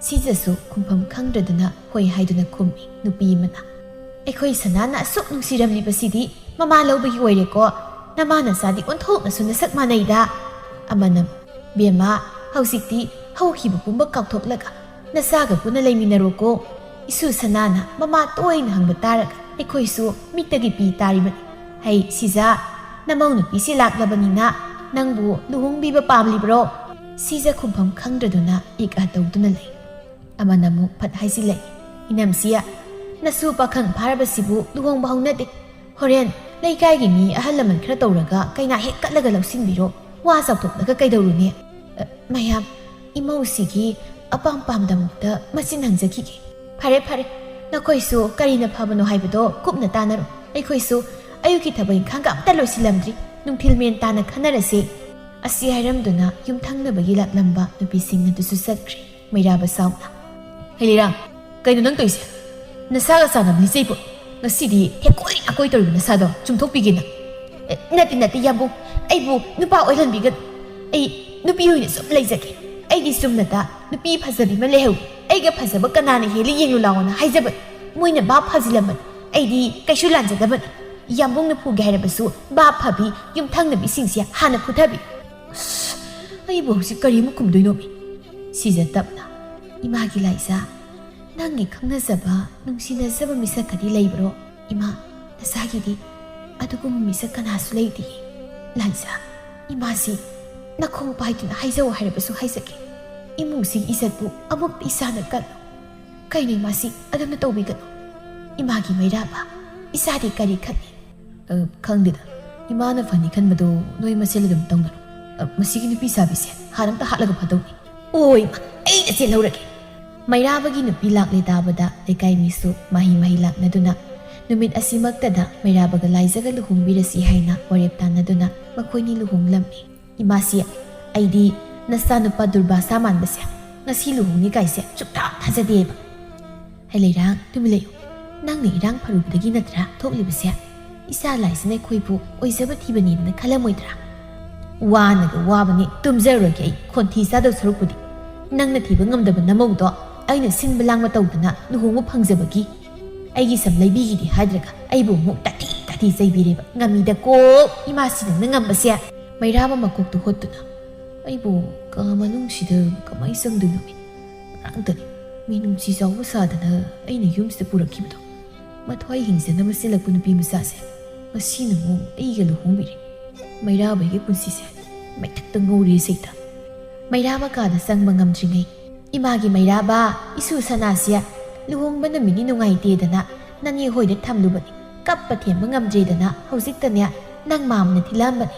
ꯁꯤꯖꯁꯨ ꯈꯨꯝꯐꯝ ꯈꯪꯗ꯭ꯔꯗꯨꯅ ꯍꯣꯏ ꯍꯥꯏꯗꯨꯅ ꯈꯨꯝꯃꯤ ꯅꯨꯄꯤ ꯑꯃꯅ꯫ "ꯑꯩꯈꯣꯏ ꯁꯅꯥꯅ ꯑꯁꯨꯛ ꯅꯨꯡꯁꯤꯔꯝꯂꯤꯕꯁꯤꯗꯤ ꯃꯃꯥ ꯂꯧꯕꯒꯤ ꯑꯣꯏꯔꯦꯀꯣ꯫ ꯅꯃꯥ ꯅꯆꯥꯗꯤ ꯑꯣꯟꯊꯣꯛꯅꯁꯨ ꯅꯁꯛ ꯃꯥꯟꯅꯩꯗ꯫" ꯑꯃꯅ, "ꯕꯦꯝꯃ, ꯍꯧꯖꯤꯛꯇꯤ ꯍꯧꯈꯤꯕ ꯄꯨꯝꯕ ꯀꯥꯎꯊꯣꯛꯂꯒ ꯅꯆꯥꯒ ꯄꯨꯟꯅ ꯂꯩꯃꯤꯟꯅꯔꯣꯀꯣ꯫ ꯏꯁꯨ ꯁꯅꯥꯅ ꯃꯃꯥ ꯇꯣꯏꯅ ꯍꯪꯕ ꯇꯥꯔꯒ ꯑꯩꯈꯣꯏꯁꯨ ꯃꯤꯠꯇꯒꯤ ꯄꯤ ꯇꯥꯔꯤꯕꯅꯤ꯫ ꯍꯩ ꯁꯤꯖ, ꯅꯃꯧ ꯅꯨꯄꯤꯁꯤ ꯂꯥꯛꯂꯕꯅꯤꯅ ꯅꯪꯕꯨ ꯂꯨꯍꯣꯡꯕꯤꯕ ꯄꯥꯝꯂꯤꯕ꯭ꯔꯣ?" ꯁꯤꯖ ꯈꯨꯝꯐꯝ ꯈꯪꯗ꯭ꯔꯗꯨꯅ ꯏꯛ ꯑ ꯇꯧꯗꯨꯅ ꯂꯩ꯫ ꯑꯃꯅ ꯑꯃꯨꯛ ꯐꯠ ꯍꯥꯏꯖꯤꯜꯂꯛꯏ, "ꯏꯅꯝꯁꯤ, ꯅꯁꯨ ꯄꯥꯈꯪ ꯐꯥꯔꯕꯁꯤꯕꯨ ꯂꯨꯍꯣꯡꯕ ꯍꯧꯅꯗꯦ꯫ ꯍꯣꯔꯦꯟ ꯂꯩꯀꯥꯏꯒꯤ ꯃꯤ ꯑꯍꯜ ꯂꯃꯟ ꯈꯔ ꯇꯧꯔꯒ ꯀꯩꯅꯥ ꯍꯦꯛ ꯀꯠꯂꯒ ꯂꯧꯁꯤꯟꯕꯤꯔꯣ꯫ ꯋꯥ ꯆꯥꯎꯊꯣꯛꯂꯒ ꯀꯩꯗꯧꯔꯨꯅꯤ? ꯑ, ꯃꯌꯥꯝ, ꯏꯃꯧꯁꯤꯒꯤ ꯑꯄꯥꯝ ꯄꯥꯝꯗꯃꯛꯇ ꯃꯆꯤꯟ ꯍꯪꯖꯈꯤꯒꯦ꯫ ꯐꯔꯦ, ꯐꯔꯦ, ꯅꯈꯣꯏꯁꯨ ꯀꯔꯤꯅ ꯐꯕꯅꯣ ꯍꯥꯏꯕꯗꯣ ꯀꯨꯞꯅ ꯇꯥꯟꯅꯔꯣ꯫ ꯑꯩꯈꯣꯏꯁꯨ ꯑꯌꯨꯛꯀꯤ ꯊꯕꯛ ꯏꯪꯈꯥꯡꯒ ꯑꯝꯇ ꯂꯣꯏꯁꯤꯜꯂꯝꯗ꯭ꯔꯤ꯫ ꯅꯨꯡꯊꯤꯜ ꯃꯦꯟ ꯇꯥꯅ ꯈꯟꯅꯔꯁꯤ꯫" ꯑꯁꯤ ꯍꯥꯏꯔꯝꯗꯨꯅ ꯌꯨꯝꯊꯪꯅꯕꯒꯤ ꯂꯥꯛꯂꯝꯕ ꯅꯨꯄꯤꯁꯤꯡ ꯑꯗꯨꯁꯨ ꯆꯠꯈ꯭ꯔꯦ꯫ ꯃꯩꯔꯥꯕ ꯁꯥꯎꯅ, "ꯍꯩꯂꯤꯔꯥ, ꯀꯩꯅꯣ ꯅꯪ ꯇꯧꯔꯤꯁꯦ? ꯅꯁꯥꯒ ꯆꯥꯟꯅꯕ ꯂꯤꯆꯩꯄꯣꯠ꯫ ꯉꯁꯤꯗꯤ ꯊꯦꯛꯀꯣꯏ ꯅꯥꯀꯣꯏ ꯇꯧꯔꯤꯕ ꯅꯁꯥꯗꯣ ꯆꯨꯝꯊꯣꯛꯄꯤꯒꯦ ꯅꯪ꯫" "ꯑ, ꯑꯦ, ꯅꯠꯇꯦ, ꯅꯠꯇꯦ, ꯌꯥꯝꯕꯨꯡ, ꯑꯩꯕꯨ ꯅꯨꯄꯥ ꯑꯣꯏꯍꯟꯕꯤꯒꯅꯨ꯫ ꯑꯩ ꯅꯨꯄꯤ ꯑꯣꯏꯅ ꯁꯨꯝ ꯂꯩꯖꯒꯦ꯫ ꯑꯩꯒꯤ ꯆꯨꯝꯅꯇ ꯅꯨꯄꯤ ꯐꯖꯕꯤ ꯑꯃ ꯂꯩꯍꯧꯏ, ꯑꯩꯒ ꯐꯖꯕ ꯀꯅꯥꯅ ꯍꯦꯜꯂꯤ ꯌꯦꯡꯂꯨ ꯂꯥꯎꯅ ꯍꯥꯏꯖꯕꯅꯤ꯫ ꯃꯣꯏꯅ ꯚꯥꯞ ꯐꯥꯖꯤꯜꯂꯝꯕꯅꯤ, ꯑꯩꯗꯤ ꯀꯩꯁꯨ ꯂꯥꯟꯖꯗꯕꯅꯤ꯫ ꯌꯥꯝꯕꯨꯡꯅ ꯐꯨꯒꯦ ꯍꯥꯏꯔꯕꯁꯨ ꯚꯥꯞ ꯐꯕꯤ ꯌꯨꯝꯊꯪꯅꯕꯤꯁꯤꯡꯁꯦ ꯍꯥꯟꯅ ꯐꯨꯊꯕꯤ꯫ ꯑꯁ, ꯑꯩꯕꯨ ꯍꯧꯖꯤꯛ ꯀꯔꯤ ꯑꯃꯨꯛ ꯈꯨꯝꯗꯣꯏꯅꯣꯃꯤ? ꯁꯤꯖ ꯇꯞꯅ, "ꯏꯃꯥꯒꯤ ꯂꯥꯏꯖꯥ, ꯅꯪꯒꯤ ꯈꯪꯅꯖꯕ, ꯅꯨꯡꯁꯤꯅꯖꯕ ꯃꯤꯁꯛꯀꯗꯤ ꯂꯩꯕ꯭ꯔꯣ? ꯏꯃꯥ, ꯅꯁꯥꯒꯤꯗꯤ ꯑꯗꯨꯒꯨꯝꯕ ꯃꯤꯁꯛ ꯀꯅꯥꯁꯨ ꯂꯩꯇꯦ꯫ ꯂꯥꯏꯖꯥ, ꯏꯃꯥꯁꯤ ꯅꯈꯣꯡ ꯄꯥꯏꯗꯨꯅ ꯍꯥꯏꯖꯧ ꯍꯥꯏꯔꯕꯁꯨ ꯍꯥꯏꯖꯒꯦ꯫ ꯏꯃꯨꯡꯁꯤꯒꯤ ꯏꯖꯠꯄꯨ ꯑꯃꯨꯛꯇ ꯏꯁꯥꯅ ꯀꯜꯂꯨ꯫ ꯀꯩꯅꯣ ꯏꯃꯥꯁꯤ ꯑꯗꯨꯝꯅ ꯇꯧꯕꯤꯒꯅꯨ꯫ ꯏꯃꯥꯒꯤ ꯃꯩꯔꯥꯕ, ꯏꯆꯥꯗꯤ ꯀꯔꯤ ꯈꯟꯅꯤ?" "ꯑ, ꯈꯪꯗꯦꯗ꯫ ꯏꯃꯥꯅ ꯐꯅꯤ ꯈꯟꯕꯗꯣ ꯅꯣꯏ ꯃꯁꯦꯜ ꯑꯗꯨꯝ ꯇꯧꯅꯔꯣ꯫ ꯑ, ꯃꯁꯤꯒꯤ ꯅꯨꯄꯤ ꯁꯥꯕꯤꯁꯦ ꯍꯥꯟꯅ ꯑꯝꯇ ꯍꯥꯠꯂꯒ ꯐꯗꯧꯅꯤ꯫ ꯑꯣꯏ, ꯑꯩꯅ ꯆꯦꯜꯍꯧꯔꯒꯦ꯫" ꯃꯩꯔꯥꯕꯒꯤ ꯅꯨꯄꯤ ꯂꯥꯛꯂꯦ ꯇꯥꯕꯗ ꯂꯩꯀꯥꯏ ꯃꯤꯁꯨ ꯃꯍꯩ ꯃꯍꯩ ꯂꯥꯛꯅꯗꯨꯅ ꯅꯨꯃꯤꯠ ꯑꯁꯤꯃꯛꯇꯗ ꯃꯩꯔꯥꯕꯒ ꯂꯥꯏꯖꯒ ꯂꯨꯍꯣꯡꯕꯤꯔꯁꯤ ꯍꯥꯏꯅ ꯋꯥꯔꯦꯞ ꯇꯥꯟꯅꯗꯨꯅ ꯃꯈꯣꯏꯅꯤ ꯂꯨꯍꯣꯡꯂꯝꯃꯤ꯫ "ꯏꯃꯥꯁꯤ, ꯑꯩꯗꯤ ꯅꯆꯥꯅꯨꯄꯥ ꯗꯨꯔꯕꯥꯁꯥ ꯃꯥꯟꯕꯁꯦ ꯉꯁꯤ ꯂꯨꯍꯣꯡꯅꯤ ꯀꯥꯏꯁꯦ ꯁꯨꯛꯊꯥ ꯊꯥꯖꯗꯦꯕ꯫" "ꯍꯩ ꯂꯩꯔꯥꯡ, ꯇꯨꯃꯤꯟ ꯂꯩꯌꯨ꯫ ꯅꯪꯅ ꯏꯔꯥꯡ ꯐꯔꯨꯕꯗꯒꯤ ꯅꯠꯇ꯭ꯔꯥ ꯊꯣꯛꯂꯤꯕꯁꯦ? ꯏꯆꯥ ꯂꯥꯏꯁꯤꯅ ꯑꯩꯈꯣꯏꯕꯨ ꯑꯣꯏꯖꯕ ꯊꯤꯕꯅꯦꯅ ꯈꯜꯂꯝꯃꯣꯏꯗ꯭ꯔꯥ?" "ꯋꯥꯅꯒ ꯋꯥꯕꯅꯤ, ꯇꯨꯝꯖꯔꯨꯔꯒꯦ ꯑꯩ꯫ ꯈꯣꯟꯊꯤ ꯆꯥꯗꯧ ꯁꯔꯨꯛꯄꯨꯗꯤ ꯅꯪꯅ ꯊꯤꯕ ꯉꯝꯗꯕ ꯅꯃꯧꯗꯣ ꯑꯩꯅ ꯁꯤꯟꯕ ꯂꯥꯡꯕ ꯇꯧꯗꯅ ꯂꯨꯍꯣꯡꯕ ꯐꯪꯖꯕꯒꯤ꯫ ꯑꯩꯒꯤ ꯁꯝ ꯂꯩꯕꯤꯒꯤꯗꯤ ꯍꯥꯏꯗ꯭ꯔꯒ ꯑꯩꯕꯨ ꯑꯃꯨꯛ ꯇꯥꯊꯤ ꯇꯥꯊꯤ ꯆꯩꯕꯤꯔꯦꯕ꯫ ꯉꯝꯃꯤꯗꯀꯣ ꯏꯃꯥꯁꯤ ꯅꯪꯅ ꯉꯝꯕꯁꯦ꯫" ꯃꯩꯔꯥꯕ ꯃꯀꯣꯛꯇꯨ ꯍꯣꯠꯇꯨꯅ, "ꯑꯩꯕꯨ ꯀꯥ ꯃꯅꯨꯡꯁꯤꯗ ꯀꯃꯥꯏ ꯆꯪꯗꯣꯏꯅꯣ? ꯉꯔꯥꯡꯇꯅꯤ ꯃꯤꯅꯨꯡꯁꯤ ꯆꯥꯎꯕ ꯁꯥꯗꯅ ꯑꯩꯅ ꯌꯨꯝꯁꯤꯗ ꯄꯨꯔꯛꯈꯤꯕꯗꯣ꯫ ꯃꯊ꯭ꯋꯥꯏ ꯍꯤꯡꯖꯅꯕ ꯁꯤꯜꯂꯛꯄ ꯅꯨꯄꯤ ꯃꯆꯥꯁꯦ ꯉꯁꯤꯅ ꯑꯃꯨꯛ ꯑꯩꯒ ꯂꯨꯍꯣꯡꯕꯤꯔꯦ꯫ ꯃꯩꯔꯥꯕꯒꯤ ꯄꯨꯟꯁꯤꯁꯦ ꯃꯩꯊꯛꯇ ꯉꯧꯔꯦ ꯁꯩꯇ꯫" ꯃꯩꯔꯥꯕ ꯀꯥꯗ ꯆꯪꯕ ꯉꯝꯗ꯭ꯔꯤꯉꯩ, "ꯏꯃꯥꯒꯤ ꯃꯩꯔꯥꯕ, ꯏꯁꯨ ꯁꯅꯥꯁꯦ ꯂꯨꯍꯣꯡꯕ ꯅꯨꯃꯤꯠꯅꯤ ꯅꯨꯡꯉꯥꯏꯇꯦꯗꯅ ꯅꯅꯦ ꯍꯣꯏꯗ ꯊꯝꯂꯨꯕꯅꯤ꯫ ꯀꯞꯄ ꯊꯦꯝꯕ ꯉꯝꯗ꯭ꯔꯦꯗꯅ ꯍꯧꯖꯤꯛꯇꯅꯦ ꯅꯪ ꯃꯥꯝꯅ ꯊꯤꯜꯂꯛꯑꯝꯕꯅꯤ꯫"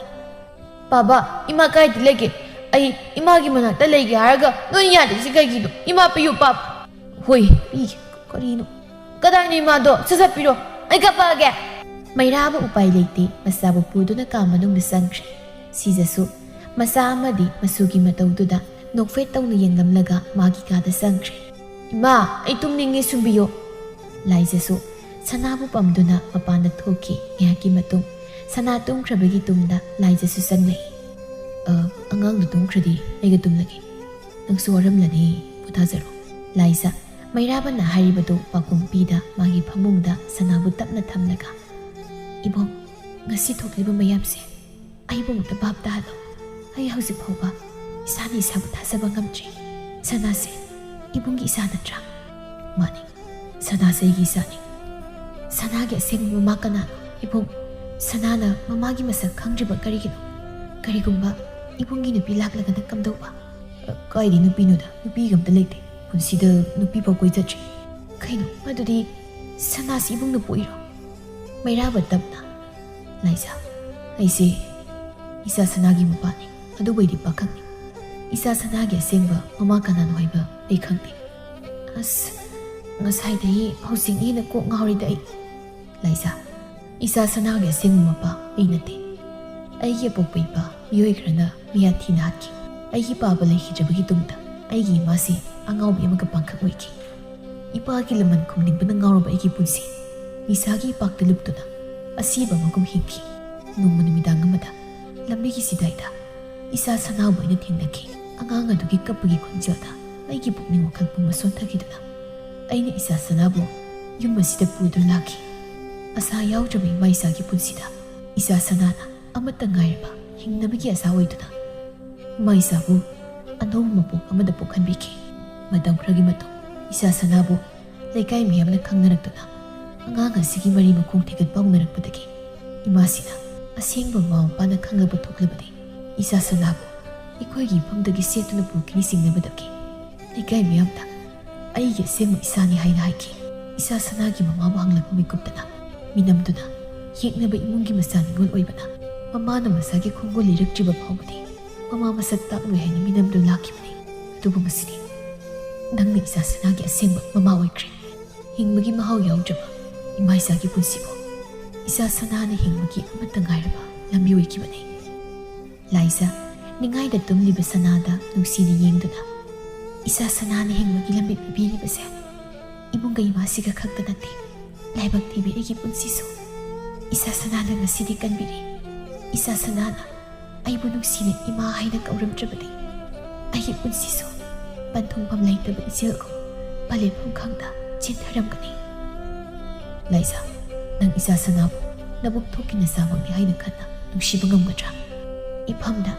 "ꯄꯥꯕ, ꯏꯃꯥ ꯀꯥꯏꯗ ꯂꯩꯒꯦ? ꯑꯩ ꯏꯃꯥꯒꯤ ꯃꯅꯥꯛꯇ ꯂꯩꯒꯦ ꯍꯥꯏꯔꯒ ꯅꯣꯏꯅ ꯌꯥꯗ꯭ꯔꯤꯁꯤ ꯀꯩꯒꯤꯅꯣ? ꯏꯃꯥ ꯄꯤꯌꯨ, ꯄꯥꯕ꯫" "ꯍꯣꯏ, ꯄꯤꯒꯦ꯫ ꯀꯔꯤꯅꯣ? ꯀꯗꯥꯏꯅꯣ ꯏꯃꯥꯗꯣ? ꯁꯠ ꯁꯠ ꯄꯤꯔꯣ꯫ ꯑꯩ ꯀꯞꯄꯛꯑꯒꯦ꯫" ꯃꯩꯔꯥꯕ ꯎꯄꯥꯏ ꯂꯩꯇꯦ꯫ ꯃꯆꯥꯕꯨ ꯄꯨꯗꯨꯅ ꯀꯥ ꯃꯅꯨꯡꯗ ꯆꯪꯈ꯭ꯔꯦ꯫ ꯁꯤꯖꯁꯨ ꯃꯆꯥ ꯑꯃꯗꯤ ꯃꯆꯨꯒꯤ ꯃꯇꯧꯗꯨꯗ ꯅꯣꯛꯐꯦꯠ ꯇꯧꯅ ꯌꯦꯡꯂꯝꯂꯒ ꯃꯥꯒꯤ ꯀꯥꯗ ꯆꯪꯈ꯭ꯔꯦ꯫ "ꯏꯃꯥ, ꯑꯩ ꯇꯨꯝꯅꯤꯡꯉꯦ, ꯁꯨꯝꯕꯤꯌꯣ꯫" ꯂꯥꯏꯖꯁꯨ ꯁꯅꯥꯕꯨ ꯄꯝꯗꯨꯅ ꯃꯄꯥꯟꯗ ꯊꯣꯛꯈꯤ꯫ ꯉꯥꯏꯍꯥꯛꯀꯤ ꯃꯇꯨꯡ ꯁꯅꯥ ꯇꯨꯝꯈ꯭ꯔꯕꯒꯤ ꯇꯨꯡꯗ ꯂꯥꯏꯖꯁꯨ ꯆꯪꯂꯛꯏ꯫ "ꯑ, ꯑꯉꯥꯡꯗꯨ ꯇꯨꯝꯈ꯭ꯔꯗꯤ ꯑꯩꯒ ꯇꯨꯝꯂꯒꯦ꯫ ꯅꯪꯁꯨ ꯋꯥꯔꯝꯂꯅꯤ, ꯄꯣꯊꯥꯖꯔꯣ꯫" ꯂꯥꯏꯖ, ꯃꯩꯔꯥꯕꯅ ꯍꯥꯏꯔꯤꯕꯗꯨ ꯄꯥꯎꯈꯨꯝ ꯄꯤꯗ ꯃꯥꯒꯤ ꯐꯃꯨꯡꯗ ꯁꯅꯥꯕꯨ ꯇꯞꯅ ꯊꯝꯂꯒ, "ꯏꯕꯨꯡ, ꯉꯁꯤ ꯊꯣꯛꯂꯤꯕ ꯃꯌꯥꯝꯁꯦ ꯑꯩꯕꯨ ꯑꯃꯨꯛꯇ ꯚꯥꯞ ꯇꯥꯍꯜꯂꯣ꯫ ꯑꯩ ꯍꯧꯖꯤꯛ ꯐꯥꯎꯕ ꯏꯁꯥꯅ ꯏꯁꯥꯕꯨ ꯊꯥꯖꯕ ꯉꯝꯗ꯭ꯔꯤ꯫ ꯁꯅꯥꯁꯦ ꯏꯕꯨꯡꯒꯤ ꯏꯆꯥ ꯅꯠꯇ꯭ꯔꯥ?" "ꯃꯥꯅꯤ, ꯁꯅꯥꯁꯦ ꯑꯩꯒꯤ ꯏꯆꯥꯅꯤ꯫" "ꯁꯅꯥꯒꯤ ꯑꯁꯦꯡꯕ ꯃꯃꯥ ꯀꯅꯥꯅꯣ? ꯏꯕꯨꯡ, ꯁꯅꯥꯅ ꯃꯃꯥꯒꯤ ꯃꯁꯛ ꯈꯪꯗ꯭ꯔꯤꯕ ꯀꯔꯤꯒꯤꯅꯣ? ꯀꯔꯤꯒꯨꯝꯕ ꯏꯕꯨꯡꯒꯤ ꯅꯨꯄꯤ ꯂꯥꯛꯂꯒꯅ ꯀꯝꯗꯧꯕ?" "ꯑ, ꯀꯥꯏꯗꯤ ꯅꯨꯄꯤꯅꯣꯗ? ꯅꯨꯄꯤꯒ ꯑꯝꯇ ꯂꯩꯇꯦ꯫ ꯄꯨꯟꯁꯤꯗ ꯅꯨꯄꯤ ꯐꯥꯎ ꯀꯣꯏꯖꯗ꯭ꯔꯤ꯫" "ꯀꯩꯅꯣ, ꯑꯗꯨꯗꯤ ꯁꯅꯥꯁꯤ ꯏꯕꯨꯡꯅ ꯄꯣꯛꯏꯔꯣ?" ꯃꯩꯔꯥꯕ ꯇꯞꯅ, "ꯂꯥꯏꯖ, ꯑꯩꯁꯦ ꯏꯆꯥ ꯁꯅꯥꯒꯤ ꯃꯄꯥꯅꯤ, ꯑꯗꯨꯕꯨ ꯑꯩꯗꯤ ꯄꯥꯈꯪꯅꯤ꯫ ꯏꯆꯥ ꯁꯅꯥꯒꯤ ꯑꯁꯦꯡꯕ ꯃꯃꯥ ꯀꯅꯥꯅꯣ ꯍꯥꯏꯕ ꯑꯩ ꯈꯪꯗꯦ꯫" "ꯑꯁ, ꯉꯁꯥꯏꯗꯒꯤ ꯍꯧꯖꯤꯛꯅ ꯍꯦꯟꯅ ꯀꯣꯛ ꯉꯥꯎꯔꯤꯗ ꯑꯩ꯫" "ꯂꯥꯏꯖ, ꯏꯆꯥ ꯁꯅꯥꯒꯤ ꯑꯁꯦꯡꯕ ꯃꯄꯥ ꯑꯩ ꯅꯠꯇꯦ꯫ ꯑꯩꯒꯤ ꯑꯄꯣꯛꯄ ꯏꯄꯥ ꯃꯤꯑꯣꯏ ꯈꯔꯅ ꯃꯤꯌꯥꯊꯤꯅ ꯍꯥꯠꯈꯤ꯫ ꯑꯩꯒꯤ ꯄꯥꯕ ꯂꯩꯈꯤꯗ꯭ꯔꯕꯒꯤ ꯇꯨꯡꯗ ꯑꯩꯒꯤ ꯏꯃꯥꯁꯤ ꯑꯉꯥꯎꯕꯤ ꯑꯃꯒ ꯄꯥꯡꯈꯛ ꯑꯣꯏꯈꯤ꯫ ꯏꯄꯥꯒꯤ ꯂꯃꯟ ꯈꯨꯝꯅꯤꯡꯕꯅ ꯉꯥꯎꯔꯕ ꯑꯩꯒꯤ ꯄꯨꯟꯁꯤ ꯅꯤꯁꯥꯒꯤ ꯏꯄꯥꯛꯇ ꯂꯨꯞꯇꯨꯅ ꯑꯁꯤꯕ ꯑꯃꯒꯨꯝ ꯍꯤꯡꯈꯤ꯫ ꯅꯣꯡꯃ ꯅꯨꯃꯤꯗꯥꯡ ꯑꯃꯗ ꯂꯝꯕꯤꯒꯤ ꯆꯤꯗꯥꯏꯗ ꯏꯆꯥ ꯁꯅꯥꯕꯨ ꯑꯩꯅ ꯊꯦꯡꯅꯈꯤ꯫ ꯑꯉꯥꯡ ꯑꯗꯨꯒꯤ ꯀꯞꯄꯒꯤ ꯈꯣꯟꯖꯦꯜꯗ ꯑꯩꯒꯤ ꯄꯨꯛꯅꯤꯡ ꯋꯥꯈꯜ ꯄꯨꯝꯕ ꯁꯣꯟꯊꯈꯤꯗꯨꯅ ꯑꯩꯅ ꯏꯆꯥ ꯁꯅꯥꯕꯨ ꯌꯨꯝ ꯑꯁꯤꯗ ꯄꯨꯗꯨꯅ ꯂꯥꯛꯈꯤ꯫ ꯑꯁꯥ ꯌꯥꯎꯗ꯭ꯔꯕ ꯏꯃꯥ ꯏꯆꯥꯒꯤ ꯄꯨꯟꯁꯤꯗ ꯏꯆꯥ ꯁꯅꯥꯅ ꯑꯃꯠꯇ ꯉꯥꯏꯔꯕ ꯍꯤꯡꯅꯕꯒꯤ ꯑꯁꯥ ꯑꯣꯏꯗꯨꯅ ꯏꯃꯥ ꯏꯆꯥꯕꯨ ꯑꯅꯧꯕ ꯃꯄꯣꯛ ꯑꯃꯗ ꯄꯣꯛꯍꯟꯕꯤꯈꯤ꯫ ꯃꯇꯝ ꯈꯔꯒꯤ ꯃꯇꯨꯡ ꯏꯆꯥ ꯁꯅꯥꯕꯨ ꯂꯩꯀꯥꯏ ꯃꯤꯌꯥꯝꯅ ꯈꯪꯅꯔꯛꯇꯨꯅ ꯑꯉꯥꯡ ꯑꯁꯤꯒꯤ ꯃꯔꯤ ꯃꯈꯣꯡ ꯊꯤꯒꯠꯄ ꯍꯧꯅꯔꯛꯄꯗꯒꯤ ꯏꯃꯥꯁꯤꯅ ꯑꯁꯦꯡꯕ ꯃꯃꯥ ꯃꯄꯥꯅ ꯈꯪꯂꯕ ꯊꯣꯛꯂꯕꯗꯤ ꯏꯆꯥ ꯁꯅꯥꯕꯨ ꯑꯩꯈꯣꯏꯒꯤ ꯏꯐꯝꯗꯒꯤ ꯁꯦꯠꯇꯨꯅ ꯄꯨꯈꯤꯅꯤ ꯆꯤꯡꯅꯕꯗꯒꯤ ꯂꯩꯀꯥꯏ ꯃꯤꯌꯥꯝꯅ ꯑꯩꯒꯤ ꯑꯁꯦꯡꯕ ꯏꯆꯥꯅꯤ ꯍꯥꯏꯅ ꯍꯥꯏꯈꯤ꯫ ꯏꯆꯥ ꯁꯅꯥꯒꯤ ꯃꯃꯥꯕꯨ ꯍꯪꯂꯛꯄ ꯃꯤꯀꯨꯞꯇꯅ ꯃꯤꯅꯝꯗꯨꯅ ꯌꯦꯛꯅꯕ ꯏꯃꯨꯡꯒꯤ ꯃꯆꯥ ꯅꯤꯉꯣꯜ ꯑꯣꯏꯕꯅ ꯃꯃꯥꯅ ꯃꯆꯥꯒꯤ ꯈꯣꯡꯒꯨꯜ ꯂꯤꯔꯛꯇ꯭ꯔꯤꯕ ꯐꯥꯎꯕꯗꯤ ꯃꯃꯥ ꯃꯁꯛ ꯇꯥꯛꯂꯣꯏ ꯍꯥꯏꯅ ꯃꯤꯅꯝꯗꯨꯅ ꯂꯥꯛꯈꯤꯕꯅꯤ꯫ ꯑꯗꯨꯕꯨ ꯉꯁꯤꯗꯤ ꯅꯪꯅ ꯏꯆꯥ ꯁꯅꯥꯒꯤ ꯑꯁꯦꯡꯕ ꯃꯃꯥ ꯑꯣꯏꯈ꯭ꯔꯦ꯫ ꯍꯤꯡꯕꯒꯤ ꯃꯍꯥꯎ ꯌꯥꯎꯗ꯭ꯔꯕ ꯏꯃꯥ ꯏꯆꯥꯒꯤ ꯄꯨꯟꯁꯤꯕꯨ ꯏꯆꯥ ꯁꯅꯥꯅ ꯍꯤꯡꯕꯒꯤ ꯑꯃꯠꯇ ꯉꯥꯏꯔꯕ ꯂꯝꯕꯤ ꯑꯣꯏꯈꯤꯕꯅꯤ꯫ ꯂꯥꯏꯖ, ꯅꯤꯡꯉꯥꯏꯗ ꯇꯨꯝꯂꯤꯕ ꯁꯅꯥꯗ ꯅꯨꯡꯁꯤꯅ ꯌꯦꯡꯗꯨꯅ, "ꯏꯆꯥ ꯁꯅꯥꯅ ꯍꯤꯡꯕꯒꯤ ꯂꯝꯕꯤ ꯄꯤꯕꯤꯔꯤꯕꯁꯦ ꯏꯕꯨꯡꯒ ꯏꯃꯥꯁꯤꯒ ꯈꯛꯇ ꯅꯠꯇꯦ, ꯂꯥꯏꯕꯛ ꯊꯤꯕꯤ ꯑꯩꯒꯤ ꯄꯨꯟꯁꯤꯁꯨ꯫ ꯏꯆꯥ ꯁꯅꯥꯅ ꯉꯁꯤꯗꯤ ꯀꯟꯕꯤꯔꯦ꯫ ꯏꯆꯥ ꯁꯅꯥꯅ ꯑꯩꯕꯨ ꯅꯨꯡꯁꯤꯅ ꯏꯃꯥ ꯍꯥꯏꯅ ꯀꯧꯔꯝꯗ꯭ꯔꯕꯗꯤ ꯑꯩꯒꯤ ꯄꯨꯟꯁꯤꯁꯨ ꯄꯟꯊꯨꯡꯐꯝ ꯂꯩꯇꯕ ꯏꯆꯦꯜꯒꯨꯝ ꯄꯂꯦꯠꯐꯝ ꯈꯪꯗ ꯆꯦꯟꯊꯔꯝꯒꯅꯤ꯫ ꯂꯥꯏꯖꯥ, ꯅꯪ ꯏꯆꯥ ꯁꯅꯥꯕꯨ ꯅꯕꯨꯛ ꯊꯣꯛꯀꯤ ꯅꯆꯥꯃꯛꯅꯤ ꯍꯥꯏꯅ ꯈꯟꯅ ꯅꯨꯡꯁꯤꯕ ꯉꯝꯒꯗ꯭ꯔꯥ? ꯏꯐꯝꯗ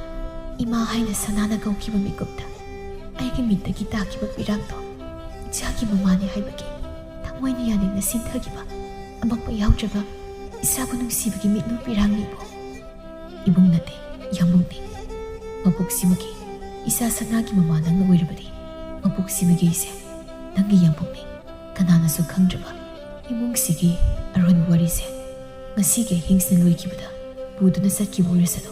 ꯏꯃꯥ ꯍꯥꯏꯅ ꯁꯅꯥꯅ ꯀꯧꯈꯤꯕ ꯃꯤꯀꯨꯞꯇ ꯑꯩꯒꯤ ꯃꯤꯠꯇꯒꯤ ꯇꯥꯈꯤꯕ ꯄꯤꯔꯥꯡꯗꯣ ꯏꯆꯥꯒꯤ ꯃꯃꯥꯅꯤ ꯍꯥꯏꯕꯒꯤ ꯊꯃꯣꯏꯅ ꯌꯥꯅꯤꯡꯅ ꯁꯤꯟꯊꯈꯤꯕ ꯑꯃꯛꯄ ꯌꯥꯎꯗ꯭ꯔꯕ ꯏꯆꯥꯕꯨ ꯅꯨꯡꯁꯤꯕꯒꯤ ꯃꯤꯠꯂꯨ ꯄꯤꯔꯥꯡꯅꯤꯕꯨ꯫ ꯏꯕꯨꯡ ꯅꯠꯇꯦ, ꯌꯥꯝꯕꯨꯡꯅꯤ꯫ ꯃꯄꯣꯛꯁꯤꯃꯒꯤ ꯏꯆꯥ ꯁꯅꯥꯒꯤ ꯃꯃꯥ ꯅꯪꯅ ꯑꯣꯏꯔꯕꯗꯤ ꯃꯄꯣꯛꯁꯤꯃꯒꯤ ꯑꯩꯁꯦ ꯅꯪꯒꯤ ꯌꯥꯝꯕꯨꯡꯅꯤ꯫ ꯀꯅꯥꯅꯁꯨ ꯈꯪꯗ꯭ꯔꯕ ꯏꯃꯨꯡꯁꯤꯒꯤ ꯑꯔꯣꯟꯕ ꯋꯥꯔꯤꯁꯦ ꯉꯁꯤꯒꯤ ꯑꯍꯤꯡꯁꯤꯅ ꯂꯣꯏꯈꯤꯕꯗ ꯄꯨꯗꯨꯅ ꯆꯠꯈꯤꯕ ꯑꯣꯏꯔꯁꯅꯨ꯫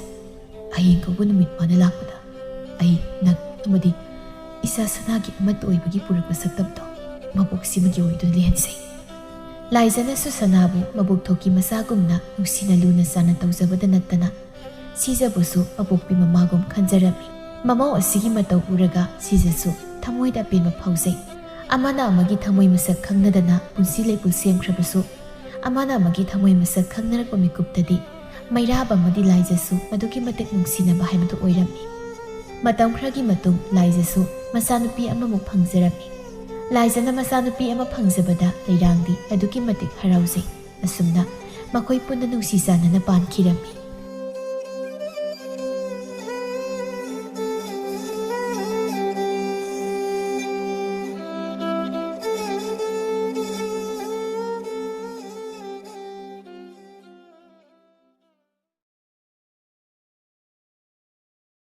ꯍꯌꯦꯡ ꯀꯧꯕ ꯅꯨꯃꯤꯠ ꯃꯥꯅ ꯂꯥꯛꯄꯗ ꯑꯩ ꯅꯪ ꯑꯃꯗꯤ ꯏꯆꯥ ꯁꯅꯥꯒꯤ ꯑꯃꯠꯇ ꯑꯣꯏꯕꯒꯤ ꯄꯨꯔꯛꯄ ꯁꯛꯇꯝꯗꯣ ꯃꯄꯣꯛꯁꯤꯃꯒꯤ ꯑꯣꯏꯗꯨꯅ ꯂꯩꯍꯟꯁꯦ꯫ ꯂꯥꯏꯖꯅꯁꯨ ꯁꯅꯥꯕꯨ ꯃꯕꯨꯛ ꯊꯣꯛꯀꯤ ꯃꯆꯥꯒꯨꯝꯅ ꯅꯨꯡꯁꯤꯅ ꯂꯨꯅ ꯆꯥꯟꯅ ꯇꯧꯖꯕꯗ ꯅꯠꯇꯅ ꯁꯤꯖꯕꯨꯁꯨ ꯑꯄꯣꯛꯄꯤ ꯃꯃꯥꯒꯨꯝ ꯈꯟꯖꯔꯝꯃꯤ꯫ ꯃꯃꯧ ꯑꯁꯤꯒꯤ ꯃꯇꯧ ꯎꯔꯒ ꯁꯤꯖꯁꯨ ꯊꯃꯣꯏꯗ ꯑꯄꯦꯟꯕ ꯐꯥꯎꯖꯩ꯫ ꯑꯃꯅ ꯑꯃꯒꯤ ꯊꯃꯣꯏ ꯃꯁꯛ ꯈꯪꯅꯗꯅ ꯄꯨꯟꯁꯤ ꯂꯩꯄꯨꯟ ꯁꯦꯝꯈ꯭ꯔꯕꯁꯨ ꯑꯃꯅ ꯑꯃꯒꯤ ꯊꯃꯣꯏ ꯃꯁꯛ ꯈꯪꯅꯔꯛꯄ ꯃꯤꯀꯨꯞꯇꯗꯤ ꯃꯩꯔꯥꯕ ꯑꯃꯗꯤ ꯂꯥꯏꯖꯁꯨ ꯑꯗꯨꯛꯀꯤ ꯃꯇꯤꯛ ꯅꯨꯡꯁꯤꯅꯕ ꯍꯥꯏꯕꯗꯨ ꯑꯣꯏꯔꯝꯃꯤ꯫ ꯃꯇꯝ ꯈꯔꯒꯤ ꯃꯇꯨꯡ ꯂꯥꯏꯖꯁꯨ ꯃꯆꯥꯅꯨꯄꯤ ꯑꯃꯃꯨꯛ ꯐꯪꯖꯔꯝꯃꯤ꯫ ꯂꯥꯏꯖꯅ ꯃꯆꯥꯅꯨꯄꯤ ꯑꯃ ꯐꯪꯖꯕꯗ ꯂꯩꯔꯥꯡꯗꯤ ꯑꯗꯨꯛꯀꯤ ꯃꯇꯤꯛ ꯍꯔꯥꯎꯖꯩ꯫ ꯑꯁꯨꯝꯅ ꯃꯈꯣꯏ ꯄꯨꯟꯅ ꯅꯨꯡꯁꯤ ꯆꯥꯟꯅꯅ ꯄꯥꯟꯈꯤꯔꯝꯃꯤ꯫